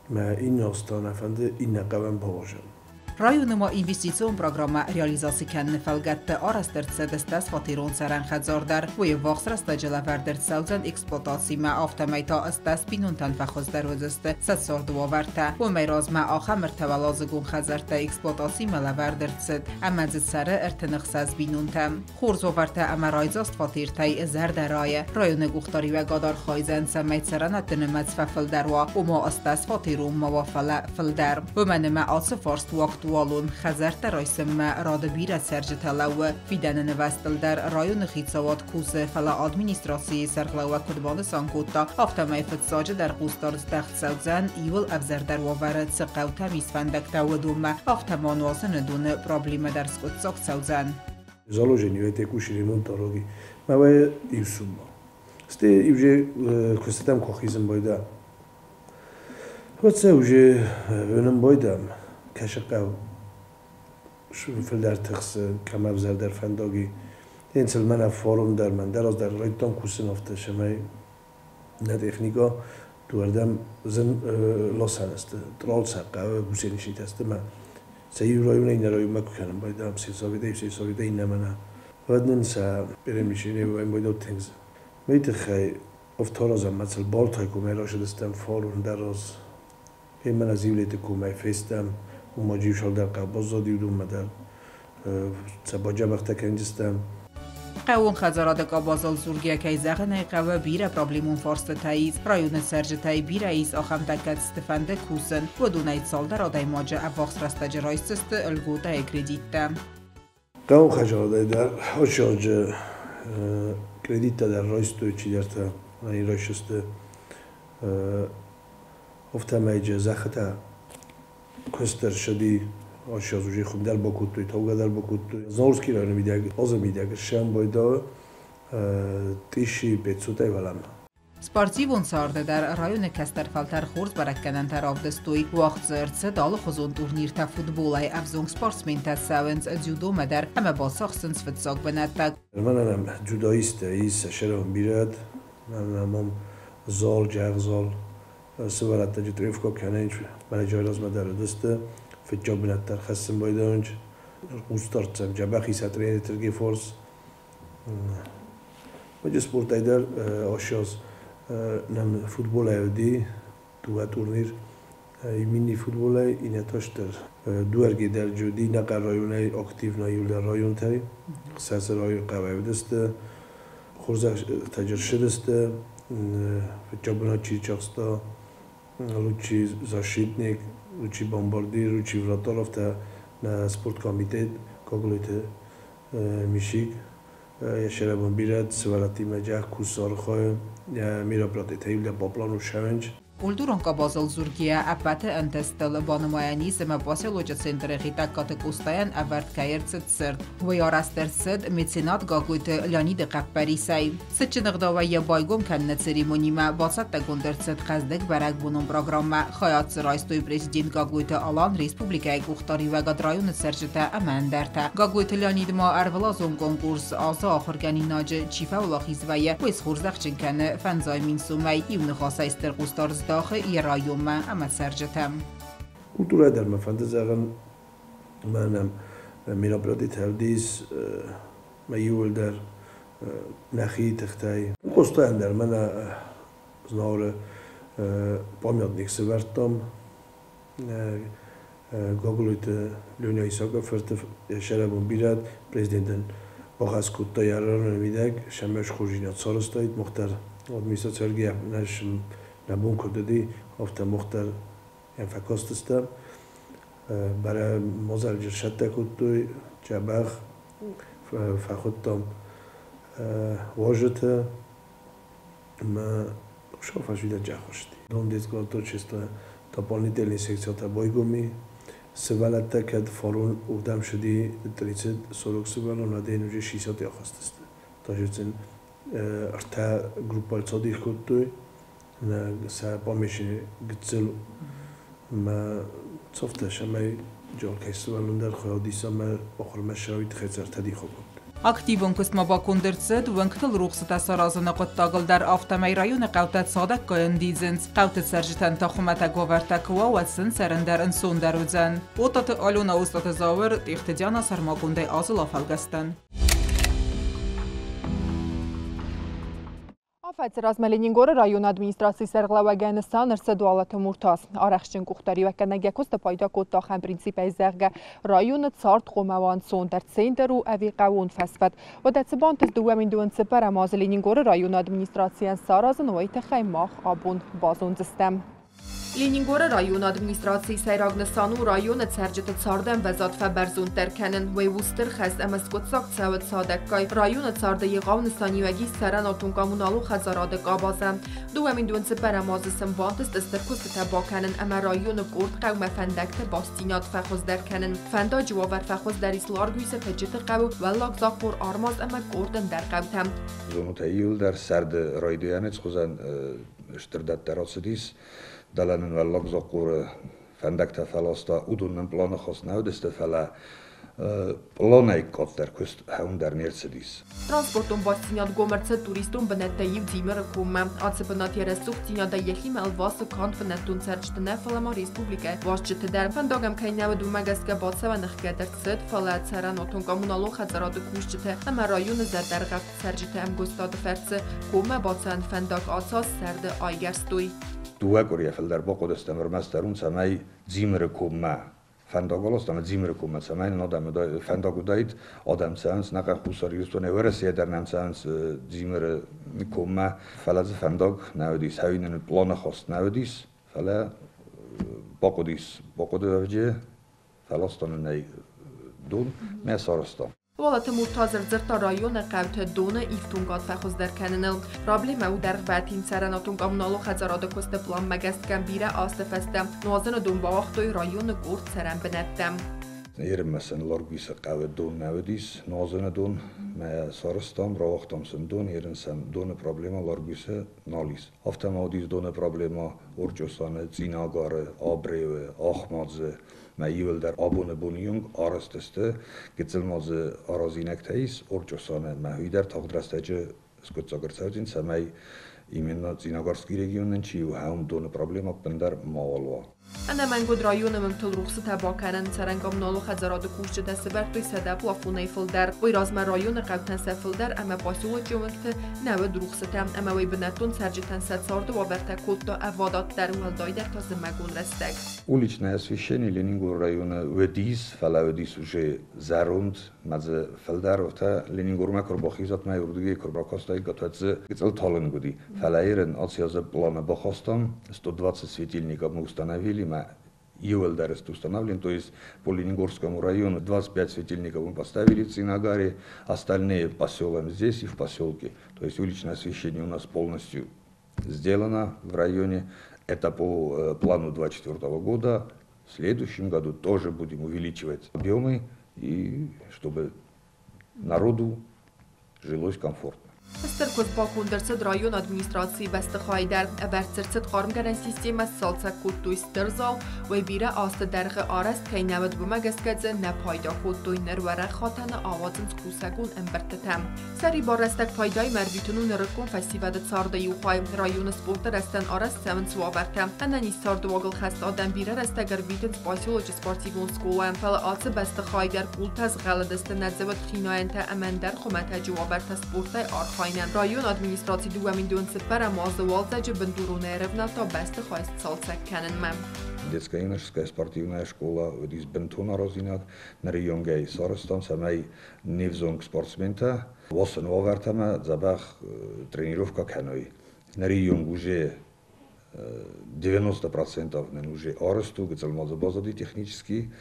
Мӕ иннӕ аз та нӕ фӕнды иннӕ хъӕуӕн бауазӕм. Районы ма инвестицион программӕ реализаци кӕныны фӕлгӕтты арӕзт ӕрцыд 80-фатерон цӕрӕн хӕдзар дӕр. Уый ӕввахс рӕстӕджы лӕвӕрд ӕрцӕудзӕн эксплуатацимӕ, афтӕмӕй та 80 бинонтӕн фӕхуыздӕр уыдзысты сӕ царды уавӕртӕ. Уымӕй размӕ ахӕм ӕртӕуӕладзыгон хӕдзӕрттӕ эксплуатацимӕ лӕвӕрд ӕрцыд, ӕмӕ дзы цӕры 36 бинонтӕ. Хорз уавӕртӕ ӕмӕ райдзаст фатертӕй зӕрдӕ райы. Районы къухдариуӕгад архайдзӕн, цӕмӕй цӕрӕнӕтты нымӕц фӕфылдӕр уа, ома 80-фатерон ма уа, фӕлӕ фылдӕр. Уымӕн ӕмӕ ацы фарст у актуалон. Хӕдзӕрттӕ райсынмӕ рады бирӕ цӕрджытӕ лӕууы. Фидӕны нывӕзтыл дӕр районы хицауад кусы, фӕлӕ администрацийы сӕргълӕууӕг куыд банысан кодта, афтӕмӕй фыццаджыдӕр хъусдард здӕхт цӕудзӕн, иуыл ӕвзӕрдӕр уавӕры цы хъӕутӕм ис фӕндӕгтӕ, уыдонмӕ, афтӕ ма нуазыны доны проблемӕ дӕр скъуыддзаг цӕудзӕн. Заложение текущий ремонт дороги. Мавае и сумма. Сте и уже кустам кохизм бойда. Вот уже өнüm бойдам. Кашақав филдар тхс кама взар фандаги. Энцел мана форум дар ман дараз дар райтам кусин офта шамай на техника дуардам зин лосанаст трол сақав гусенишит аст ма саи район ин район ма кунам бойдам сельсовете сельсовете ин мана ваднен са перемещение вайн бойдо тенз мейтхай офторазам мацал болтай кумай рашидастам форум дараз من از ایولت کومای فستم و ما جیوشال در قباز زادی و در سباجа бахта кенджистам. Хъӕууон хӕдзарады къабазыл дзургӕ кӕй зӕгъын ӕй хъӕуы, бирӕ проблемон фарстытӕ ис. Районы цӕрджытӕй бирӕ ис ахӕмтӕ, кӕд фӕнды кусын. Уыдонӕй цалдӕр адӕймаджы ӕввахс рӕстӕджы райсдзысты льготӕйы кредиттӕ. Хъӕууон хӕдзарадӕй дӕр ошоджы кредиттӕ дӕр райстой чидӕртӕ, райсысты. Офтамӕйджы зӕххытӕ куыстдӕр шыди, ошоз уже хумдӕр бакодтой, таугӕ дӕр бакодтой. Знаурский районы мидӕг, азы мидӕг шӕм бойда тысячи пятьсот валам. Спортивон царды дӕр районы кӕстӕр фӕлтӕр хорз бӕрӕггӕнӕнтӕ равдыстой. Уагъд дзы ӕрцыд алыхуызон турниртӕ футболӕй, ӕвзонг спортсментӕ цӕуынц дзюдомӕ дӕр ӕмӕ бацахсынц фыццаг бынӕттӕ. Мӕнӕн дзюдоисттӕ ис сӕ бирӕт, мӕнӕн ам зал, джагъзал, сывӕллӕттӕ тренировка кӕнынц, мӕнӕ джайразмӕ дӕр уыдысты, фыццаг бынӕттӕ ӕрхӕссын байдайынц. Хъусдардцӕм джӕбӕх иса тренерты форс. Vagy спортӕй дӕр ошоз нам футболӕй уыди дыууӕ турнир, мини футболӕй, иннӕ та дуэрги дӕр уыди нӕхъӕн районӕй активно иуылдӕр районтӕй. Хсӕз район хъӕуӕй уыдысты, хорзӕхтӕ ссыдысты, фыццаг бынат чи чахста, лучший защитник, лучший бомбардир, лучший вратарь афтӕ нӕ спорткомитет Гаглойты Мишик йӕ сӕрӕбон бирӕ сывӕллӕттимӕ джах кусы архайы, йӕ мероприятитӕ иуылдӕр баплан у шӕвӕнч. Культурон къабазыл дзургӕйӕ, ӕппӕты ӕнтыстыл банымайӕн ис ӕмӕ поселочы центры Хетӕгкаты Къостайӕн ӕвӕрд кӕй ӕрцыд цырт. Уый арӕзт ӕрцыд меценат Гаглойты Леониды хъӕппӕрисӕй. Цытджын ӕгъдауӕй йӕ байгом кӕныны церемонимӕ бацӕттӕгонд ӕрцыд хъӕздыг бӕрӕгбонон программӕ. Хайад дзы райстой президент Гаглойты Алан, республикӕйы къухдариуӕгад, районы цӕрджытӕ ӕмӕ ӕндӕртӕ. Гаглойты Леонид ма ӕрвылазон конкурс Азы ахуыргӕнинаджы чи фӕуӕлахиз вӕййы, уый схорзӕхджын кӕны 50 000 сомӕй. Иу ныхасӕй стыр хъусдард здахы йӕ районмӕ ӕмӕ цӕрджытӕм. Культурӕ дӕр мӕ фӕнды зӕгъын, мӕнӕ мероприятитӕ уыдис, мӕ иууылдӕр нӕхи тыхтӕй. Къостайӕн дӕр мӕнӕ Знауыры памятник сӕвӕрдтам. Гаглойты Леня Исакы фырты сӕрӕбон бирӕ президентӕн бахӕс кодта йӕ районы мидӕг, сӕмӕ схорздзинад сарӕзтаид, мах дӕр администрацийы нӕ бон куыд уыди, афтӕ мах дӕр йӕм фӕкастыстӕм. Бӕрӕ мадзалджы сӕттӕ кодтой, дзӕбӕх фӕхуыдтам уазджыты ӕмӕ шофашвида джахошти. Дом детского творчества дополнительный секцията байгом и. Сывӕллӕттӕ кӕд фарон уырдӕм цыди 30-40 сывӕллон, адӕм уже 60 ахызтысты. Даже сын ӕртӕ группӕйыл цадих кодтой, сӕ помещение гыццыл ӕмӕ цӕфтӕ сӕмӕй джалкӕй сывӕллон дӕр хайад иса ӕмӕ ахуырмӕ ссӕуид, тыххӕй ӕртӕ дихы кодтой. Активон куыст ма баконд ӕрцыд уынгтыл рухсытӕ саразыны хъуыддагыл дӕр, афтӕмӕй районы хъӕутӕ цадӕггай ӕндидзынц. Хъӕуты цӕрджытӕн та хуымӕтӕг уавӕртӕ куы уа, уӕд сын цӕрын дӕр ӕнцондӕр уыдзӕн. Отаты Алена, Остъаты Зауыр, Тъехты Диана сӕрмагондӕй азыл афӕлгӕстӕн. Афӕдзы размӕ Ленингоры районы администрацийы сӕргълӕууӕгӕй нысан ӕрцыд Уалыты Муртаз. Арӕхстджын къухдариуӕггӕнӕг йӕ куысты пайда кодта ахӕм принципӕй, зӕгъгӕ, районы цард хъуамӕ уа ӕнцондӕр, центр у ӕви хъӕууон фӕсвӕд. Уӕдӕ цы бантыст 2024 азы Ленингоры районы администрацийӕн саразын, уый тыххӕй мах абон базондзыстӕм. Ленингоры районы администрацийы сӕйраг нысан у районы цӕрджыты цардӕмвӕзад фӕбӕрзонддӕр кӕнын. Уый у стыр хӕс ӕмӕ скъуыддзаг цӕуы цадӕггай. Районы царды егъау нысаниуӕг ис цӕрӕнуатон-коммуналон хӕдзарады къабазӕн. 2024 азы сын бантыст стыр куыстытӕ бакӕнын ӕмӕ районы къорд хъӕумӕ фӕндӕгты бастдзинад фӕхуыздӕр кӕнын. Фӕндаджы уавӕр фӕхуыздӕр ис Ларгуисы, Тыджыты хъӕуы, Уӕллаг Захъхъор, Армаз ӕмӕ къорд ӕндӕр хъӕутӕм. Зонут ӕй иуылдӕр, сӕрды райдайӕны цхуызӕн стыр дӕттӕ рацыдис. Дӕлӕ нын Уӕллаг Захъхъоры фӕндӕгтӕ фӕласта, уыдон нын пъланы хос нӕ уыдысты, фӕлӕ пъланӕй къаддӕр куыст хӕуын дӕр не рцыдис. Транспортон бастдзинад гом ӕрцыд туристон бынӕттӕй иу Дзимыры коммӕ. Ацы бынат йӕ рӕсугъддзинадӕй йӕхимӕ ӕлвасы канд бынӕттон цӕрджыты нӕ, фӕлӕ ма республикӕйы уазджыты дӕр. Фӕндаг ӕм кӕй нӕ уыд, уымӕ гӕсгӕ бацӕуӕн ӕхгӕд ӕрцыд, фӕлӕ цӕрӕнуатон-коммуналон хӕдзарады кусджытӕ ӕмӕ районы зӕрдӕргъӕвд цӕрджыты ӕмгуыстады фӕрцы коммӕ бацӕуӕн фӕндаг ацы аз сӕрды айгӕрстой. Дыууӕ къуырийӕ фылдӕр бахъуыдыстӕм ӕрмӕстдӕр уым, цӕмӕй Дзимыры коммӕ фӕндаг аластам Дзимыры коммӕ, цӕмӕй нын адӕм фӕндаг уыдаид, адӕм цӕуынц нӕхъӕн Хуссар Ирыстонӕй Уӕрӕсейӕ дӕр нӕм цӕуынц Дзимыры коммӕ, фӕлӕ дзы фӕндаг нӕ уыдис, ӕви нын пъланы хаст нӕ уыдис, фӕлӕ бахъуыдис, бахъуыды ӕвджы, фӕластам нын ӕй дон, мӕ сарӕзтам. Уалыты Муртаз ӕрдзырдта районы хъӕуты доны ифтонгад фӕхуыздӕр кӕныныл. Проблемӕ у дӕргъвӕтин цӕрӕнуатон-коммуналон хӕдзарады куысты пъланмӕ гӕсгӕ бирӕ азты фӕстӕ нуазыны дон бауагътой районы къорд цӕрӕн бынӕттӕм. Ермӕсӕн Ларгуисы хъӕуы дон нӕ уыдис, нуазыны дон. Мӕ сарӕзтам, рауагътам сын дон, ерын сӕм доны проблемӕ Ларгуисы нал ис. Афтӕ ма уыдис доны проблемӕ Орчъосаны, Цъинагары, Абреуы, Ахмадзы. Мӕ иуылдӕр абоны боны онг арӕзт сты, гыццыл ма дзы аразинӕгтӕ ис Орчъосаны. Мӕ уый дӕр тагъд рӕстӕджы скъуыддзаг ӕрцӕудзӕн, цӕмӕй именно Цъинагарский регионӕн чи у, ахӕм доны проблемӕ ӕппындӕр мауал уа. Ӕнӕмӕнг уыд районы уынгтыл рухсытӕ бакӕнын. Цӕрӕн-коммуналон хӕдзарады кусджытӕ сӕвӕрдтой 100 плафонӕй фылдӕр. Уый размӕ районы хъӕутӕн сӕ фылдӕр ӕмӕ поселочы уынгты нӕ уыд рухсытӕ, ӕмӕ уый бынӕттон цӕрджытӕн сӕ царды уавӕртӕ кодта ӕвадатдӕр, уӕлдайдӕр та зымӕгон рӕстӕг. Уличное освещение Ленингоры районы уыдис, фӕлӕ уыдис уже зӕронд, мӕ дзы фылдӕр уӕртӕ Ленингормӕ куы рбахизат, мӕ уырдыгӕй куы рбакастаиккат, уӕд дзы гыццыл талынг уыди. Фӕлӕ ерын ацы азы планы бахастам, 120 светильников мы установили, мӕ иуылдӕр установлен, то есть по Ленингорскому району 25 светильников мы поставили в Цинагаре, остальные по селам здесь и в поселке. То есть уличное освещение у нас полностью сделано в районе. Это по плану 2024 года. В следующем году тоже будем увеличивать объемы, и чтобы народу жилось комфортно. Стыр куыст баконд ӕрцыд районы администрацийы бӕстыхайы дӕр. Ӕвӕрд ӕрцыд хъармгӕнӕн системӕ, сцалцӕг кодтой стыр зал. Уый бирӕ азты дӕргъы арӕзт кӕй нӕ уыд, уымӕ гӕсгӕ дзы нӕ пайда кодтой. Ныр уӕрӕх хатӕны ауадзынц кусӕгон ӕмбырдтытӕ. Сӕрибар рӕстӕг пайдаимӕ ӕрвитын у нырыккон фӕсивӕды царды иу хай. Районы спорты рӕзтӕн арӕзт цӕуынц уавӕртӕ. Ӕнӕниз цардыуагыл хӕст адӕм бирӕ рӕстӕг ӕрвитынц поселочы спортивон скъолайы. Фӕлӕ ацы бӕстыхай дӕр къултӕ згъӕлыдысты, нӕ дзы уыд хинайӕнтӕ ӕмӕ ӕндӕр хуымӕтӕджы уавӕртӕ спортӕй архайынӕн. Районы администраци 2004 азы уалдзӕджы бындуронӕй ӕрӕвнӕлдта бӕстыхай сцалцӕг кӕнынмӕ. Детско-юношеская спортивная школа уыдис бынтон аразинаг, ныры онгӕй сарӕзтам, цӕмӕй не взонг спортсментӕ уасын уавӕртӕмӕ дзӕбӕх тренировка кӕной. Ныры онг уже 90% нын уже арӕзт у, гыццыл ма дзы баззади технически,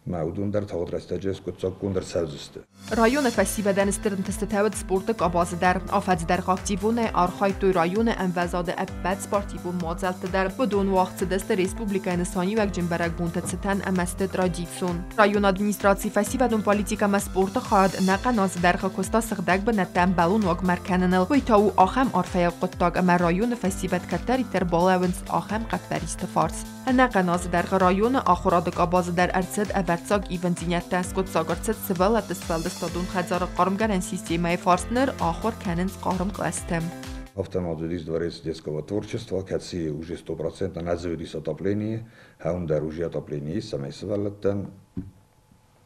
мӕ уыдон дӕр тагъд рӕстӕджы скъуыддзаггонд ӕрцӕудзысты. Районы фӕсивӕдӕн стыр ӕнтыстытӕ уыд спорты къабазы дӕр. Афӕдзы дӕргъы активонӕй архайдтой районы ӕмвӕзады ӕппӕт спортивон мадзӕлтты дӕр. Уыдон уагъд цыдысты республикӕйы нысаниуӕгджын бӕрӕгбонты цытӕн ӕмӕ сты традицион. Районы администрацийы фӕсивӕдон политикӕ ӕмӕ спорты хайад ӕнӕхъӕн азы дӕргъы куыста сыгъдӕг бынӕттӕ ӕмбӕлон уагмӕ ӕркӕныныл. Уый та у ахӕм арфӕйаг хъуыддаг, ӕмӕ районы фӕсивӕд кӕддӕриддӕр балӕууынц ахӕм хъӕппӕристы фарс. Ӕнӕхъӕн азы дӕргъы районы ахуырады къабазы дӕр ӕрцыд ӕвӕрд. Ӕвӕрццаг ивындзинӕдтӕ скъуыддзаг ӕрцыд сывӕллӕтты сфӕлдыстадон хӕдзары хъармгӕнӕн системӕйы фарст, ныр ахуыр кӕнынц хъарм кълӕсты. Афтӕ ма уыдис Дворец детского творчества, кӕцы уже стопроцентно нӕ дзы уыдис отопление, хӕуын дӕр уже отопление ис, цӕмӕй сывӕллӕттӕн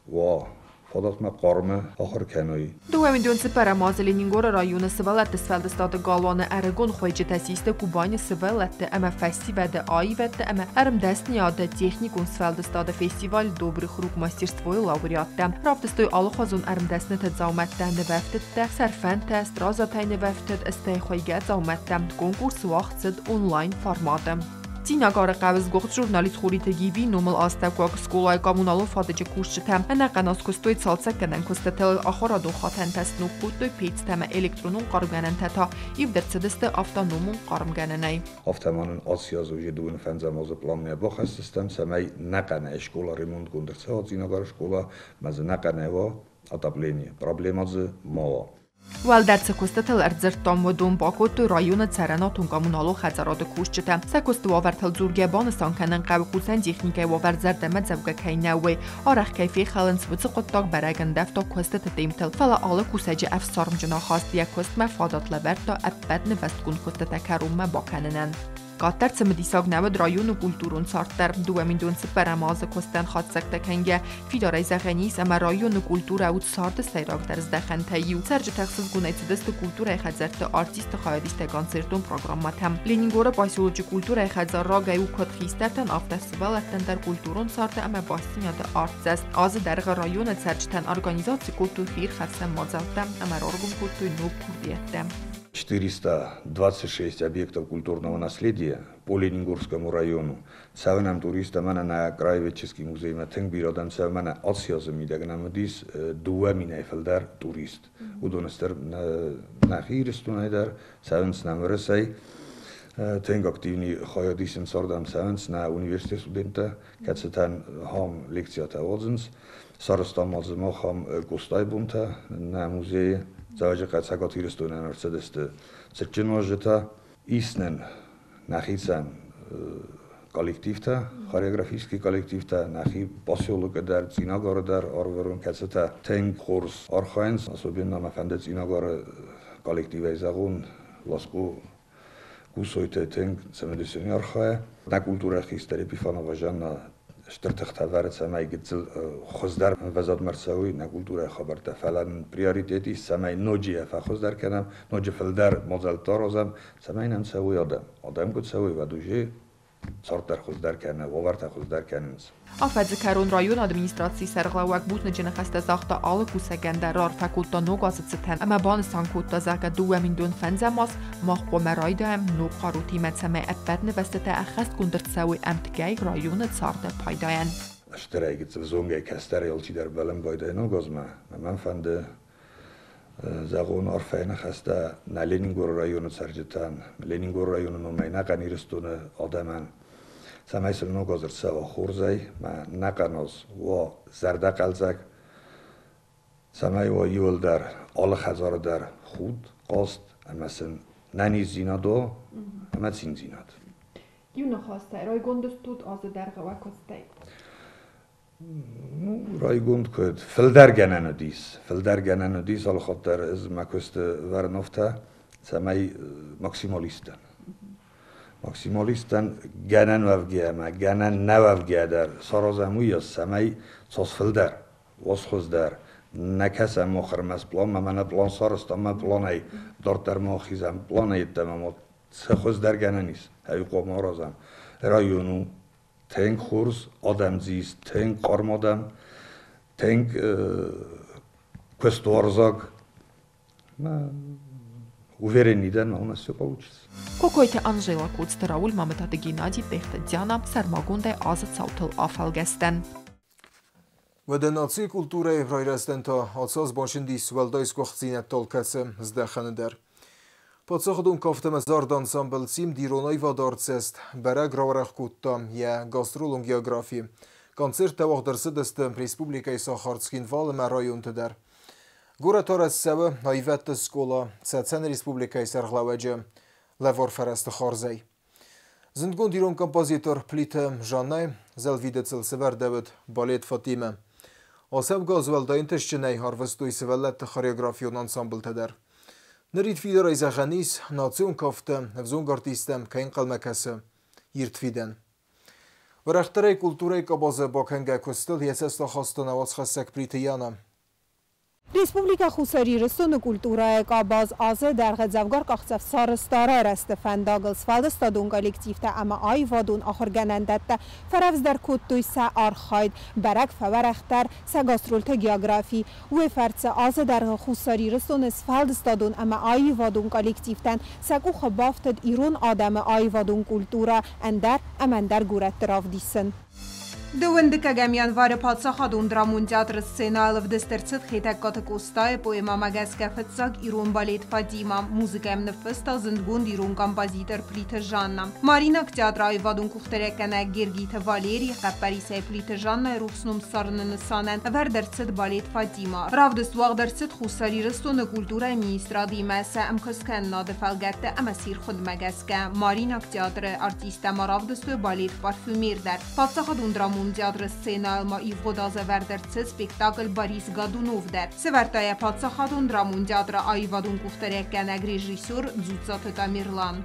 уа фадатмӕ хъармы ахуыр кӕной. 2004 азы Ленингоры районы сывӕллӕтты сфӕлдыстады галуаны ӕрыгон хуыйджытӕ систы Кубаны сывӕллӕтты ӕмӕ фӕсивӕды аивӕдты ӕмӕ ӕрмдӕсныйады техникон сфӕлдыстады фестиваль «Добрых рук мастерство»-йы лауреаттӕ. Равдыстой алыхуызон ӕрмдӕсныты дзаумӕттӕ, нывӕфтыдтӕ, сӕрфӕнтӕ, стразатӕй нывӕфтыд, стӕй хуыйгӕ дзаумӕттӕ. Конкурс уагъд цыд онлайн форматы. Цъинагары хъӕуы сгуыхт журналист Хуриты Гивийы номыл астӕуккаг скъолайы коммуналон фадыджы кусджытӕ ӕнӕхъӕн аз куыстой цалцӕггӕнӕн куыстытыл, ахуырадон хатӕнтӕ сног кодтой пецтӕ ӕмӕ электронон хъармгӕнӕнтӕ та ивд ӕрцыдысты автономон хъармгӕнӕнӕй. Афтӕ ма нын ацы аз уже дыууын фӕндзӕм азы пъланмӕ бахӕсдзыстӕм, цӕмӕй нӕхъӕнӕй скъола ремонтгонд ӕрцӕуа, Цъинагары скъола, ӕмӕ дзы нӕхъӕнӕй уа отопление, проблема дзы ма уа. Уӕлдӕр цы куыстытыл ӕрдзырдтам, уыдон бакодтой районы цӕрӕнуатон-коммуналон хӕдзарады кусджытӕ. Сӕ куысты уавӕртыл дзургӕ банысан кӕнын хъӕуы, кусӕн техникӕйы уавӕр зӕрдӕмӕдзӕугӕ кӕй нӕу, уый. Арӕх кӕй фехӕлынц, уыцы хъуыддаг бӕрӕг ӕндӕвта куыстыты темтыл, фӕлӕ алы кусӕджы ӕфсармджын ахаст йӕ куыстмӕ фадат лӕвӕрдта ӕппӕт нывӕзтгонд куыстытӕ кӕронмӕ бакӕнынӕн. Къаддӕр цымыдисаг нӕ уыд районы культурон цард дӕр. 2004 азы куыстӕн хатдзӕгтӕ кӕнгӕ, фидарӕй зӕгъӕн ис, ӕмӕ районы культурӕ у царды сӕйрагдӕр здӕхӕнтӕй иу. Цӕрджытӕ ӕхсызгонӕй цыдысты культурӕйы хӕдзӕртты артистты хайадистӕй концертон программӕтӕм. Ленингоры поселочы культурӕйы хӕдзар рагӕй у куыд хистӕртӕн, афтӕ сывӕллӕттӕн дӕр культурон царды ӕмӕ бастдзинады артдзӕст. Азы дӕргъы районы цӕрджытӕн организаци кодтой хиирхӕфсӕн мадзӕлттӕ ӕмӕ раргом кодтой ног курдиӕттӕ. 426 объектов культурного наследия по Ленингорскому району. Цӕуынӕм туристтӕ мӕнӕ нӕ краеведческий музеймӕ тынг бирӕ адӕм цӕуы, мӕнӕ ацы азы мидӕг нӕм уыдис 2000-ӕй фылдӕр турист. Уыдон стыр нӕхи Ирыстонӕй дӕр цӕуынц нӕм Уӕрӕсӕй. Тынг активный хайад исынц ардӕм цӕуынц нӕ университеты студенттӕ, кӕцытӕн хам лекциятӕ уадзынц. Сарӕзтам ма дзы мах ам Къостайы бонтӕ нӕ музейы. Дзӕуджыхъӕу Цӕгат Ирыстонӕн ӕрцыдысты цытджын уазджытӕ. Ис нын нӕхицӕн коллективтӕ, хореографический коллективтӕ, нӕхи поселокы дӕр, Цъинагары дӕр арвырон, кӕцытӕ тынг хорз архайынц. Особенно мӕ фӕнды Цъинагары коллективӕй зӕгъон, Ласко Кусойты тынг цымыдисон архайы. Нӕ культурӕйы хистӕр Епифанова Жанна стыр тыхтӕ вӕры, цӕмӕй гыццыл хуыздӕр ӕмвӕзадмӕ ӕрцӕуой нӕ культурӕйы хабӕрттӕ. Фӕлӕ нын приоритет ис, цӕмӕй ноджы йӕ фӕхуыздӕр кӕнӕм, ноджы фылдӕр мадзӕлттӕ аразӕм, цӕмӕй нӕм цӕуой адӕм. Адӕм куы цӕуой, уӕд уже цард дӕр хуыздӕр кӕны, уавӕртӕ хуыздӕр кӕнынц. Афӕдзы кӕрон районы администрацийы сӕргълӕууӕг бузныджы ныхӕстӕ загъта алы кусӕгӕн дӕр, раарфӕ кодта ног азы цытӕн ӕмӕ банысан кодта, зӕгъгӕ, 2005 аз мах хъуамӕ райдайӕм ног хъарутимӕ, цӕмӕй ӕппӕт нывӕзтытӕ ӕххӕстгонд ӕрцӕуой ӕмткӕй районы царды пайдайӕн. Стырӕй гыццыл зонгӕ кӕстӕрӕй алчидӕр бӕллын байдайы ног азмӕ. Мӕн фӕнды зӕгъон арфӕйы ныхӕстӕ нӕ Ленингоры районы цӕрджытӕн, Ленингоры районы номӕй нӕхъӕн Ирыстоны адӕмӕн, цӕмӕй сын ног аз ӕрцӕуа хорзӕй, мӕ нӕхъӕн аз уа зӕрдӕхъӕлдзӕг, цӕмӕй уа иуылдӕр алы хӕдзары дӕр худ, хъазт ӕмӕ сын нӕниздзинад уа ӕмӕ циндзинад. Иу ныхасӕй, райгонд стут азы дӕргъы уӕ куыстӕй? Ну, райгонд куыд фылдӕр гӕнӕн уыдис. Фылдӕр гӕнӕн уыдис, алыхатт дӕр ӕз мӕ куысты вӕрын афтӕ, цӕмӕй максималист дӕн. Максималист дӕн гӕнӕн уӕвгӕ ӕмӕ гӕнӕн нӕ уӕвгӕ дӕр саразӕм уыйас, цӕмӕй цас фылдӕр, уас хуыздӕр. Нӕ кӕсӕм мах ӕрмӕст планмӕ, мӕнӕ план сарӕзтам, мӕ планӕй дарддӕр ма ахизӕм, планӕй йеддӕмӕ ма цы хуыздӕр гӕнӕн ис, ӕви хъуамӕ аразӕм. Район у тынг хорз, адӕм дзы ис тынг хъарм адӕм, тынг куыстуарзаг. Уверен дӕн, у нас все получится. Кокойты Анжела, Коцты Рауль, Мамытаты Геннадий, Тъехты Диана, сӕрмагондӕй азы цаутыл афӕлгӕстӕн. Уӕдӕ нацийы культурӕйы райрӕзтӕн та ацы аз бачындис уӕлдай сгуыхтдзинӕдтыл кӕцы здӕхӕны дӕр. Паддзахадон кафт ӕмӕ зард ансамбль «Симд» ирон аивады артдзӕст бӕрӕг рауӕрӕх кодта йӕ гастролон географи. Концерттӕ уагъд ӕрцыдысты республикӕйы сахар Цхинвал ӕмӕ районты дӕр. Горӕт арӕзт цӕуы аивӕдты скъола Цӕцӕны республикӕйы сӕргълӕууӕджы лӕвар фӕрӕзты хардзӕй. Зындгонд ирон композитор Плиты Жаннӕ зӕлвидыцыл сӕвӕрдӕуыд балет «Фатимӕ». Ацы ӕвгаз уӕлдай ӕнтыстджынӕй арвыстой сывӕллӕтты хореографион ансамблтӕ дӕр. Нырид фидарӕй зӕгъӕн ис, национ кафты ӕвзонг артисттӕм кӕй ӕнхъӕлмӕ кӕсы ирд фидӕн. Уӕрӕхдӕрӕй культурӕйы къабазы бакӕнгӕ куыстыл йӕ цӕст ахаста нӕ уацхӕссӕг Плиты Яна. Республикӕ Хуссар Ирыстоны культурӕйы къабаз азы дӕргъы дзӕвгар къахдзӕф сарӕзта райрӕзты фӕндагыл. Сфӕлдыстадон коллективтӕ ӕмӕ аивадон ахуыргӕнӕндӕттӕ фӕрӕвдздӕр кодтой сӕ архайд, бӕрӕг фӕуӕрӕхдӕр сӕ гастролты географи. Уый фӕрцы азы дӕргъы Хуссар Ирыстоны сфӕлдыстадон ӕмӕ аивадон коллективтӕн сӕ къухы бафтыд ирон адӕмы аивадон культурӕ ӕндӕр ӕмӕ ӕндӕр горӕтты равдисын. Дыууындыккӕгӕм январы Паддзахадон драмон театры сценӕйыл ӕвдыст ӕрцыд Хетӕгкаты Къостайы поэмӕмӕ гӕсгӕ фыццаг ирон балет «Фатима». Музыкӕ йӕм ныффыста зындгонд ирон композитор Плиты Жанна. Мариинаг театры аивадон къухдариуӕггӕнӕг Гергиты Валерийы хъӕппӕрисӕй Плиты Жаннайы рухс ном ссарыны нысанӕн ӕвӕрд ӕрцыд балет «Фатима». Равдыст уагъд ӕрцыд Хуссар Ирыстоны культурӕйы министрадимӕ сӕ ӕмкуысткӕнынады фӕлгӕтты ӕмӕ сирхуындмӕ гӕсгӕ. Мариинаг театры артисттӕ ма равдыстой балет «Парфюмер» дӕр. Паддзахадон драмон театры сценӕйыл ма ивгъуыд аз ӕвӕрд ӕрцыд спектакль «Борис Годунов» дӕр. Сӕвӕрдта йӕ Паддзахадон драмон театры аивадон къухдариуӕггӕнӕг режиссер Дзуццаты Тамерлан.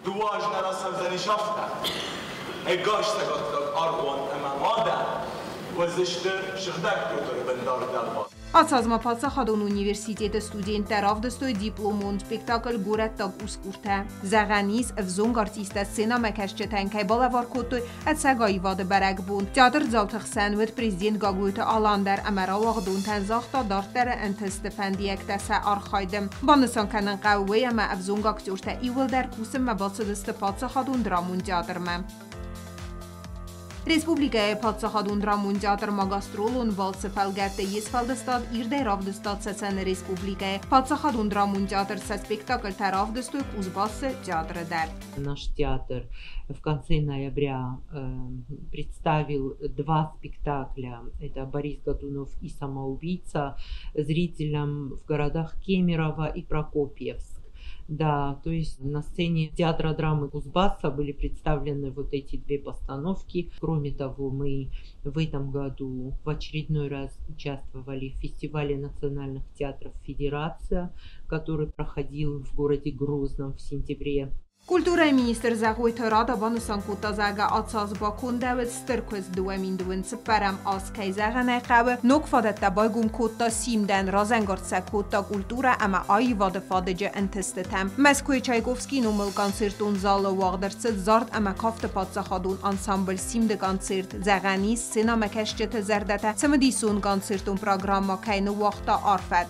Дыууӕ азы нӕ рацӕудзӕнис афтӕ. Ӕгас цӕгаттаг аргъуан ӕмӕ мадӕ уыдзысты сыгъдӕг Петры бындары дӕлбар. Ацы аз ма Паддзахадон университеты студенттӕ равдыстой дипломон спектакль «Горӕттаг усгуртӕ». Зӕгъӕн ис, ӕвзонг артисттӕ сценӕмӕкӕсджытӕн кӕй балӕвар кодтой ӕцӕг аивады бӕрӕгбон. Театрдзауты хсӕн уыд президент Гаглойты Алан дӕр ӕмӕ рауагъдонтӕн загъта дарддӕры ӕнтысты фӕндиӕгтӕ сӕ архайды. Банысан кӕнын хъӕуы уый, ӕмӕ ӕвзонг актертӕ иууылдӕр кусынмӕ бацыдысты Паддзахадон драмон театрмӕ. Республикӕйы Паддзахадон драмон театр ма гастролон балцы фӕлгӕтты йе сфӕлдыстад ирдӕй равдыста Цӕцӕны Республикӕйы. Паддзахадон драмон театр сӕ спектакльтӕ равдыстой Кузбассы театры дӕр. Наш театр в конце ноября представил два спектакля. Это «Борис Годунов» и «Самоубийца» зрителям в городах Кемерово и Прокопьевск. Да, то есть на сцене театра драмы Кузбасса были представлены вот эти две постановки. Кроме того, мы в этом году в очередной раз участвовали в фестивале национальных театров «Федерация», который проходил в городе Грозном в сентябре. Культурӕйы министр Зӕгъойты Рада банысан кодта, зӕгъгӕ, ацы аз бакондӕуыд стыр куыст 2024 аз, кӕй зӕгъын ӕй хъӕуы, ног фадӕттӕ байгом кодта Симдӕн, разӕнгард сӕ кодта культурӕ ӕмӕ аивады фадыджы ӕнтыстытӕм. Мӕскуыйы Чайковскийы номыл концертон залы уагъд ӕрцыд зард ӕмӕ кафты паддзахадон ансамбль Симды концерт. Зӕгъӕн ис, сценӕмӕкӕсджыты зӕрдӕтӕ цымыдисон концертон программӕ кӕй ныууагъта арф фӕд.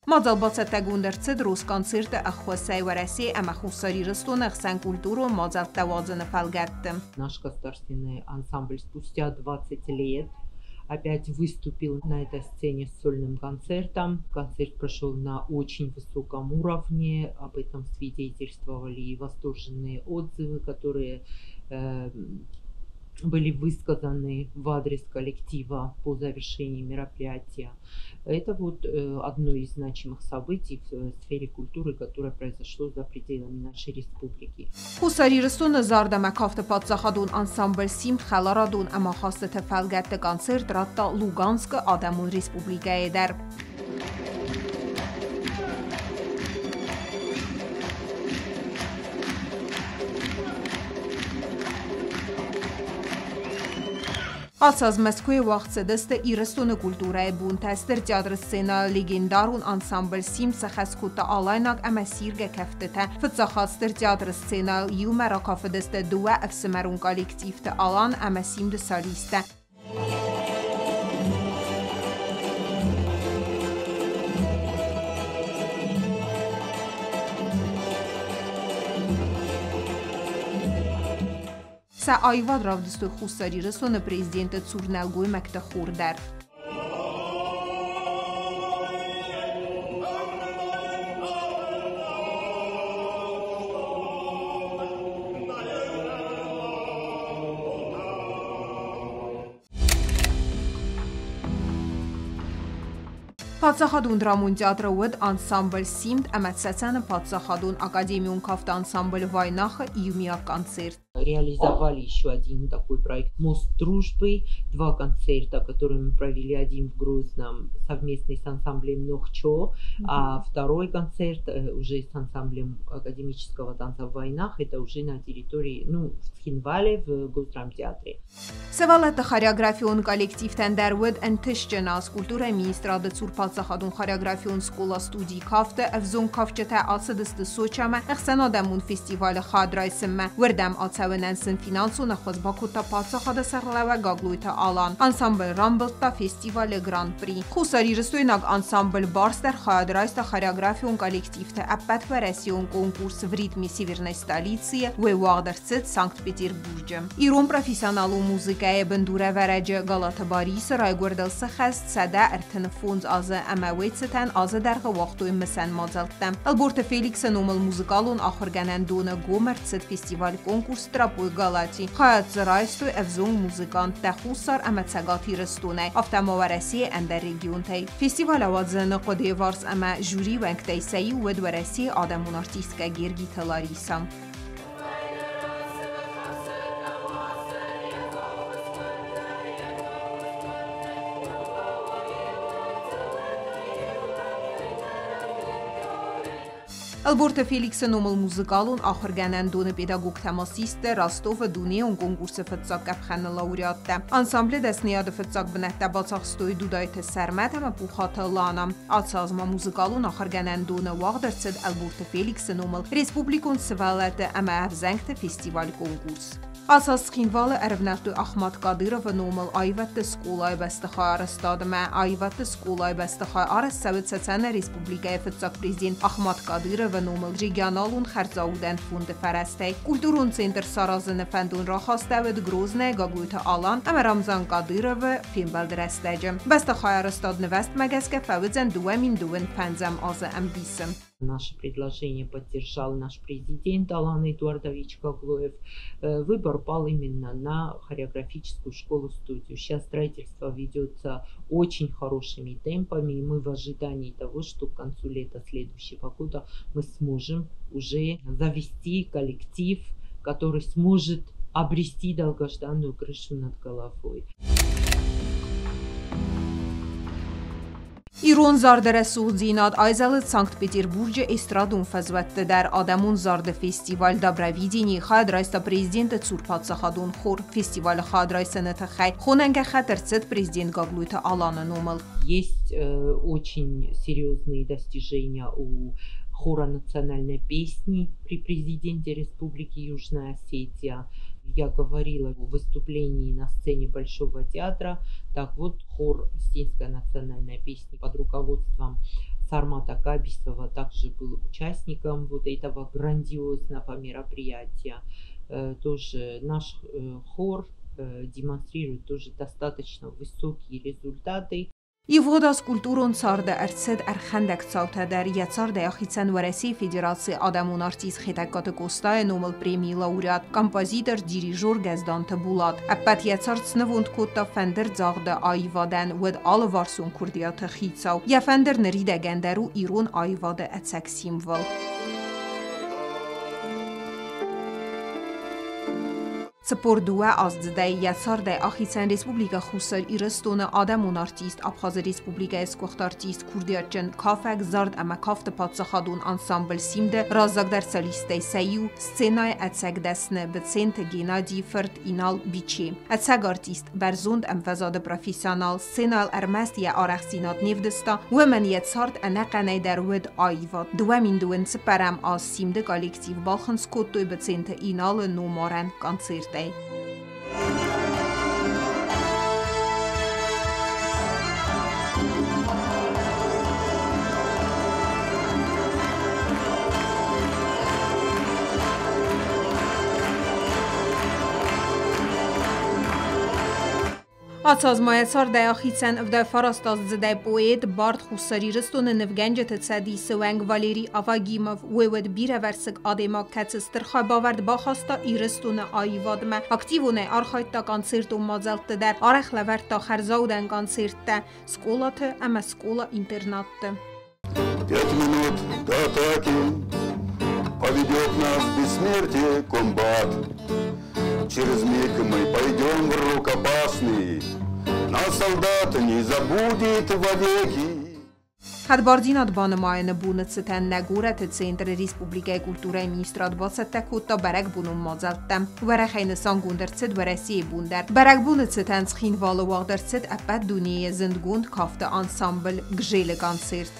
Мадзал бацӕттӕгонд ӕрцыд Росконцерты ӕххуысӕй Уӕрӕсе ӕмӕ Хуссар Ирыстоны ӕхсӕн культурон мадзӕлттӕ уадзыны фӕлгӕтты. Наш государственный ансамбль спустя 20 лет опять выступил на этой сцене с сольным концертом. Концерт прошел на очень высоком уровне, об этом свидетельствовали и восторженные отзывы, которые были высказаны в адрес коллектива по завершении мероприятия. Это вот одно из значимых событий в сфере культуры, которое произошло за пределами нашей республики. Хуссар Ирыстоны зард ӕмӕ кафты паддзахадон ансамбль Симд хӕларадон ӕмахастыты фӕлгӕтты концерт радта Луганскы Адӕмон Республикӕйы дӕр. Ацы аз Мӕскуыйы уагъд цыдысты Ирыстоны культурӕйы бонтӕ. Стыр театры сценӕйыл легендарон ансамбль Симд сӕххӕст кодта алайнаг ӕмӕ сиргӕ кӕфтытӕ. Фыццаг хатт Стыр театры сценӕйыл иумӕ ракафыдысты дыууӕ ӕфсымӕрон коллективты Алан ӕмӕ Симды солисттӕ. Сӕ аивад равдыстой Хуссар Ирыстоны президенты цур нӕлгоймӕгты хор дӕр. Паддзахадон драмон театры уыд ансамбль «Симд» ӕмӕ Цӕцӕны паддзахадон академион кафты ансамбль «Вайнах»-ы иумиаг концерт. Реализовали еще один такой проект «Мост дружбы». Два концерта, которые мы провели, один в Грозном совместный с ансамблем «Нохчо», а второй концерт уже с ансамблем академического танца в «Войнах», это уже на территории, ну, в Цхинвале, в Госдрамтеатре. Сывӕллӕтты хореографион коллективтӕн дӕр уыд ӕнтыстджын аз. Культурӕйы министрады цур паддзахадон хореографион скъола-студийы кафты ӕвзонг кафджытӕ ацыдысты Сочамӕ ӕхсӕнадӕмон фестивалы хайад райсынмӕ. Уырдӕм ацӕуынӕн сын финансон ӕххуыс бакодта паддзахады сӕргълӕууӕг Гаглойты Алан. Ансамбль рамбылдта фестивалы гран-при. Хуссарирыстойнаг ансамбль «Барс» дӕр хайад райста хореографион коллективты ӕппӕтуӕрӕсеон конкурс «В ритме северной столицы», уый уагъд ӕрцыд Санкт-Петербурджы. Ирон профессионалон музыкӕйы бындурӕвӕрӕджы Галаты Барисы райгуырдыл сыххӕст 135 азы ӕмӕ уый цытӕн азы дӕргъы уагътой мысӕн мадзӕлттӕ. Ӕлборты Феликсы номыл музыкалон ахуыргӕнӕндоны гом ӕрцыд фестиваль-конкурс «Тропой Галати». Хайад дзы райстой ӕвзонг музыканттӕ Хуссар ӕмӕ Цӕгат Ирыстонӕй, афтӕ ма Уӕрӕсейы ӕндӕр регионтӕй. Фестиваль ауадзыны хъуыдыйы варс ӕмӕ жюрийы уӕнгтӕй сӕ иу уыд Уӕрӕсейы адӕмон артисткӕ Гергиты Лариса. Ӕлборты Феликсы номыл музыкалон ахуыргӕнӕндоны педагогтӕ ма систы Ростовы дунейон конкурсы фыццаг къӕпхӕны лауреаттӕ. Ансамблы дӕсныйады фыццаг бынӕттӕ бацахстой Дудайты Сӕрмӕт ӕмӕ Пухаты Лана. Ацы аз ма музыкалон ахуыргӕнӕндоны уагъд ӕрцыд Ӕлборты Феликсы номыл республикон сывӕллӕтты ӕмӕ ӕвзӕнгты фестиваль-конкурс. Ацы аз Цхинвалы ӕрывнӕлдтой Ахмат Кадыровы номыл аивӕдты скъолайы бӕстыхай арӕзтадмӕ. Аивӕдты скъолайы бӕстыхай арӕзт цӕуы Цӕцӕны республикӕйы фыццаг президент Ахмат Кадыровы номыл регионалон хӕрзаудӕн фонды фӕрӕзтӕй. Культурон центр саразыны фӕндон рахастӕуыд Грознайы Гаглойты Алан ӕмӕ Рамзан Кадыровы фембӕлды рӕстӕджы. Бӕстыхайы арӕзтад нывӕзтмӕ гӕсгӕ фӕуыдзӕн 2025 азы ӕмбисы. Наше предложение поддержал наш президент Алан Эдуардович Гаглоев. Выбор пал именно на хореографическую школу-студию. Сейчас строительство ведется очень хорошими темпами, и мы в ожидании того, что к концу лета следующего года мы сможем уже завести коллектив, который сможет обрести долгожданную крышу над головой. Ирон зарды рӕсугъддзинад айзӕлыд Санкт-Петербурджы эстрадон фӕзуӕтты дӕр. Адӕмон зарды фестиваль «Добровидение» хайад райста президенты цур паддзахадон хор. Фестивалы хайад райсыны тыххӕй хонӕн гӕххӕтт ӕрцыд президент Гаглойты Аланы номыл. Есть очень серьезные достижения у хора национальной песни при президенте Республики Южная Осетия. Я говорила о выступлении на сцене Большого театра. Так вот, хор «Осетинская национальная песня» под руководством Сармата Кабисова также был участником вот этого грандиозного мероприятия. Тоже наш хор демонстрирует тоже достаточно высокие результаты. Ивгъуыд аз культурон царды ӕрцыд ӕрхӕндӕг цаутӕ дӕр. Йӕ цардӕй ахицӕн Уӕрӕсейы Федерацийы адӕмон артист Хетӕгкаты Къостайы номыл премийы лауреат, композитор, дирижер Гӕздӕнты Булат. Ӕппӕт йӕ цард снывонд кодта фӕндырдзагъды аивадӕн, уыд алыварсон курдиаты хицау. Йӕ фӕндыр ныридӕгӕн дӕр у ирон аивады ӕцӕг символ. 42 аздзыдӕй йӕ цардӕй ахицӕн Республикӕ Хуссар Ирыстоны адӕмон артист, Абхазы Республикӕйы сгуыхт артист, курдиатджын кафӕг, зард ӕмӕ кафты паддзахадон ансамбль «Симд»-ы раззагдӕр солисттӕй сӕ иу, сценӕйы ӕцӕг дӕсны Быценты Геннадийы фырт Инал Биче. Ӕцӕг артист, бӕрзонд ӕмвӕзады профессионал, сценӕйыл ӕрмӕст йӕ арӕхстдзинад не вдыста, уымӕн йӕ цард ӕнӕхъӕнӕй дӕр уыд аивад. 2024 аз «Симд»-ы коллектив балхынцъ кодтой Быценты Иналы номарӕн концертӕй. Ацы аз ма йӕ цардӕй ахицӕн 79-аздзыдӕй поэт, бард, Хуссар Ирыстоны нывгӕнджыты цӕдисы уӕнг Валерий Авагимов. Уый уыд бирӕвӕрсыг адӕймаг, кӕцы стыр хайбавӕрд бахаста Ирыстоны аивадмӕ. Активонӕй архайдта концертон мадзӕлтты дӕр, арӕх лӕвӕрдта хӕрзаудӕн концерттӕ скъолаты ӕмӕ скъола-интернатты. 5 минут до атаки поведет нас в бессмертие комбат. Через миг мы пойдем в рукопашный, нас солдат не забудет вовеки. Хӕдбардзинад банымайыны боны цытӕн нӕ горӕты центры республикӕйы культурӕйы министрад бацӕттӕ кодта бӕрӕгбонон мадзӕлттӕ. Уӕрӕхӕй нысангонд ӕрцыд Уӕрӕсейы бон дӕр. Бӕрӕгбоны цытӕн Цхинвалы уагъд ӕрцыд ӕппӕт дунейы зындгонд кафты ансамбль «Гжелы» концерт.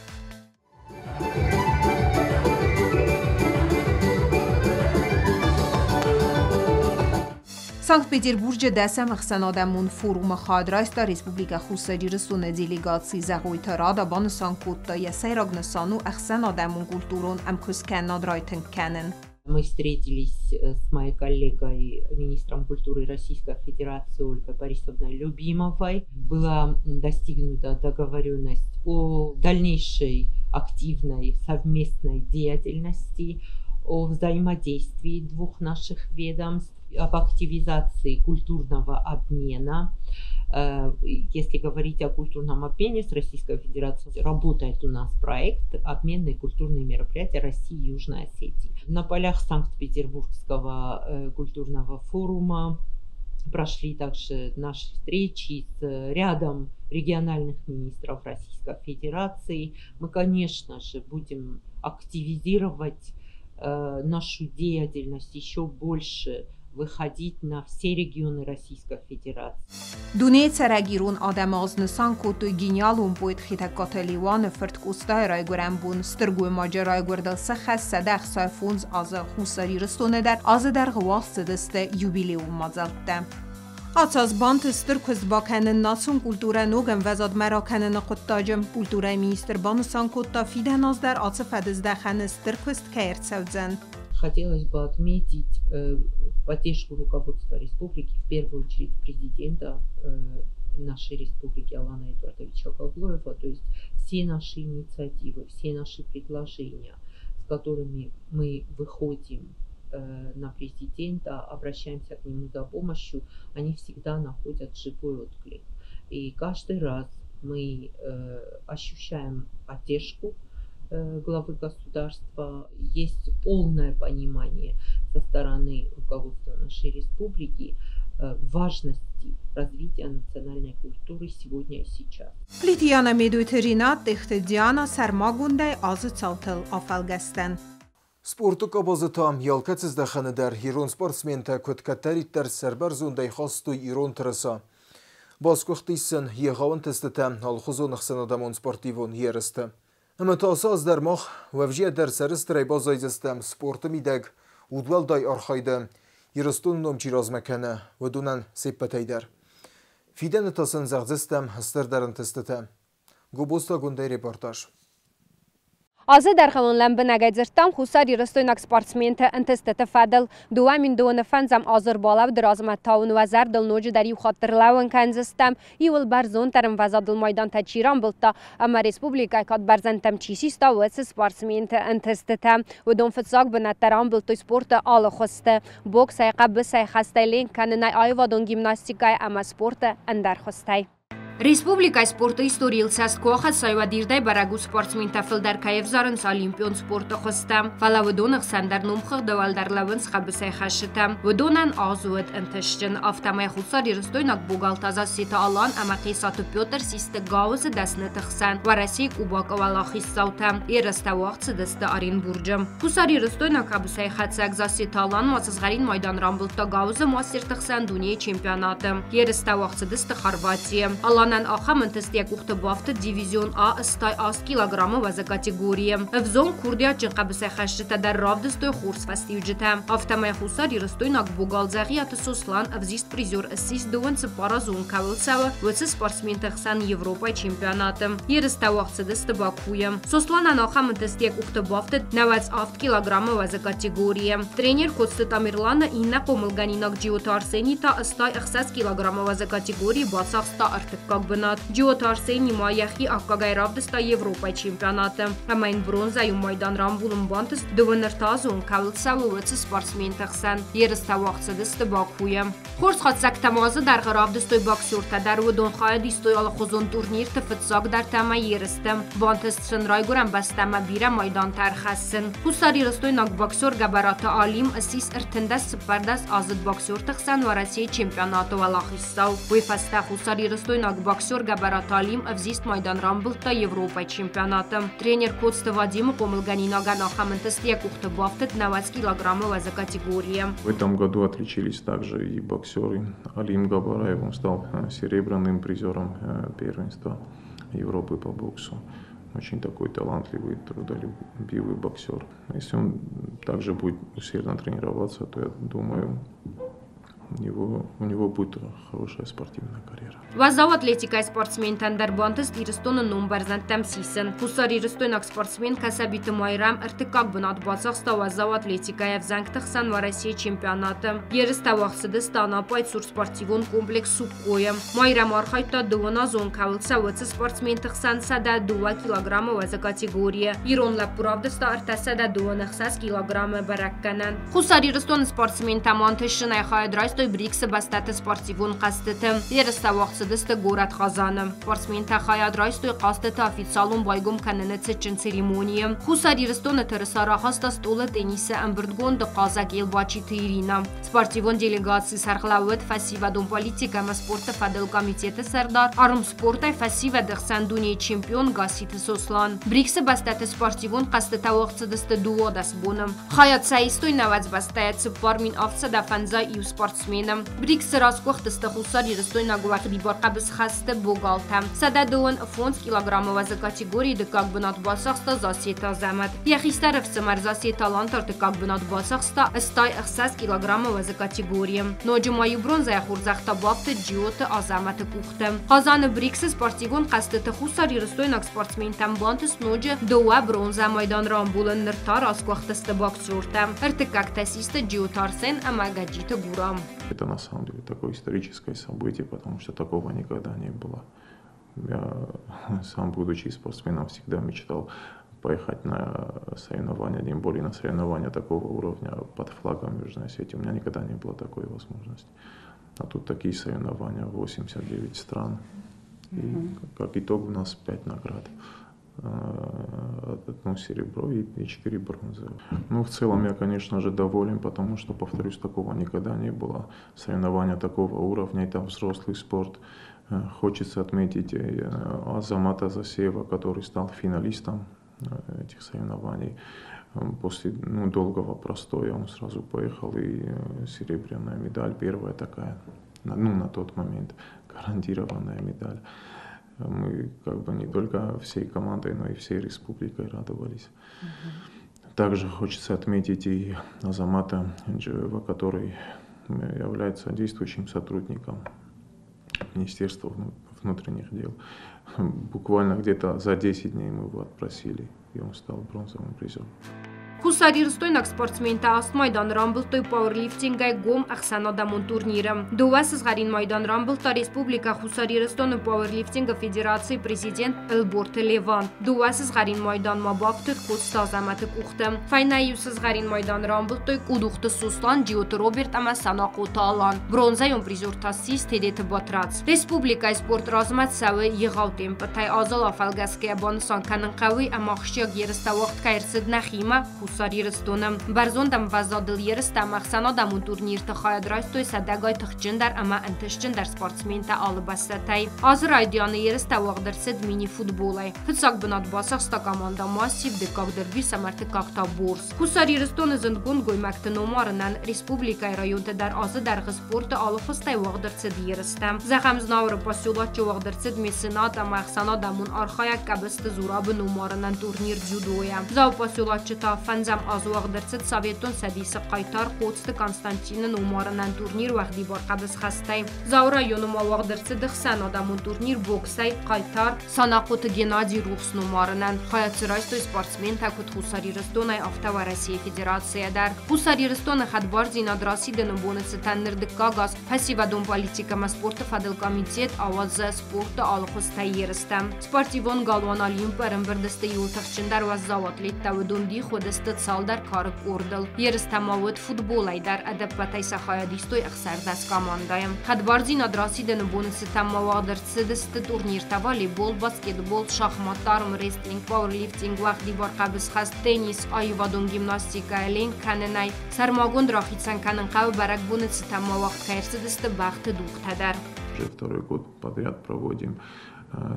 Санкт-Петербурджы дӕсӕм ӕхсӕнадӕмон форумы хайад райста Республикӕ Хуссар Ирыстоны делегаци. Зӕгъойты Рада банысан кодта, йӕ сӕйраг нысан у ӕхсӕнадӕмон культурон ӕмкуысткӕнынад райтынг кӕнын. Мы встретились с моей коллегой, министром культуры Российской Федерации Ольгой Борисовной Любимовой. Была достигнута договоренность о дальнейшей активной совместной деятельности, о взаимодействии двух наших ведомств, об активизации культурного обмена. Если говорить о культурном обмене с Российской Федерацией, работает у нас проект «Обменные культурные мероприятия России и Южной Осетии». На полях Санкт-Петербургского культурного форума прошли также наши встречи с рядом региональных министров Российской Федерации. Мы, конечно же, будем активизировать нашу деятельность еще больше, выходить на все регионы Российской Федерации. Дунейы цӕрӕг ирон адӕмы аз нысан кодтой гениалон поэт Хетӕгкаты Леуаны фырт Къостайы райгуырӕн бон. Стыр гоймаджы райгуырдыл сӕххӕст 165 азы. Хуссар Ирыстоны дӕр азы дӕргъы уагъд цыдысты юбилейон мадзӕлттӕ. Ацы аз бантыст стыр куыст бакӕнын национ культурӕ ног ӕмвӕзадмӕ ракӕныны хъуыддаджы. Культурӕйы министр банысан кодта, фидӕн аз дӕр ацы фӕдыздӕхӕны стыр куыст кӕй ӕрцӕудзӕн. Хотелось бы отметить поддержку руководства республики, в первую очередь президента нашей республики Алана Эдуардовича Гаглоева. То есть все наши инициативы, все наши предложения, с которыми мы выходим на президента, обращаемся к нему за помощью, они всегда находят живой отклик. И каждый раз мы ощущаем поддержку главы государства, есть полное понимание со стороны руководства нашей республики важности развития национальной культуры сегодня и сейчас. Плиты Яна, Медойты Ринат, Тъехты Диана, сӕрмагондӕй азы цаутыл афӕлгӕстӕн. Спорты къабазы та алкӕцы здӕхӕны дӕр ирон спортсментӕ куыд кӕддӕриддӕр сӕрбӕрзондӕй хастой ирон тырыса. Басгуыхтис сын егъау ӕнтыстытӕ алыхуызон ӕхсӕнадӕмон спортивон ерысты. Ӕмӕ та ацы аз дӕр мах уӕвджийӕ дӕр сӕрыстырӕй баззайдзыстӕм спорты мидӕг удуӕлдай архайды Ирыстоны ном чи размӕ кӕны, уыдонӕн се ппӕтӕй дӕр. Фидӕны та сын зӕгъдзыстӕм стырдӕр ӕнтыстытӕ. Гобозты Агуындӕйы репортаж. Азы дӕргъы уын лӕмбынӕгӕй дзырдтам хуссарирыстойнаг спортсменты ӕнтыстыты фӕдыл. 2025 азы ӕрбалӕуды размӕ та уын уӕ зӕрдыл ноджыдӕр иу хатт ӕрлӕууын кӕндзыстӕм, иуыл бӕрзонддӕр ӕмвӕзадыл майдантӕ чи рамбылдта ӕмӕ республикӕйы кад бӕрзӕндтӕм чи систа, уыцы спортсменты ӕнтыстытӕ. Уыдон фыццаг бынӕттӕ рамбылдтой спорты алы хуызты – боксӕй, хъӕбысӕй хӕстӕй, ленк кӕнынӕй, аивадон гимнастикӕйӕ ӕмӕ спорты ӕндӕр хуызтӕй. Республикӕйы спорты историйыл цӕст куы ахӕссай, уӕд ирдӕй бӕрӕг у, спортсментӕ фылдӕр кӕй ӕвзарынц олимпион спорты хуызтӕ. Фӕлӕ уыдоны хсӕн дӕр номхыгъды уӕлдӕр лӕууынц хъӕбысӕй хӕсджытӕ. Уыдонӕн аз уыд ӕнтыстджын. Афтӕмӕй хуссарирыстойнаг богалтӕ Зассеты Алан ӕмӕ Хъесаты Петр систы гауызы дӕсныты хсӕн Уӕрӕсейы Кубокы уӕлахиздзаутӕ. Ерыстӕ уагъд цыдысты Оренбурджы. Хуссарирыстойнаг хъӕбысӕйхӕцӕг Зассеты Алан ма сызгъӕрин майдан рамбылдта гауызы мастерты хсӕн дунейы чемпионаты. Ерыстӕ уагъд цыдысты Хорватийы. Алан Сосланӕн ахӕм ӕнтыст йӕ къухты бафтыд дивизион А 88 килограммы уӕзы категорийы. Ӕвзонг курдиатджын хъӕбысӕйхӕцджытӕ дӕр равдыстой хорз фӕстиуджытӕ. Афтӕмӕй хуссарирыстойнаг богал Дзӕгъиаты Сослан ӕвзист призер ссис 24 азы онг кӕуыл цӕуы, уыцы спортсменты хсӕн Европӕйы чемпионаты. Ерыстӕ уагъд цыдысты Бакуйы. Сосланӕн ахӕм ӕнтыст йӕ къухты бафтыд 98 килограммы уӕзы категорийы. Тренер Коцты Тамерланы иннӕ хъомылгӕнинаг Джиоты Арсений та 86 килограммы уӕзы категорийы бацахста ӕртыккаг бынат. Джиоты Арсений ма йӕхи аккагӕй равдыста Европӕйы чемпионаты. Ӕмӕ йын бронзӕйон майдан рамбулын бантыст 33 азы онг кӕуыл цӕуы, уыцы спортсменты хсӕн. Ерыстӕ уагъд цыдысты Бакуйы. Хорз хатдзӕгтӕ ма азы дӕргъы равдыстой боксертӕ дӕр. Уыдон хайад истой алыхуызон турнирты фыццагдӕртӕ ӕмӕ ерысты. Бантыст сын райгуырӕн бӕстӕмӕ бирӕ майдантӕ ӕрхӕссын. Хуссарирыстойнаг боксер Гӕбӕраты Алим ссис 34 аздзыд боксерты хсӕн Уӕрӕсейы чемпионаты уӕлахиздзау. Уый фӕстӕ хуссарирыстойнаг боксер Гӕбӕраты Алим ӕвзист майдан рамбылдта Европӕйы чемпионаты. Тренер Коцты Вадимы хъомылгӕнинагӕн ахӕм ӕнтыст йӕ къухты бафтыд 90 килограммы уӕзы категорийы. В этом году отличились также и боксеры. Алим Габараев, он стал серебряным призером первенства Европы по боксу. Очень такой талантливый, трудолюбивый боксер. Если он также будет усердно тренироваться, то, я думаю, у него будет хорошая спортивная карьера. Уӕззау атлетикӕйы спортсментӕн дӕр бантыст Ирыстоны ном бӕрзӕндтӕм сисын. Хуссарирыстойнаг спортсмен Кӕсӕбиты Майрӕм ӕртыккаг бынат бацахста уӕззау атлетикӕйы ӕвзӕнгты хсӕн Уӕрӕсейы чемпионаты. Ерыстӕ уагъд цыдысты Анапайы цур спортивон комплекс Суккойы. Майрӕм архайдта 20 азы онг кӕуыл цӕуы, уыцы спортсменты хсӕн 102 килограммы уӕзы категорийы. Ирон лӕппу равдыста 326 килограммы бӕрӕггӕнӕн. Хуссар Ирыстоны спортсментӕ ма ӕнтыстджынӕй хайад райстой БРИКС-ы бӕстӕты спортивон хъӕзтыты. Ерыстӕ уагъд цыдысты горӕт Хъазаны. Спортсментӕ хайад райстой хъӕзтыты официалон байгом кӕныны цытджын церемонийы. Хуссар Ирыстоны тырыса рахаста стъолы теннисы ӕмбырдгонды хъазӕг Елбачиты Ирина. Спортивон делегацийы сӕргълӕууӕг фӕсивӕдон политикӕ ӕмӕ спорты фӕдыл комитеты сӕрдар, армспортӕй фӕсивӕды хсӕн дунейы чемпион Гасситы Сослан. БРИКС-ы бӕстӕты спортивон хъӕзтытӕ уагъд цыдысты 12 боны. Хайад сӕ истой 90 бӕстӕйӕ 4751 спортсмены. БРИКС-ы расгуыхтысты хуссарирыстойнаг уӕгъдибар хъӕбысхӕсты богалтӕ. 125 килограммы уӕзы категорийы дыккаг бынат бацахста Зассеты Азӕмӕт. Йӕ хистӕр ӕфсымӕр Зассеты Алан та ӕртыккаг бынат бацахста 86 килограммы уӕзы категорийы. Ноджы ма иу бронзӕйы хорзӕх та бафтыд Джиоты Азӕмӕты къухты. Хъазаны БРИКС-ы спортивон хъӕзтыты хуссарирыстойнаг спортсментӕн бантыст ноджы дыууӕ бронзӕ майдан рамбулын. Ныр та расгуыхтысты боксертӕ. Ӕртыккӕгтӕ систы Джиоты Арсен ӕмӕ Гӕджиты Гурам. Это на самом деле такое историческое событие, потому что такого никогда не было. Я сам, будучи спортсменом, всегда мечтал поехать на соревнования, тем более на соревнования такого уровня под флагом Южной Осетии. У меня никогда не было такой возможности. А тут такие соревнования, 89 стран. И как итог у нас 5 наград. Одно серебро и 4 бронзы. Ну, в целом я, конечно же, доволен, потому что, повторюсь, такого никогда не было. Соревнования такого уровня, это взрослый спорт. Хочется отметить Азамата Засеева, который стал финалистом этих соревнований. После, ну, долгого простоя он сразу поехал, и серебряная медаль, первая такая, ну, на тот момент гарантированная медаль. Мы как бы не только всей командой, но и всей республикой радовались. Также хочется отметить и Азамата Джиоева, который является действующим сотрудником Министерства внутренних дел. Буквально где-то за 10 дней мы его отпросили, и он стал бронзовым призером. Хуссарирыстойнаг спортсментӕ аст майдан рамбылдтой пауэрлифтингӕй гом ӕхсӕнадӕмон турниры. Дыууӕ сызгъӕрин майдан рамбылдта Республикӕ Хуссар Ирыстоны пауэрлифтингы федерацийы президент Ӕлборты Леван. Дыууӕ сызгъӕрин майдан ма бафтыд Коцты Азӕмӕты къухты. Фӕйнӕ иу сызгъӕрин майдан рамбылдтой Къудухты Сослан, Джиоты Роберт ӕмӕ Санахъоты Алан. Бронзӕйон призер та ссис Тедеты Батрадз. Республикӕйы спорт размӕ цӕуы егъау темпытӕй. Азыл афӕлгӕсгӕйӕ банысан кӕнын хъӕуы, ӕмӕ ахсджиаг ерыстӕ уагъд кӕй ӕрцыд нӕхимӕ, Хуссар Ирыстоны. Бӕрзонд ӕмвӕзадыл ерыстӕ ӕмӕ ӕхсӕнадӕмон турнирты хайад райстой сӕдӕгай тыхджындӕр ӕмӕ ӕнтыстджындӕр спортсментӕ алы бӕстӕтӕй. Азы райдианы ерыстӕ уагъд ӕрцыд мини-футболӕй. Фыццаг бынат бацахста командӕ Массив, дыккаг Дербис ӕмӕ ӕртыккаг та Борс. Хуссар Ирыстоны зындгонд гоймӕгты номарынӕн республикӕйы районты дӕр азы дӕргъы спорты алы хуызтӕй уагъд ӕрцыд ерыстӕ. Зӕгъӕм, Знауыры поселочы уагъд ӕрцыд меценат ӕмӕ ӕхсӕнадӕмон архайӕг Къӕбысты Зурабы номарынӕн турнир дзюдойӕ. Дзауы поселочы та фӕндзӕм аз уагъд ӕрцыд Советон Цӕдисы хъайтар Коцты Константины номарынӕн турнир уӕгъдибар хъӕбысхӕстӕй. Дзауы районы ма уагъд ӕрцыд ӕхсӕнадӕмон турнир боксӕй хъайтар Санахъоты Геннадий рухс номарынӕн. Хайад дзы райстой спортсментӕ куыд Хуссар Ирыстонӕй, афтӕ Уӕрӕсейы Федерацийӕ дӕр. Хуссар Ирыстоны хӕдбардзинад расидыны боны цытӕн ныр дыккаг аз фӕсивӕдон политикӕмӕ спорты фӕдыл комитет ауадзы спорты алы хуызтӕй ерыстӕ. Спортивон галуан Олимп ӕрӕмбырд сты иуыл тыхджындӕр уӕззау атлеттӕ, уыдон дих уыдысты цалдӕр кары къордыл. Ерыстӕ ма уыд футболӕй дӕр, ӕдӕппӕтӕй сӕ хайад истой 16 командӕйы. Хӕдбардзинад расидыны боны цытӕн ма уагъд ӕрцыдысты турниртӕ волейбол, баскетбол, шахмат, армрестлинг, пауэрлифтинг, уӕгъдибар хъӕбысхӕст, теннис, аивадон гимнастикӕ, ленк кӕнынӕй. Сӕрмагонд рахицӕн кӕнын хъӕуы бӕрӕгбоны цытӕн ма уагъд кӕй ӕрцыдысты бӕхты дугътӕ дӕр. Уже второй год подряд проводим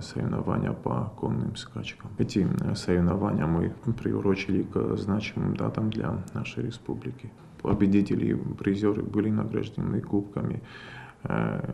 соревнования по конным скачкам. Эти соревнования мы приурочили к значимым датам для нашей республики. Победители и призеры были награждены кубками,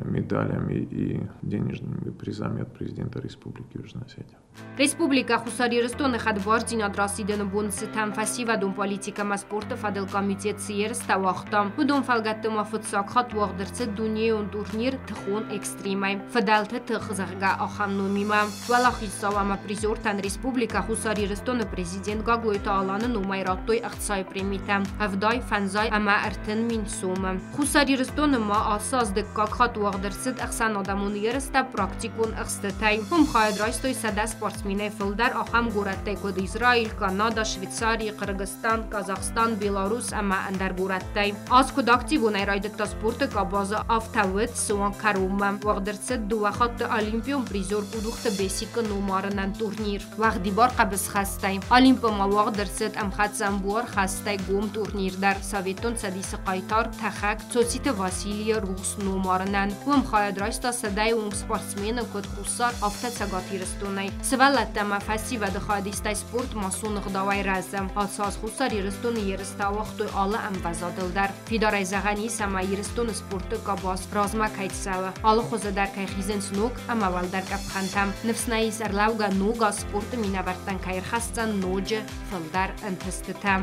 медалями и денежными призами от президента Республики Южная Осетия. Республикӕ Хуссар Ирыстоны хӕдбардзинад расидыны бон цытӕн фӕсивӕдон политикӕ ӕмӕ спорты фӕдыл комитет цы ерыстӕ уагъта, уыдон фӕлгӕтты ма фыццаг хатт уагъд ӕрцыд дунейон турнир тыхон экстримӕй «Фыдӕлты тых», зӕгъгӕ, ахӕм номимӕ. Уӕлахиздзау ӕмӕ призертӕн Республикӕ Хуссар Ирыстоны президент Гаглойты Аланы номӕй радтой ӕхцайы премитӕ 70, 50 ӕмӕ 30 мин сомы. Хуссар Ирыстоны ма ацы аз дыккаг хатт уагъд ӕрцыд ӕхсӕнадӕмон ерыстӕ практикон ӕхстытӕй. Уым хайад райстой 100 спортсменӕй фылдӕр ахӕм горӕттӕй, куыд Израиль, Канада, Швейцари, Хъыргызстан, Казахстан, Беларусь ӕмӕ ӕндӕр горӕттӕй. Аз куыд активонӕй райдыдта спорты къабазы, афтӕ уыд суанг кӕронмӕ. Уагъд ӕрцыд дыууӕ хатты олимпион призер Къудухты Бесикы номарынӕн турнир уӕгъдибар хъӕбысхӕстӕй. Олимпы ма уагъд ӕрцыд ӕмхӕццӕ ӕмбуар хӕстӕй гом турнир дӕр Советон Цӕдисы хъайтар тӕхӕг Цоциты Василийы рухс номарынӕн. Уым хайад райста 100-йы онг спортсмены куыд Хуссар, афтӕ Цӕгат Ирыстонӕй. Сывӕллӕттӕ ӕмӕ фӕсивӕды хайадистӕй спорт массон ӕгъдауӕй рӕзы. Ацы аз Хуссар Ирыстоны ерыстӕ ауагътой алы ӕмвӕзадыл дӕр. Фидарӕй зӕгъӕн ис, ӕмӕ Ирыстоны спорты къабаз размӕ кӕй цӕуы, алы хуызы дӕр кӕй хизынц ног ӕмӕ уӕлдӕр къӕпхӕнтӕм. Ныфс нӕ ис, ӕрлӕугӕ ног аз спорты минӕвӕрттӕн кӕй ӕрхӕсдзӕн ноджы фылдӕр ӕнтыстытӕ.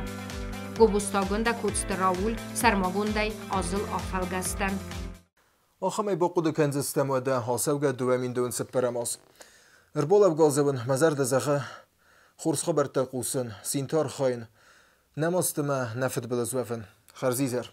Гобозтагондӕ Коцты Рауль сӕрмагондӕй азыл афӕлгӕстӕн. Ахӕмӕй бахъуыды кӕндзыстӕм уӕдӕ ацӕугӕ 2024 аз. Ӕрбалӕугӕ мӕ зӕрдӕ зӕгъы, хорз хабӕрттӕ хъусын, цинты архайын, нӕ масты мӕ нӕ фыдбылыз уӕвын. Хӕрзизӕр!